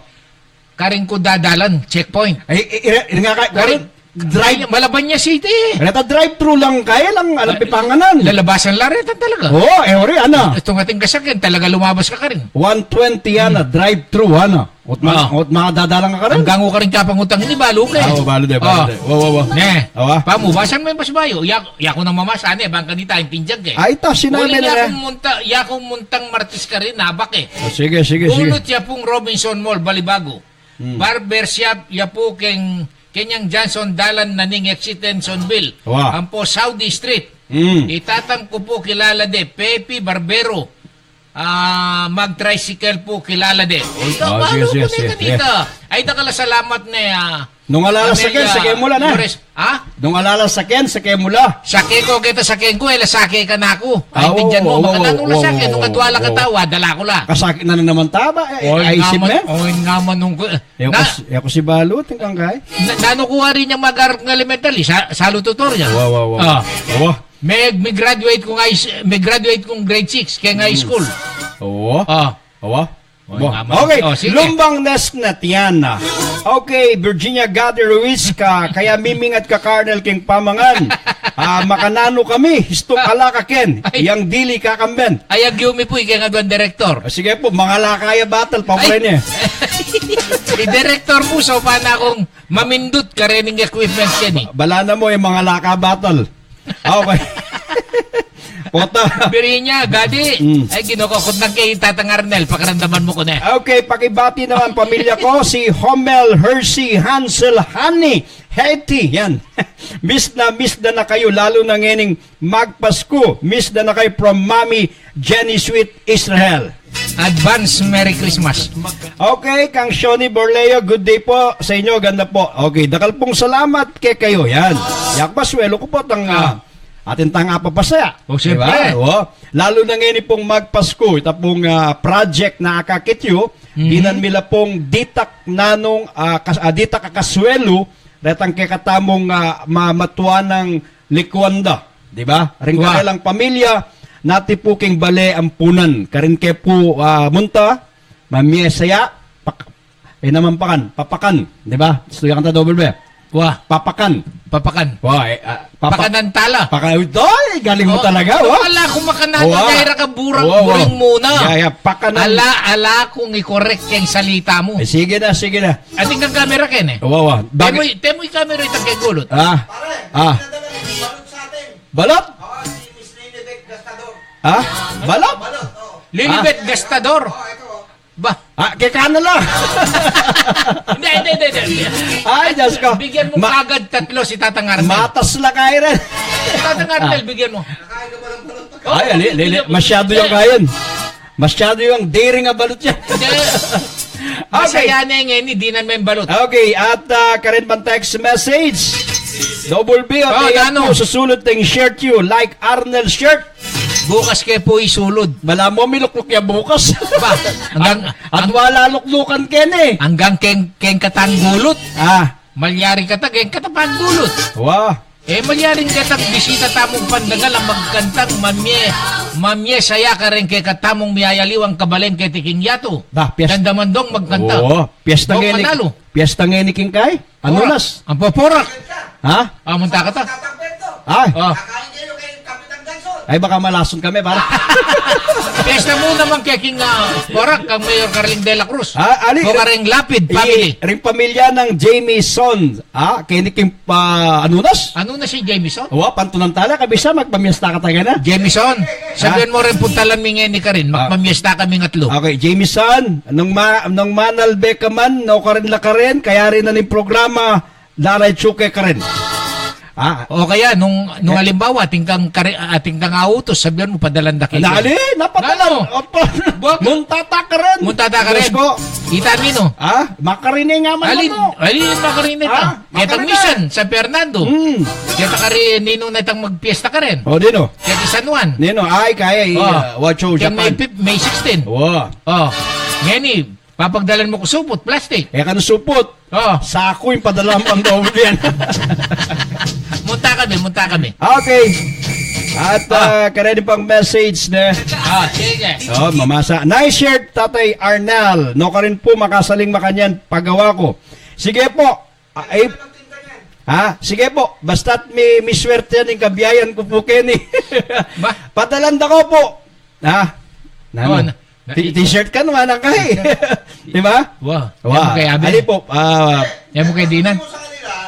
Karin ku dadalan, checkpoint. Ay, i-, i-, i-, nga ka, karin, karin, drive. Malaban ya City. Reta drive-thru lang kaya lang, alang pipanganan. Lalabasan la reta talaga. O, e, ori, ana. Itang ating kasakyan, talaga lumabas ka karin. One twenty, ana, hmm, drive-thru, ana. Ot ma-, ah, ot makadadalan ka karin. Anggang ku karin kapangutang ini, balu ke. Ah, o, balu de, balu de. Wa, wa, wa. Ne. Awa. Pamu, basang me mas bayu. Ya-, yaku nang mamasa, ne, bang kanita, intindian ke. Ay, ta, sinabi na. Uli, yaku munta-, yaku muntang Martis karin, nabak e. O, sige, sige, sige. Gulut ya pung Robinson Mall, Balibago. Hmm. Barber shop ya pu keng Kenyan Junction, dalan na ning exit Hensonville. Wa. Ampo Saudi Street. Hmm. Itatang ku pu kilala de Pepe Barbero. Ah, mag-tricycle pu kilala de. Ito, ah, balu ku ne kanita. Ay, dakal a salamat ne, ah. Nung ala la saken, sake mu la na. Ha? Nung ala la saken, sake mu la. Sake ku, keta saken ku, e la sake kanaku. Ay, o, intindian mu, o, o, makananu la sake, nung adwa la katau, dala ku la. Kasakit na naman ta ba? E, o, ay, isip naman, ne? O, nga man nung ku-, e ku na-, s-, e ku si balu, tingkang kay. Na-, nanu ku wari nya mag-aral kung elementary, sa-, salututorial. Wa, wa, wa. Ah. Wa. Meg-, me-graduate kung high s-, me-graduate kung grade six, keng high school. Hmm. Wa. Ah. Wa. Wa. Nga man. Okay, o, sige. Lumbang Nesnet, yan na. Okay, Virginia Gadi Ruiz ka, kaya mimingat ka, Colonel, king pamangan. Ah, makananu kami, istung ala ka ken, Ay. Yang dili kakamben. Ay, agyumi pu, ika nga duang direktor. Ah, sige po, mangalaka ya batal, Ay. Pamre niya. I direktor pu, so pana kung mamindut karening equipment yan eh. Bala na mu, eh, mangalaka batal. Okay. Pota. Virginia Gadi. Mm. Ay, ginokokot na kay Tatang Arnel. Pakiramdaman mu ku ne. Okay, pakibati naman pamilya ko, si Homel, Hershey, Hansel, Honey, Hetty. Yan. Miss na miss da na kayu, lalu na ngening magpasku. Miss da na kayu from Mommy Jenny Sweet Israel. Advance Merry Christmas. Okay, kang Shoni Borleo, good day po sa inyo, ganda po. Okay, dakal pung salamat kekayu. Yan. Yak pa, swelu ku po tang, ah, atin tang apapasa. O, siyempre. Diba? O, lalu na ngeni pung magpasku, ita pung, ah, project na akakit yu, dinan mi la pung ditak nanung, ah, kas-, ah, ditak a kaswelu, retang kekatamung, ah, ma-, matuanang likuan da. Diba? Ring karelang pamilya, natipu king bale ampunan. Karin ke pu, ah, munta, mamie saya, pak-, eh, naman pakan, papakan. Diba? Gusto yung kanta double B. Wa. Papakan. Papakan. Wa, eh, ah, papa-, Pakanan tala. Paka-, uy, doy, galing mu talaga, wa. Ala ku makananu, wa. Dahil ka burang, wa, wa. Buring muna. Ya, ya, pakanan. Ala, ala kung i-correct keng salita mu. Eh, sige na, sige na. Atin kang kamera ken eh. Wa, wa. Temu, temu i-camera itang keng gulut. Ah. Ah. Balot? Oo, si Miss Lilibet Gastador. Ha? Balot? Balot, oo. Lilibet Gastador? Oo, ito, oh. Ba? Ah, kekana la. Hindi, hindi, hindi, hindi. Ay, Diyos ko. Bigyan mo kagad tatlo si Tatang Arnel. Matas la kayo rin. Si Tatang Arnel, bigyan mo. Ay, ali, ali, ali. Masyado yung kayan. Masyado yung daring a balot yan. Hindi. Okay. Masaya na yung ngeni, dinan me balot. Okay, at, ah, karin pang text message. Double B, o, oh, tayo nanu? Po, susulud ting shirt yu, like Arnel shirt. Bukas ke pu isulud. Bala mu, milukluk ya bukas. Ba, anggang, at, at ang-, wala luklukan ken eh. Anggang keng, keng katang gulut. Ah. Malyari kata, keng kata pang gulut. Wa. Eh, malyaring ketang bisita tamung pandagal a magkantang mamie, mamie saya kareng kekatamung miyayaliwang kabaleng keti king yatu. Ba, piyes-, Dandamandong magkanta. Oo, piyesta Dong ngeni, Manalo. Piyesta ngeni king kai? Anunas? Ang poporak. Ha? Ah, munta kata. Ay. Oh. Ay, baka malason kami, para. Piyesta mu naman keng, ah, porak, kang Mayor Carling de la Cruz. Ah, ali, o kareng Lapid family. Ring pamilya nang Jameson. Ah, keni king pa, Anunas? Anunas si Jameson? Wa, pantunan tala, kabisa, magpamiesta ka taga na. Jameson, sabihan mu rin puntalan mi ngeni karin, magpamiesta kami ngatlu. Okay, Jameson, nung ma-, nung manalbe ka man, no karin la karin, kayari na ning programa, laray tsuke karin. Ah. O kaya, nung, nung alimbawa, atin kang kare-, atin kang autos, sabihan mu, padalan da kaya. Dali, napadalan. Nanu? Apa? Bak- Munta ta karin. Munta ta karin. Diyos ko. Ita ninu? Ah, makarine nga man. Alin? Alin makarine ta? Ah, ketang makarine. Misan, San Fernando. Hmm. Keta karin ninu na itang magpiesta karin. O, dinu? Keta San Juan. Ninu, ay, kaya, eh, Wacho, Japan. May fif-, May sixteen. Wa. O. Ngeni, papagdalan mu ku suput, plastic. E, kanu suput. O. Saku ing padala mu pang doble yan. Munta kami, munta kami. Okay. At, ah, kareni pang message na. Ah, sige. O, mamasa. Nice shirt, Tatay Arnel. No karin pu, makasaling makanyan, pagawa ku. Sige po. Ah, eh, ha? Sige po. Basta't mi-, miswerte yan, ing kabiyayan ku pu keni. Ba? Padalan da ko po. Ha? Nanu? O, na, na, T-, t-shirt ka naman, ang kahi. Di ba? Wa. Wa. Yan mo kay Abe. Ali po, ah, Yan mo kay Dinan.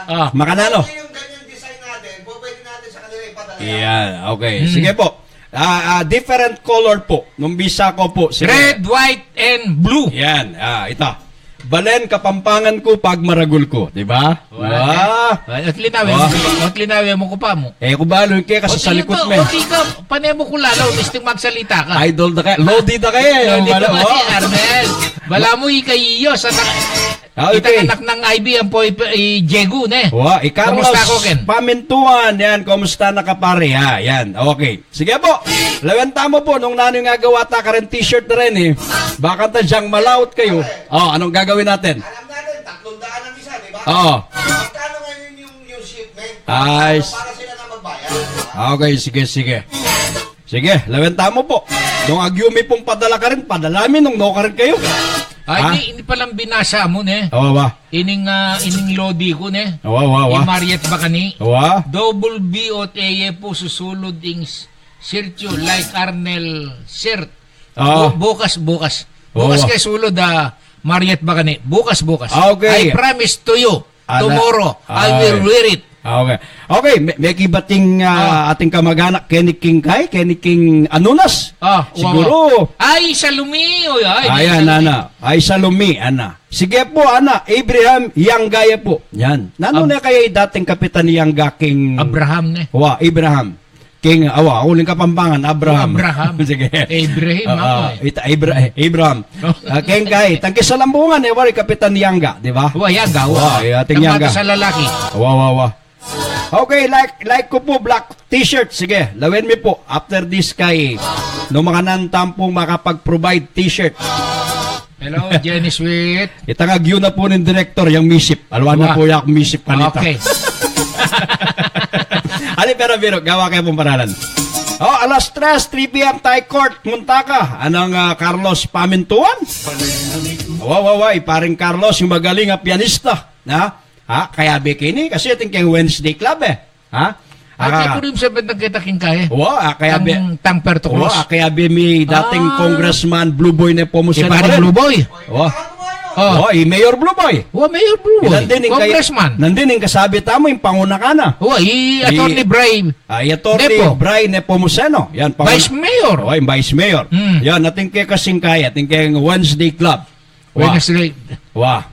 Ah. Makananu? Yung ganyan design natin, po, pwede natin sa kanila ipadala. Yan, okay. Hmm. Sige po. Ah, ah, different color po. Nung bisa ko po, sige. Red, white, and blue. Yan, ah, ita. Balen Kapampangan ku pag maragul ku, di ba? Wa. Wa. Wa, at linawi mo, at linawi mo ku pa mu. E, ku balu, kaya kasi sa likut me. Oti ka, pane mu ku lalo, misting magsalita ka. Idol da kaya, Lodi da kaya, eh. Lodi da kaya, Arnel. Bala mu, ika iyo, sa nak-, Ah, okay. Itang anak nang I B, ang po i, i Diego, ne? Wa, i Carlos Pamintuan, yan, kumusta na ka, pare? Ha, yan, okay. Sige po, lawen tamu po, nung nanu ing agawa ta karin t-shirt na rin, eh. Baka ta dyang malaut kayu. O, anong gagawin natin? Alam natin, tatlong daan ang isa, di ba? Oo. Magkano ngayon yung, yung shipment? Ay. Para sila na magbayad, di ba? Okay, sige, sige. Sige, lawen tamu po. Nung agyumi pung padala karin, padala mi nung no karin kayu. Ay, ha? Ini, ini palang binasa mu, ne? Awa, awa. Ining, ah, ining lodi ku, ne? Awa, awa, awa. I Mariet Bacani. Awa. Double B ot e ye pu susulud ing s-, search you like Arnel search. Ah. Bu-, bukas, bukas. Bukas, awa, ke sulud, ah, Mariet Bacani. Bukas, bukas. Ah, okay. I promise to you, ana, tomorrow, I will wear it. Ah, okay. Okay, me-, mekibat ing, ah, ah, ating kamag-anak, keni king kay, keni king Anunas. Ah, wa, wa. Siguru. Ay, salumi, o, ay, ayan, salumi. Ana. Ay, salumi, ana. Sige pu, ana, Abraham Yangga ya pu. Yan. Nanu ne kaya i dating kapitan Yangga king Abraham ne. Wa, Abraham. King, awa, uling Kapampangan, Abraham. Abraham. Sige. Abraham, ah, ako, eh. Ita-, Abra-, eh, Abraham. Oh. Ah, keng kay, tangke sa Lambungan, e, wari Kapitan Yangga, di ba? Wa, Yangga, wa. Wa, e, ating Yangga. Sa lalaki. Wa, wa, wa. Okay, like, like ku pu, black t-shirt. Sige, lawen mi pu. After this kay, nung makananu tamu pung makapag-provide t-shirt. Hello, Jenny Sweet. Itangag yu na pu ning direktor, yang misip. Alwa na pu yang misip kanita. Okay. Ali, pero biro, gawa kayu pung paralan. O, alas tres, three P M, Thai Court, Muntaka. Anang, ah, Carlos Pamintuan? Wa, wa, wa, i paring Carlos, ing magaling a pianista. Na? Ha? Kayabe keni, kasi atin keng Wednesday Club, e. Ha? Ay, kaya ku rin sa bandang kita king kaya. Wa, a, kayabe. Tang, tang Puerto Cruz. Wa, a, kayabe mi dating Congressman Blue Boy Nepomuceno. E, pare Blue Boy. Wa. O. Wa, i Mayor Blue Boy. Wa, Mayor Blue Boy. Nandin ing kay-, Congressman. Nandin ing kasabi tamu, ing panguna kana. Wa, i Attorney Bry. A, i Attorney Bry Nepomuceno. Yan, pangun-, Vice Mayor. Wa, ing Vice Mayor. Hmm. Yan, atin keng kasing kaya, atin keng Wednesday Club. Wa. Wednesday. Wa.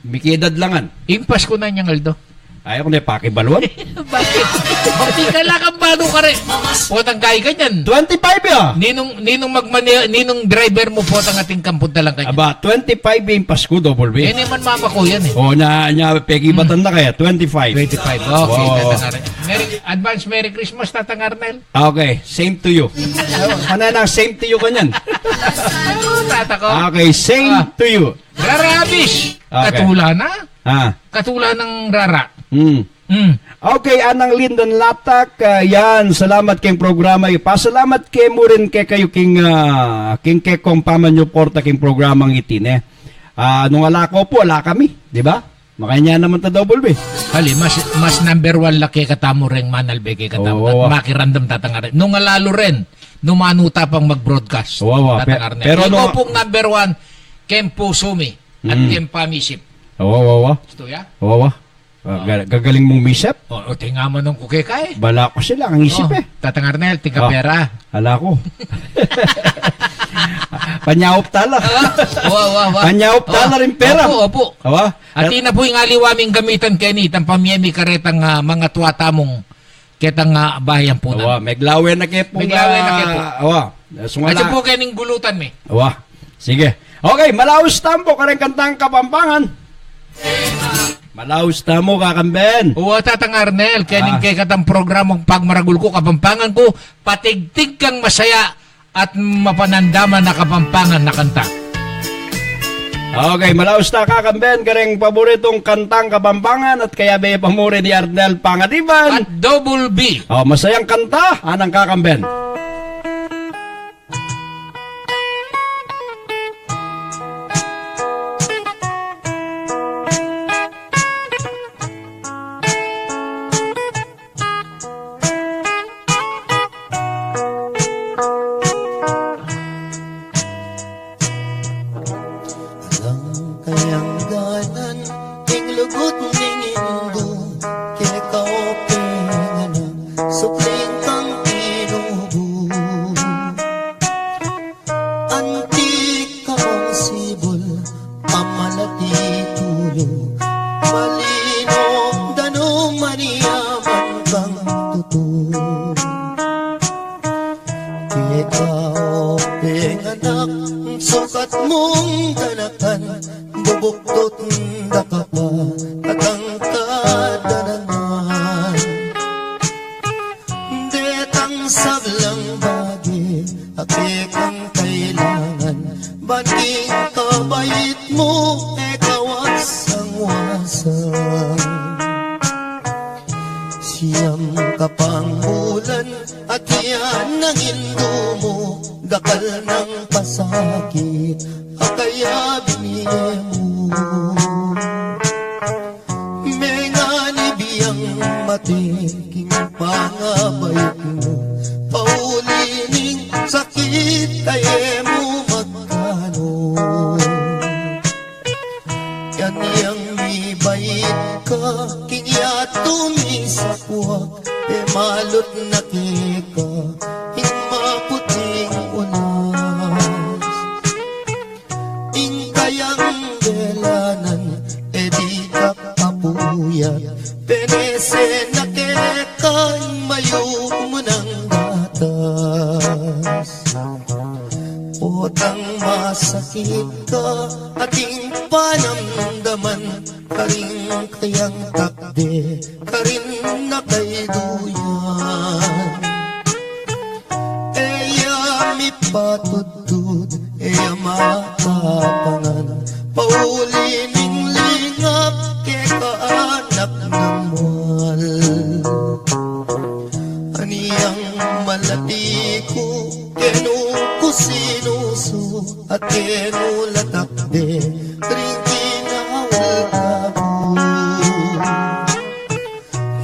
Mikiedad la ngan. Ing Pasku na nyang aldo. Ay, aku ne pakibaluan. Bakit? Bakit ka lakang balo ka re? Potang kay kanyan. Twenty-five ya. Ninung, ninung magmane-, ninung driver mu potang atin kampun talang kanyan. Aba, twenty-five ing Pasku, Double B. E, ne man mama ku yan, e. O, nya, nya, pekibatan na kaya, twenty-five. Twenty-five, okay, wow. Tatang Arnel. Merry, advance Merry Christmas, Tatang Arnel. Okay, same to you. Ano na, same to you kanyan. Ano, tata ko? Okay, same to you. Rara Abis. Okay. Katula na? Ah. Katula nang rara. Hmm. Hmm. Okay, anang Lindon Latak, ah, yan, salamat keng programa. Ipasalamat ke mu rin kekayu king, ah, king kekong pamanyuporta king programang iti, ne? Ah, nung ala ko pu, ala kami, di ba? Makanyan naman ta, Double B. Ali, mas, mas number one la kekatamu reng manalbe kekatamu. Oo. At makiramdam, Tatang Arnel. Nung ala lu rin, nung manu ta pang mag-broadcast, oo, oo. Tatang Arnel. Pero ikaw nung pung number one, keng pusu mi at keng pamisip. Oo, oo, oo. Gusto ya? Oo, oo. Ah, ga-, gagaling mung misip? O, o, tingaman nung ku keka e. Bala ku sila, ang isip e. Tatang Arnel, tingka pera. Ala ku. Panyaup tala. Wa, wa, wa. Panyaup tala ring pera. Opu, opu. Awa? Atin na pu ing aliwa ming gamitan keni, itang pamie mi karetang, ah, mangatua tamung ketang, ah, bayan pu na. Awa, meglawe na ke pu. Meglawe na ke pu. Awa. Sungala. Atin pu kening gulutan mi. Awa. Sige. Okay, malaus tamu pu kareng kantang Kapampangan. Malaus tamu, Kakamben. Wa, Tatang Arnel, kening kekatang programang pagmaragul ku, Kapampangan ku, patigtig kang masaya at mapanandaman a Kapampangan a kanta. Okay, malaus ta, Kakamben, kareng paboritung kantang Kapampangan at kayabe pa mu rin i Arnel Pangadiban. At Double B. O, masayang kanta, anang Kakamben. Alang kayang ganan ing lugud ning Indu, keka o penganak, supling kang tinubu. Anti ka ong sibul, amalati tulu, malino danum maniaman kang tutu. Keka o penganak, sukat mung ganakan, bubuktut da ka pa, tatangkad da naman. Detang sablang bage, a kekang kailangan, ban king kabait mu, e ka wasang-wasang. Siyam ka pang bulan, at yan ang Indu mu, dakal nang pasakit, a kaya binie mu. Menganib yang mate king pangabayut mu, pauli ning sakit a e mu magkanun. Yan yang mibait ka king yatu misakwak, pemalut na keka ing maputing unas. Ing kayang belanan e dika kapuyat, penese na keka ing mayumu nang gatas. Potang masakit ka, ating panamdaman, karing kayang takde, karin na kay duyan. E ya mipatudtud, e ya makapangan, pauli ning lingap keka anak nang mual. Aniyang malati ku, kenu ku sinusu, at kenu la takde ring kinaul kaku.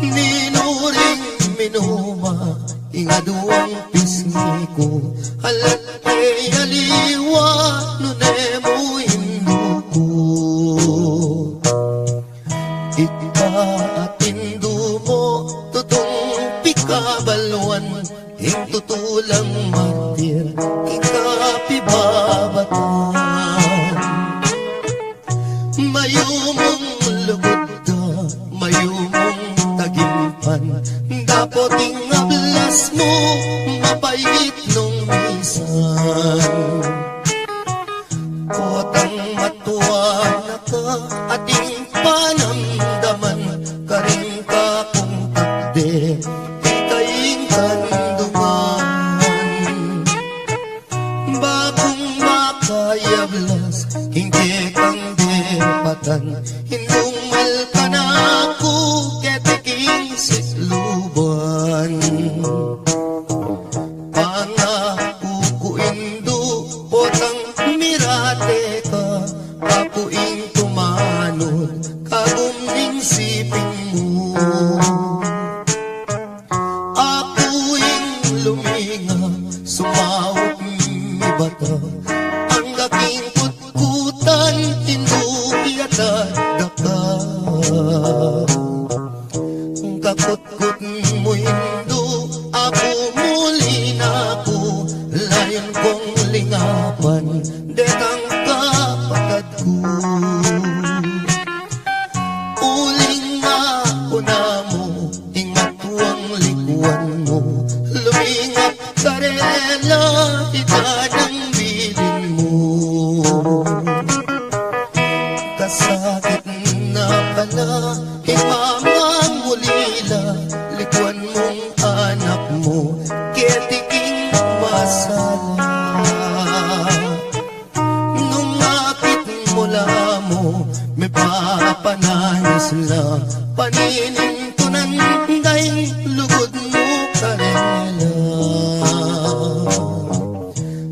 Ninu ring minuma ing aduang pisngi ku, alat e aliwa nune mu indu ku. Ika at indu mu tutung pikabaluan ing tutu lang martir king kapibabatan. Mayumung lugud da, mayumung tagimpan, dapot ing ablas mu mabait nung misan. Potang matua na ka, ating panamdaman, karing kakung takde, ika ing kandungan. Bakung makayablas king kekang depatan, indung mal ka na ku keti king sikluban. Pangaku ku indu, potang mirate ka, aku ing tumanud kagum ning siping mu. Aku ing luminga, sumaup mibata, angga king kutkutan, indu, yatad da ka. Kakutkut mu indu, aku muli na ku, layun kung lingapan detang kapatad ku. Uling mauna mu ing matuang likuan mu, lumingap karela ita nang bilin mu. Kasakit na pala ing mamangulila, likuan mung anak mu keti king masala. Nung akit mu la mu, mipapanayus la, paninintunan da ing lugud mu karela.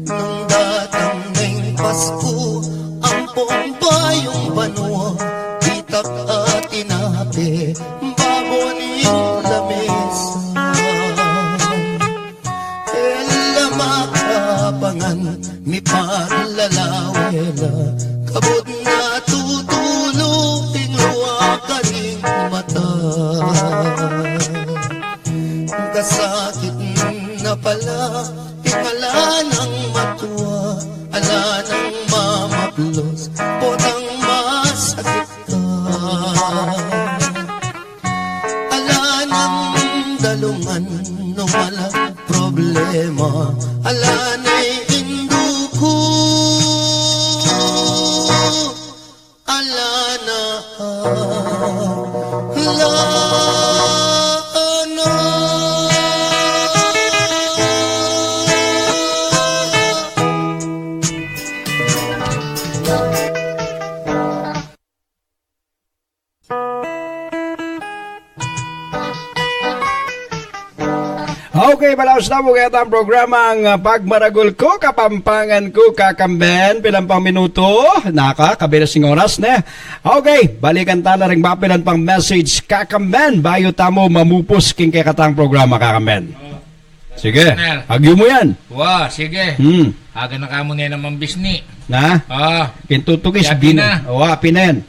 Nung datang na ing Pasku, ampong bayung banua, itak at tinape, babo ning lamesa. E la makapangan, mipaglalawe la, kabud na tutulu ing luwa karing mata. Kasakit na pala ing ala nang matua, ala nang mamaplos, potang masakit ka. Ala nang dalungan nung alang problema, ala na indu ku, ala na, ala na. Okay, balaus na mu keta ing programang, ah, Pagmaragul Ku, Kapampangan Ku, Kakamben. Pilan pang minutu? Naka, kabilis ing oras, ne? Okay, balikan ta la ring mapilan pang message, Kakamben, bayu tamu mamupus king kekatang programa, Kakamben. Sige, Nel. Agyu mu yan. Wa, sige. Hmm. Aga na ka mu ne naman bisni. Na? Ah. King tutugis, Yapi bin-, na. Wa, pinen.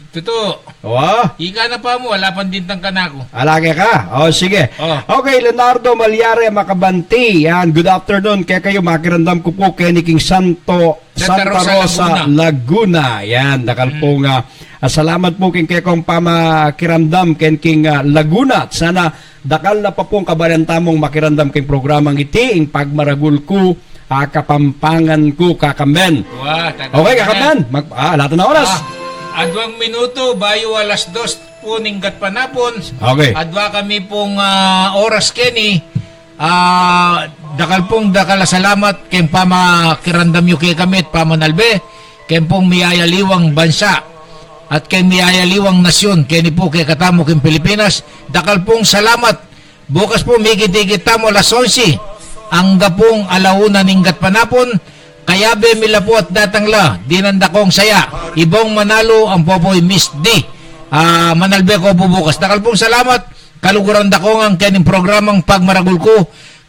Tutu. Wa? Ika na pa mu, ala pang dintang kanaku. Ala ke ka? O, sige. O. Okay, Leonardo Malyare Makabanti. Yan, good afternoon kekayu. Makiramdam ku pu keni king Santo, Santa Santa Rosa, Rosa, Laguna. Laguna. Yan, dakal pu, mm, nga, ah, salamat pu king kekong pamakiramdam ken king, ah, Laguna. Sana dakal na pa pung kabalan tamung makiramdam king programang iti, ing Pagmaragul Ku, ah, Kapampangan Ku, Kakamben. Wa, taga Okay, Kakamben. Mag-, ah, ala ta na oras. Ah, aduang minutu, bayu alas dos pu ning gatpanapun. Okay. Adua kami pung, ah, oras keni. Ah, dakal pung dakal a salamat keng pamakiramdam yu kekami at pamanalbe keng pung miyayaliwang bansa at keng miyayaliwang nasyun, keni pu kekatamu keng Pilipinas. Dakal pung salamat. Bukas pu, mikit-ikit tamu alas onse angga pung ala una ning gatpanapun. Kayabe mi la pu at datang la, dinan da kong saya, Ibong Manalu, ampo pu i Miss D. Ah, manalbe ko pu bukas. Dakal pung salamat, kaluguran da ko ngan keni ing programang Pagmaragul Ku,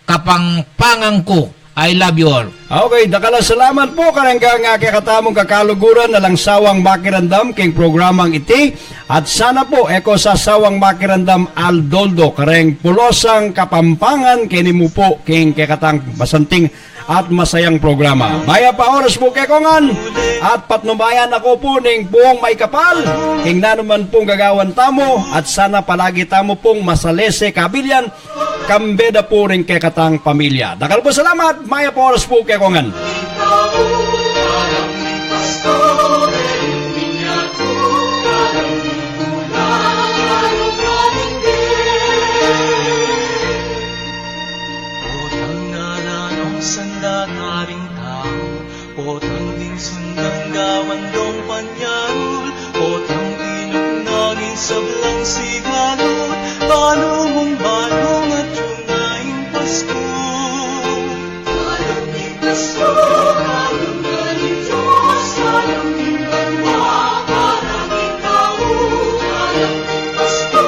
Kapampangan Ku. I love you all. Okay, dakal a salamat pu kareng kekatamung kakaluguran, alang sawang makiramdam keng programang iti, at sana pu e ko sasawang makiramdam aldo-aldo kareng pulos a Kapampangan keni mu pu keng kekatang masanting at masayang programa. Mayap a oras pu kekongan, at patnubayan na ku pu ning pung maikapal king nanuman pung gagawan tamu, at sana palagi tamu pung masalese kabilyan, kambe da pu ring kekatang pamilya. Dakal pung salamat, mayap a oras pu kekongan. Potang ngarang sanda na ring tau, potang ding sundang gawan dong panyarul, potang tinuk nangin sablang sigalul, balumung balung at yunay Pasko. Kalam ning Pasko, kalam na ning Dios, kalam ning banua, kalam ning tau, kalam ning Pasko,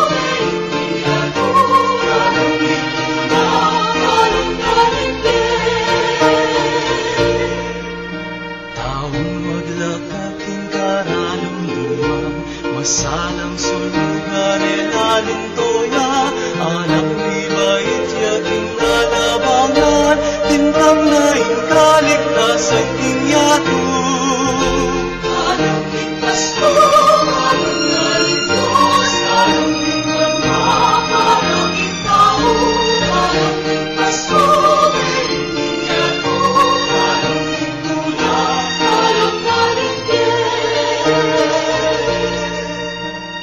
kalam ning yatu, kalam ning tuna, kalam na ning Dios. Taung maglakad king karalum-luman, masalang sulugan e lalung toya, anak mi bait ya king lalabangan, bintang na ing kaligtasan king yatu. Kalam ning Pasko, kalam na ning Dios, kalam ning banua, kalam ning tau, kalam ning Pasko, kalam ning yatu, kalam ning tuna, kalam na ning Dios.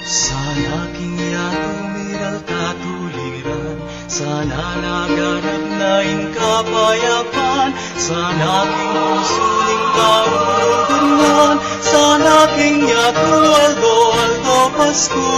Sana king yatu miral katuliran, sana naganap na ing kapayapan, sana king pusu ning tau lugud ngan, sana king yatu aldo-aldo Pasko.